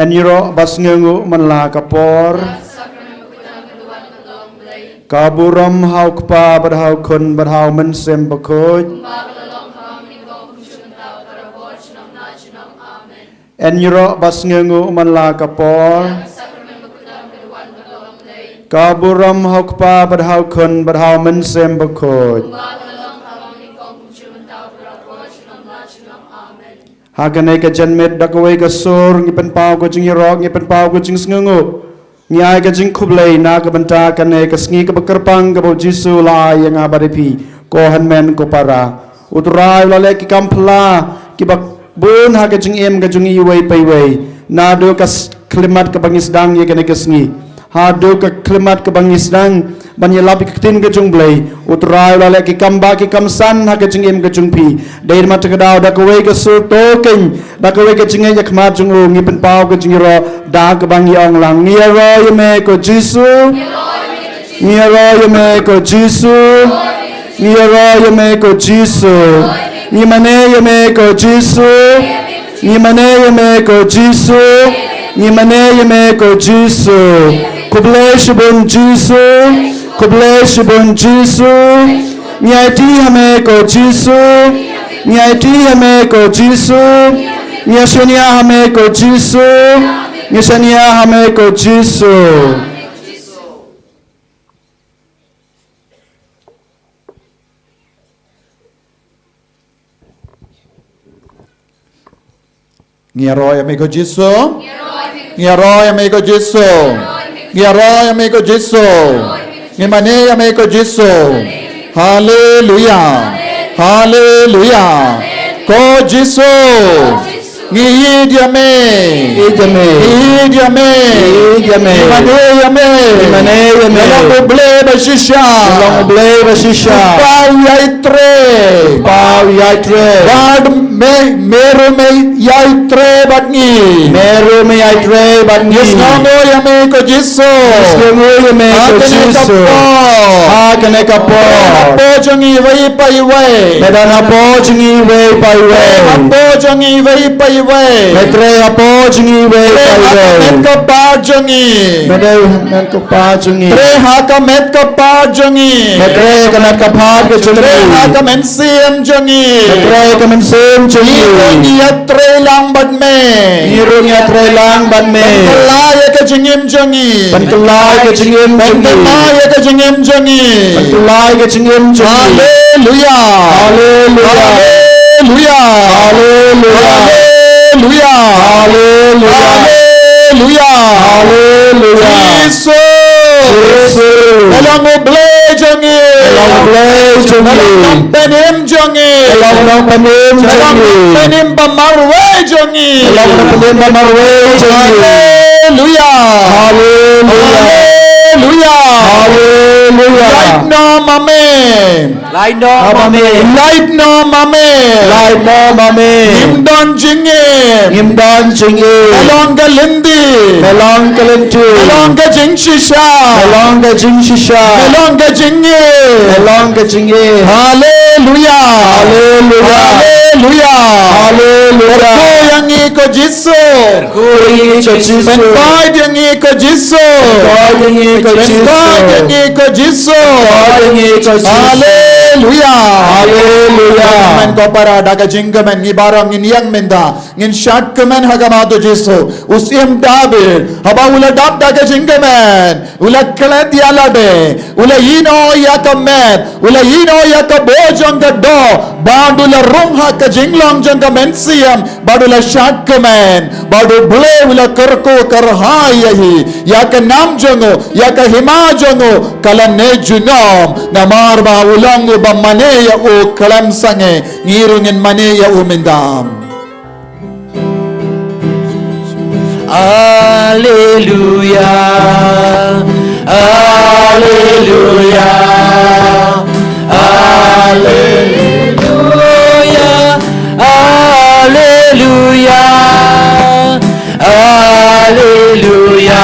Yn ïaroh ba sngewnguh man la ka por. Ka burom ha u Kpa bad ha u Khun bad ha u Mynsiem Bakhuid. Yn ïaroh ba sngewnguh man la ka por. Ka burom ha u Kpa bad ha u Khun bad ha u Mynsiem Bakhuid. Ha kane ka janmiet da kawei ka sur ngi pynpaw ka jingïaroh, ngi pynpaw ka jingsngewnguh. Ngi ai ka jingkhublei na ka bynta kane ka sngi kaba kyrpang kaba u Jisu u la ai ïa nga bad ïa phi, ko hynmen ko para. U Trai u la leh ki kam phylla kiba bun ha ka jingim ka jong ngi iwei pa iwei. Naduh ka s-, khyllipmat kaba ngi sdang ïa kane ka sngi haduh ka khyllipmat kaba ngi sdang ban ïalap ïa ka ktien ka jong U Blei. U Trai u la leh ki kam ba ki kam san ha ka jingim ka jong phi. Dei namar kata ka daw da kawei ka sur to keiñ, da kawei ka jingngeit ha khmat jong u ngi pynpaw ka jingïaroh da kaba ngi ong lang: Ngi ïaroh ïa me ko Jisu. Ngi ïaroh ïa me ko Jisu. Ngi ïaroh ïa me ko Jisu. Ngi mane ïa me ko Jisu. Ngi mane ïa me ko Jisu. Ngi mane ïa me ko Jisu. Khublei shibun Jisu. Khublei shibun Jisu. Ngi aiti ha me ko Jisu. Ngi aiti ha me ko Jisu. Ngi ïashaniah ha me ko Jisu. Ngi ïashaniah ha me ko Jisu. Ngi ïaroh ïa me ko Jisu. Ngi ïaroh ïa me ko Jisu. Ngi ïaroh ïa me ko Jisu. Ngi mane ïa me ko Jisu. Haleluya. Haleluya. Ko Jisu. Ngi ïeit ïa me. Ïeit ïa me. Ngi ïeit ïa me. Ïeit ïa me. Ngi mane ïa me. Ngi mane ïa me. Ngi long U Blei ba shisha. Ngi long U Blei ba shisha. U Kpa u ïai trei. U Kpa u ïai trei. Bad me, me ruh me ïai trei bad ngi. Me ruh me ïai trei bad ngi. Ngi sngewnguh ïa me ko Jisu. Ngi sngewnguh ïa me ko Jisu. Ha kane ka por. Ha kane ka por. Me don hapoh jong ngi iwei pa iwei. Me don hapoh jong ngi iwei pa iwei. Me don hapoh jong ngi iwei pa iwei. Me trei hapoh jong ngi iwei pa iwei. Trei ha ka met ka phad jong ngi. Me trei ha ka met ka phad jong ngi. Me trei ha ka met ka phad ka jong ngi. Trei ha ka met ka phad ka jong ngi. Trei ha ka mynsiem jong ngi. Me trei ha ka mynsiem jong ngi. Ngi ruh ngi ïatrei lang bad me. Ngi ruh ngi ïatrei lang bad me. Pynkylla ïa ka jingim jong ngi. Pynkylla ïa ka jingim jong ngi. Pynkylla ïa ka jingim jong ngi. Pynkylla ïa ka jingim jong ngi. Haleluya. Haleluya. Haleluya. Haleluya. Haleluya. Haleluya. Haleluya. Jisu. Jisu. Me long U Blei jong ngi. Me long U Blei jong ngi. Me long Nongpynim jong ngi. Me long Nongpynim jong ngi. Me long Nongpynim ba marwei jong ngi. Me long Nongpynim ba marwei jong ngi. Haleluya. Haleluya. Haleluya. Haleluya. Lait noh ma me. Lait noh ma me. Lait noh ma me. Lait noh ma me. Ngim don jingim. Ngim don jingim. Me long ka lynti. Me long ka lynti. Me long ka jingshisha. Me long ka jingshisha. Me long ka jingim. Me long ka jingim. Haleluya. Haleluya. Haleluya. Haleluya. Kyrkhu ïa ngi ko Jisu. Kyrkhu ïa ngi ko Jisu. Pynkhuid ïa ngi ko Jisu. Pynkhuid ïa ngi ko Jisu. Pynkhuid ïa ngi ko Jisu. Pynkhuid ïa ngi ko Jisu. Haleluya. Haleluya. Ko hynmen ko para, da ka jingkmen ngi baroh ngin ïeng mynta. Ngin shad kmen ha khmat u Jisu. U Syiem David, haba u la dap da ka jingkmen, u la klet ïa lade, u la ïehnoh ïa ka met, u la ïehnoh ïa ka bor jong ka doh, bad u la rung ha ka jinglong jong ka mynsiem, bad u la shad kmen, bad U Blei u la kyrkhu kyrhai ïa hi, ïa ka nam jong u, ïa ka hima jong u, ka lane junom, namar ba u long uba mane ïa u khlem sangeh, ngi ruh ngin mane ïa u mynta. Alleluia, alleluia, alleluia, alleluia, alleluia,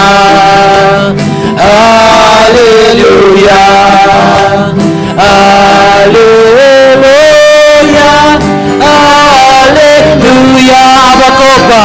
alleluia. Alleluia, alleluia. Aba ko Kpa.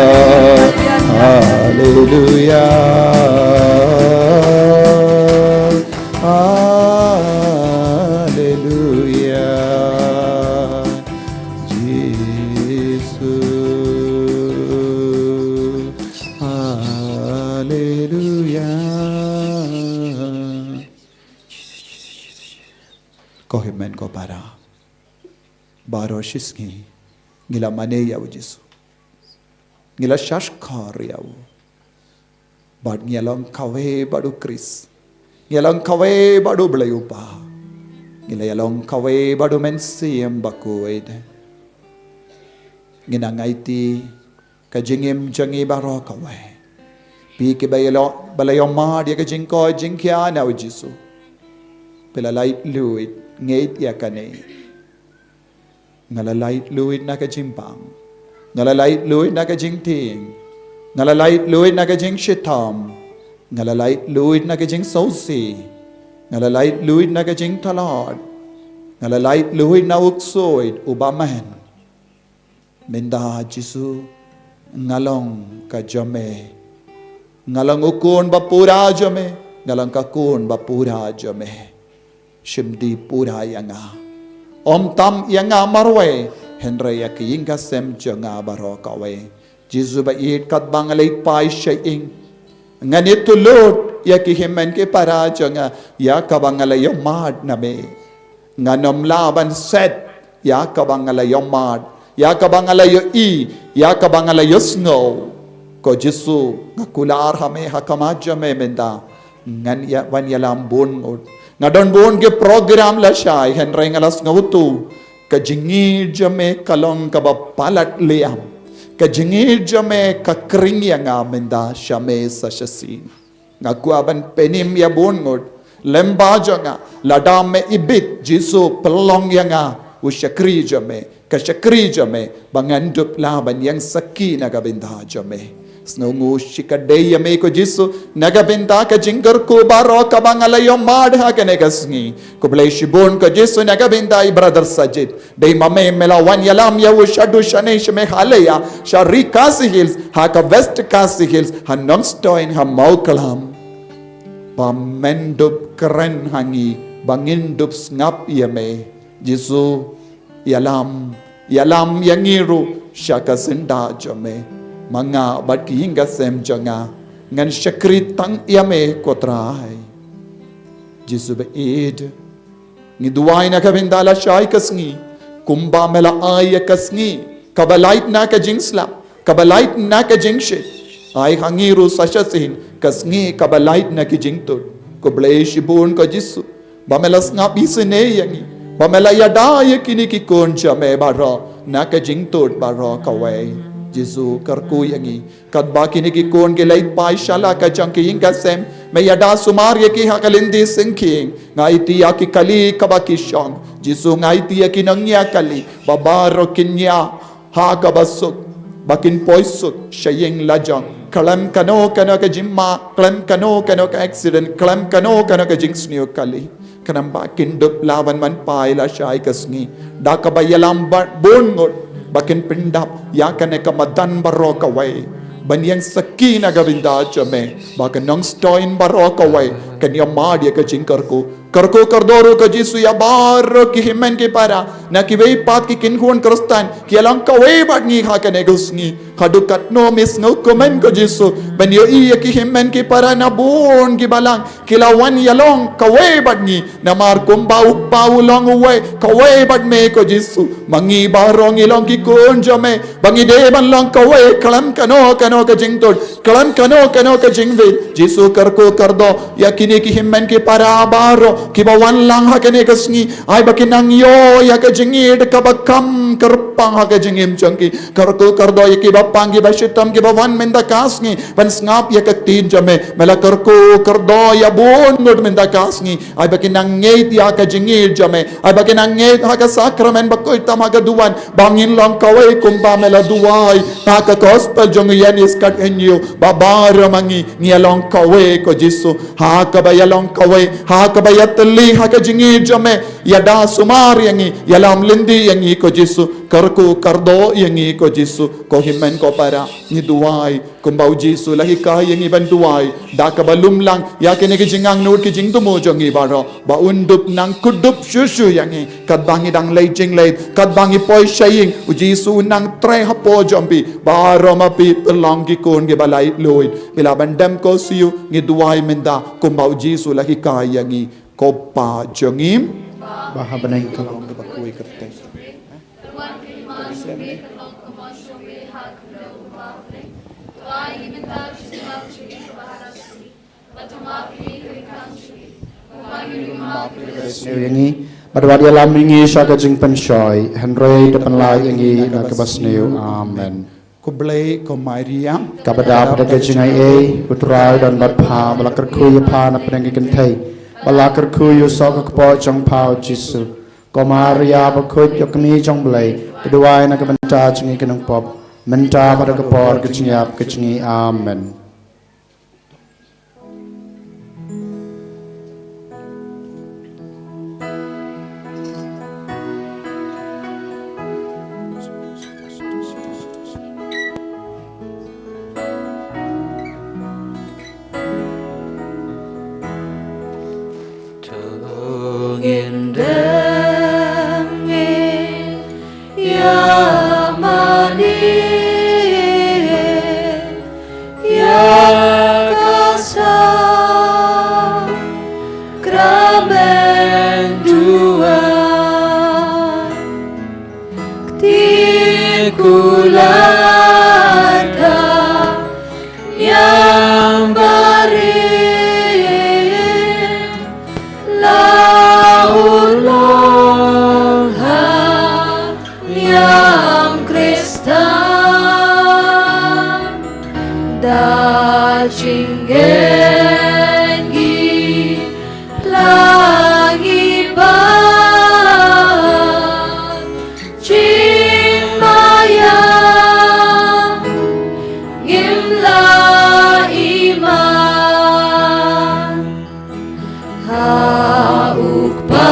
Baroh shi sngi ngi la mane ïa u Jisu, ngi la shahshkor ïa u. Bad ngi la long kawei bad u Khrist, ngi la long kawei bad u Blei u Kpa, ngi la long kawei bad u Mynsiem Bakhuid. Ngi nang aiti ka jingim jong ngi baroh kawei. Phi kiba ïa long, ba la ïohmad ïa ka jingkoit jingkhiah na u Jisu, phi la lait luid, ngeit ïa kane. Nga la lait luid na ka jingpang, nga la lait luid na ka jingtieng, nga la lait luid na ka jingshitom, nga la lait luid na ka jingsngewsih, nga la lait luid na ka jingtlot, nga la lait luid na u ksuid u bymman. Mynta Jisu, nga long ka jong me. Nga long u khun ba pura jong me, nga long ka khun ba pura jong me. Shim die pura ïa nga. Ym tam ïa nga marwei, hynrei ïa ka ïing ka sem jong nga baroh kawei. Jisu ba ïeit, katba nga la ïeit phai sha ïing, ngan ïathuh lut ïa ki hynmen ki para jong nga ïa kaba nga la ïohmad na me. Ngan ym lah ban set ïa kaba nga la ïohmad, ïa kaba nga la ïohi, ïa kaba nga la ïohsngew. Ko Jisu, nga kular ha me ha khmat jong me mynta. Ngan ïa, wan ïalam bun ngut. Nga don bun ki program lashai, hynrei nga la sngewthuh ka jingïeit jong me ka long kaba palat liam. Ka jingïeit jong me ka khring ïa nga mynta sha me sa shisien. Nga kwah ban pynim ïa bun ngut, lem bad jong nga, lada me ibit Jisu, pynlong ïa nga u shakri jong me, ka shakri jong me, ba ngan dup lah ban ïeng sakhi na ka bynta jong me. Sngewnguh shikatdei ïa me ko Jisu, na ka bynta ka jingkyrkhu baroh kaba nga la ïohmad ha kane ka sngi. Khublei shibun ko Jisu na ka bynta i brother Sajid. Dei ma me me la wan ïalam ïa u shaduh shane sha Meghalaya, sha ri Khasi Hills, ha ka West Khasi Hills, ha Nongstoiñ, ha Mawklam. Ba men dup kren ha ngi, ba ngin dup sngap ïa me. Jisu, ïalam, ïalam ïa ngi ruh sha ka syndah jong me. Ma nga bad ki ïing ka sem jong nga, ngan shakri tang ïa me ko Trai. Jisu ba ïeit, ngi duwai na ka bynta lashai ka sngi, kumba me la ai ïa ka sngi kaba lait na ka jingslap, kaba lait na ka jingshit. Ai ha ngi ruh sa shisien ka sngi kaba lait na ki jingtud. Khublei shibun ko Jisu, ba me la sngap isynei ïa ngi, ba me la ïada ïa kine ki khun jong me baroh na ka jingtud baroh kawei. Jisu kyrkhu ïa ngi, katba kine ki khun ki leit phai sha la ka jong ki ïing ka sem, me ïada sumar ïa ki ha ka lynti syngkien. Nga aiti ïa ki kali kaba ki shong. Jisu, nga aiti ïa ki nongñiah kali ba baroh kin ñiah ha kaba suk, ba kin poi suk sha ïing la jong. Khlem kano kano ka jingma, khlem kano kano ka accident, khlem kano kano ka jingsniew kali. Khnang ba kin dup lah ban wan phai lashai ka sngi da kaba ïalam bad bun ngut, ba kin pyndap ïa kane ka madan baroh kawei, ban ïeng sakhi na ka bynta jong me, ba ka Nongstoiñ baroh kawei kan ïohmad ïa ka jingkyrkhu. Kyrkhu kyrdoh ruh ko Jisu ïa baroh ki hynmen ki para na kiwei pat ki kynhun Khristan ki ïa long kawei bad ngi ha kane ka sngi. Haduh katno me sngewkmen ko Jisu ban ïohi ïa ki hynmen ki para na bun ki balang ki la wan ïa long kawei bad ngi. Namar kumba u Kpa u long uwei, kawei bad me ko Jisu. Ma ngi baroh ngi long ki khun jong me, ba ngi dei ban long kawei khlem kano kano ka jingtud, khlem kano kano ka jingwit. Jisu, kyrkhu kyrdoh ïa kine ki hynmen ki para baroh kiba wan lang ha kane ka sngi. Ai ba kin nang ïoh ïa ka jingïeit kaba kham kyrpang ha ka jingim jong ki. Kyrkhu kyrdoh ïa kiba pang kiba shitom kiba wan mynta ka sngi ban sngap ïa ka ktien jong me. Me la kyrkhu kyrdoh ïa bun ngut mynta ka sngi. Ai ba kin nang ngeit ïa ka jingïeit jong me. Ai ba kin nang ngeit ha ka sakramen bakhuid tam ha ka duwan, ba ngin long kawei kumba me la duwai ha ka gospel jong u Ïoannis katto katne, ba baroh ma ngi ngi ïa long kawei ko Jisu. Ha kaba ïa long kawei, ha kaba ïa tylli ha ka jingïeit jong me, ïada sumar ïa ngi, ïalam lynti ïa ngi ko Jisu. Kyrkhu kyrdoh ïa ngi ko Jisu. Ko hynmen ko para, ngi duwai kumba u Jisu la hikai ïa ngi ban duwai, da kaba lum lang ïa kine ki jingangnud ki jingthmu jong ngi baroh, ba un dup nang kdup shuh shuh ïa ngi. Katba ngi dang leit jingleit, katba ngi poi sha ïing, u Jisu un nang trei hapoh jong phi. Baroh ma phi pynlong ki khun kiba laitluid. Phi lah ban dem ko sha u. Ngi duwai mynta kumba u Jisu la hikai ïa ngi. Ko Pa jong ngi ba ha bneng, ka long kaba khuid kyrteng. map ïa kaba sniew ïa ngi, bad wat ïalam ïa ngi sha ka jingpynshoi, hynrei da pynlait ïa ngi na kaba sniew. Amen. Khublei ko Maria, kaba dap da ka jingaiei, U Trai u don bad pha, ba la kyrkhu ïa pha na pdeng ki kynthei, ba la kyrkhu ïa u soh ka kpoh jong pha U Jisu. Ko Maria bakhuid, ko kmie jong U Blei, to duwai na ka bynta jong ngi ki nongpop, mynta bad ha ka por ka jingïap ka jong ngi. Amen. To ngin dang ngeit ïa mane ïa ka sakramen duwai. Kti kular ka niam barit, la u long ha niam Khristan. Da jingngeit ngi pla ngi ban jingmaïa, ngim lah iman ha u Kpa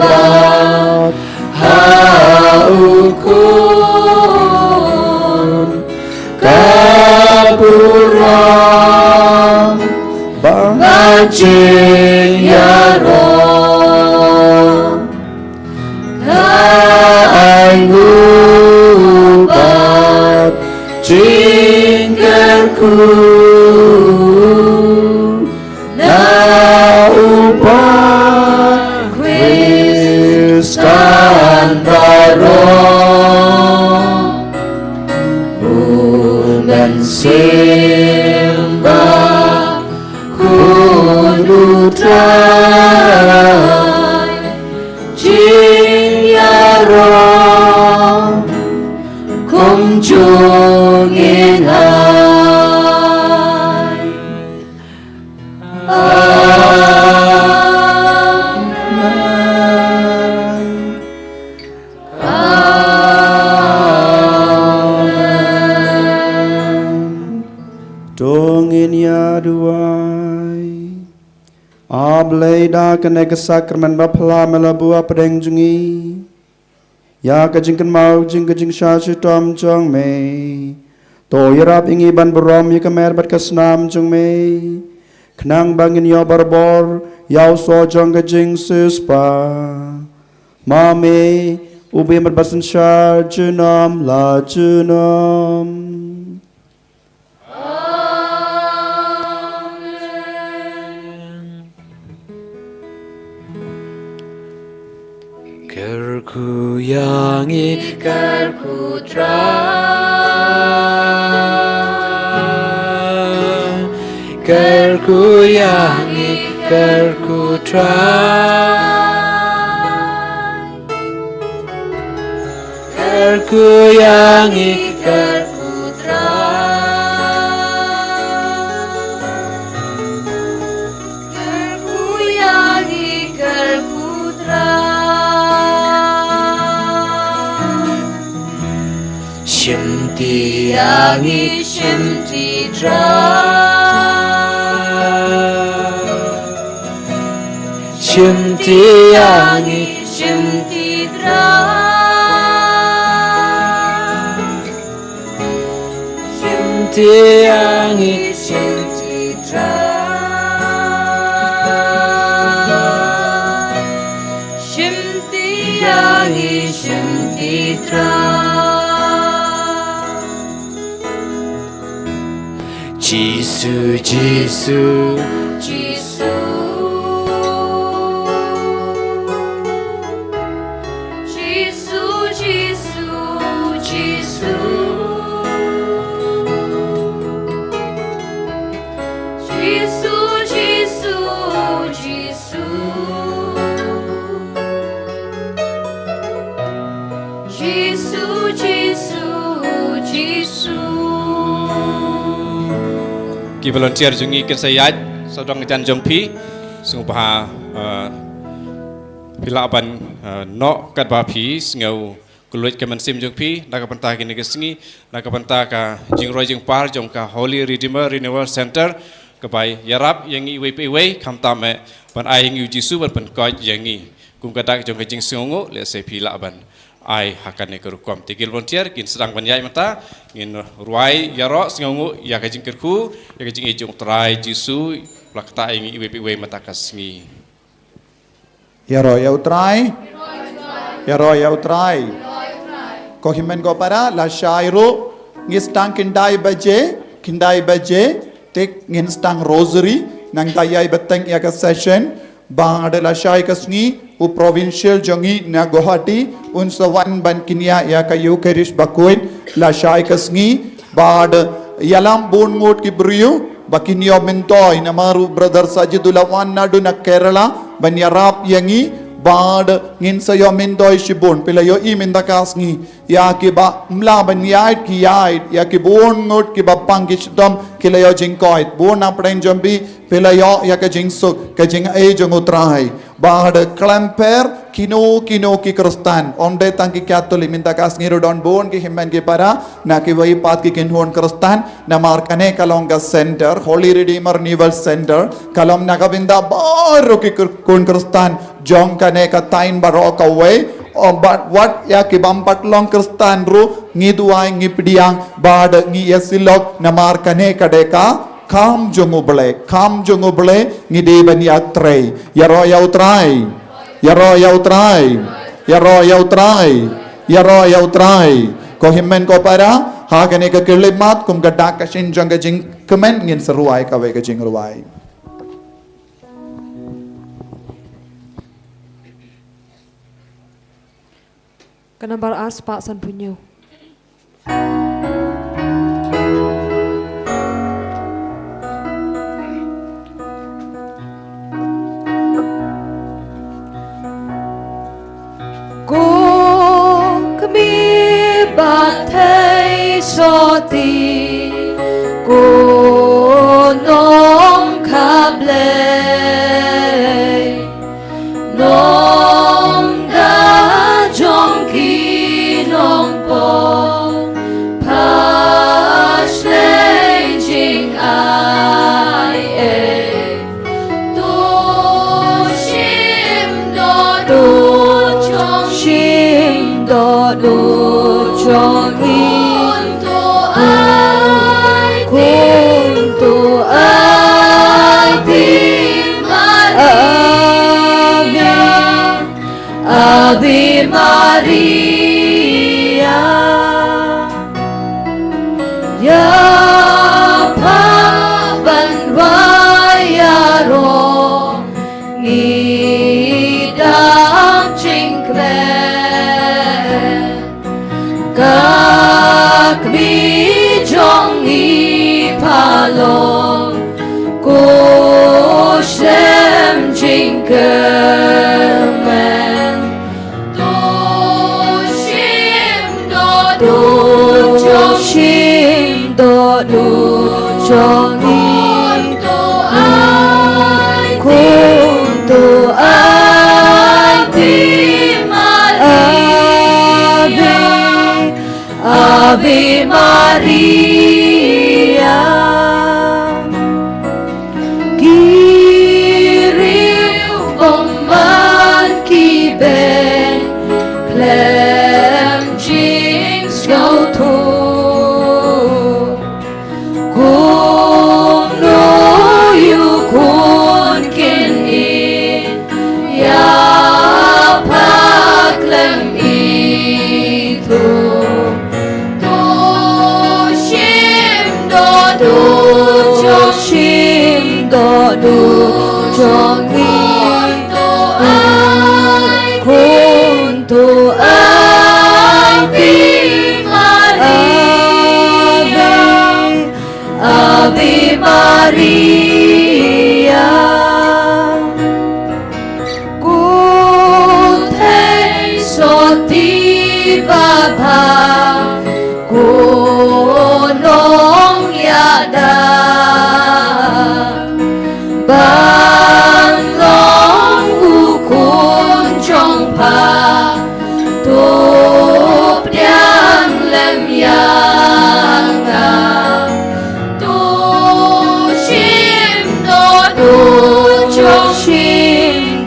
bad ha u Khun, ka burom bad jingïaroh. Ka ainguh bad jingkyrkhu na u Khristan baroh, u Mynsiem Bakhuid, u Trai jingïaroh, kumjuh ngin ai. Amen. Amen. To ngin ïa duwai. A Blei, da kane ka sakramen bapla me la buh hapdeng jong ngi ïa ka jingkynmaw jong ka jingshah shitom jong me. To ïarap ïa ngi ban burom ïa ka mer bad ka snam jong me, khnang ba ngin ïoh barabor ïa u soh jong ka jingsiewspah. Ma me, u bym bad ba synshar junom la junom. Amen. Kyrkhu ïa ngi, kyrkhu Trai. Kyrkhu ïa ngi, kyrkhu Trai. Kyrkhu ïa ngi, kyrkhu Trai. Kyrkhu ïa ngi, kyrkhu Trai. Shimti ïa ngi, shimti Trai. Shimti ïa ngi, shimti Trai. Shimti ïa ngi, shimti Trai. Shimti ïa ngi, shimti Trai. Jisu, Jisu, Jisu. Jisu, Jisu, Jisu. Jisu, Jisu, Jisu. Ki volunteer jong ngi kin sa ïaid sawdong jan jong phi, sngewbha, eh, phi lah ban, eh, noh katba phi sngew kylluid ka mynsiem jong phi na ka bynta kine ki sngi, na ka bynta ka jingroi jingpar jong ka Holy Redeemer Renewal Center, kaba ïarap ïa ngi iwei pa iwei, khamtam eh ban ai ïa ngi u Jisu ban pynkoit ïa ngi. Kum ka dak jong ka jingsngewnguh, lehse phi lah ban ai ha kane ka rukom. Te ki volunteer kin sdang ban ïaid mynta, ngin rwai ïaroh sngewnguh ïa ka jingkyrkhu, ïa ka jingïeit jong u Trai Jisu, ba la ktah ïa ngi iwei pa iwei mynta ka sngi. Ïaroh ïa u Trai. Ïaroh ïa u Trai. Ko hynmen ko para, lashai ruh ngi sdang khyndai baje, khyndai baje te ngin sdang rosary, nangta ïai bteng ïa ka session. Bad lashai ka sngi u provincial jong ngi na Guwahati un sa wan ban kynnoh ïa ka Eucharist bakhuid lashai ka sngi. Bad ïalam bun ngut ki briew ba kin ïoh myntoi, namar u brother Sajid u la wan naduh na Kerala ban ïarap ïa ngi. Bad ngin sa ïoh myntoi shibun. Phi la ïohi mynta ka sngi ïa kiba mla ban ïaid ki ïaid, ïa ki bun ngut kiba pang ki shitom ki la ïoh jingkoit. Bun na pdeng jong phi phi la ïoh ïa ka jingsuk, ka jingaiei jong u Trai. Bad khlem pher kino kino ki Khristan, ym dei tang ki Katholik, mynta ka sngi ruh don bun ki hynmen ki para na kiwei pat ki kynhun Khristan. Namar kane ka long ka center, Holy Redeemer Renewal Center, ka long na ka bynta baroh ki khun Khristan jong kane ka thaiñ baroh kawei. Ym, bad wat ïa ki bym pat long Khristan ruh ngi duwai, ngi pdiang bad ngi ïasyllok, namar kane ka dei ka kam jong U Blei, kam jong U Blei, ngi dei ban ïatrei. Ïaroh ïa u Trai. Ïaroh ïa u Trai. Ïaroh ïa u Trai. Ïaroh ïa u Trai. Ko hynmen ko para, ha kane ka khyllipmat kum ka dak ka shin jong ka jingkmen, ngin sa rwai kawei ka jingrwai. Ka nambar ar spah sanphew hynñiew. Ko kmie ba thei sotti, ko nongkha Blei, nongda jong ki nongpop, pha shlei jingai ei. To shim dohnud jong, shim dohnud jong ngi. Khun to ai, khun to ai, Ave Maria. Ave Maria. Ïa pha ban rwai ïaroh, ngi dap jingkmen. Ka kmie jong ngi pha long ko slem jingkmen. To shim dohnud, to shim dohnud jong ngi. Khun to ai, khun to ai, Ave Maria. Ave, Ave Maria. Ki riewbymman ki beiñ khlem jingsngewthuh. Kumno ïa u khun kin ïeit ïa pha khlem ithuh? To shim dohnud jong, shim dohnud jong ngi. Khun to ai, khun to ai, Ave Maria. Ave, Ave Maria. Ko thei sotti babha, ko nongïada.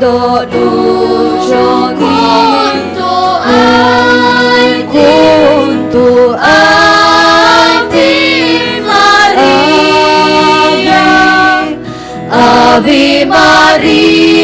Ïoh duh jong ngi. Khun to ai, khun to ai, Ave Maria, Ave Maria.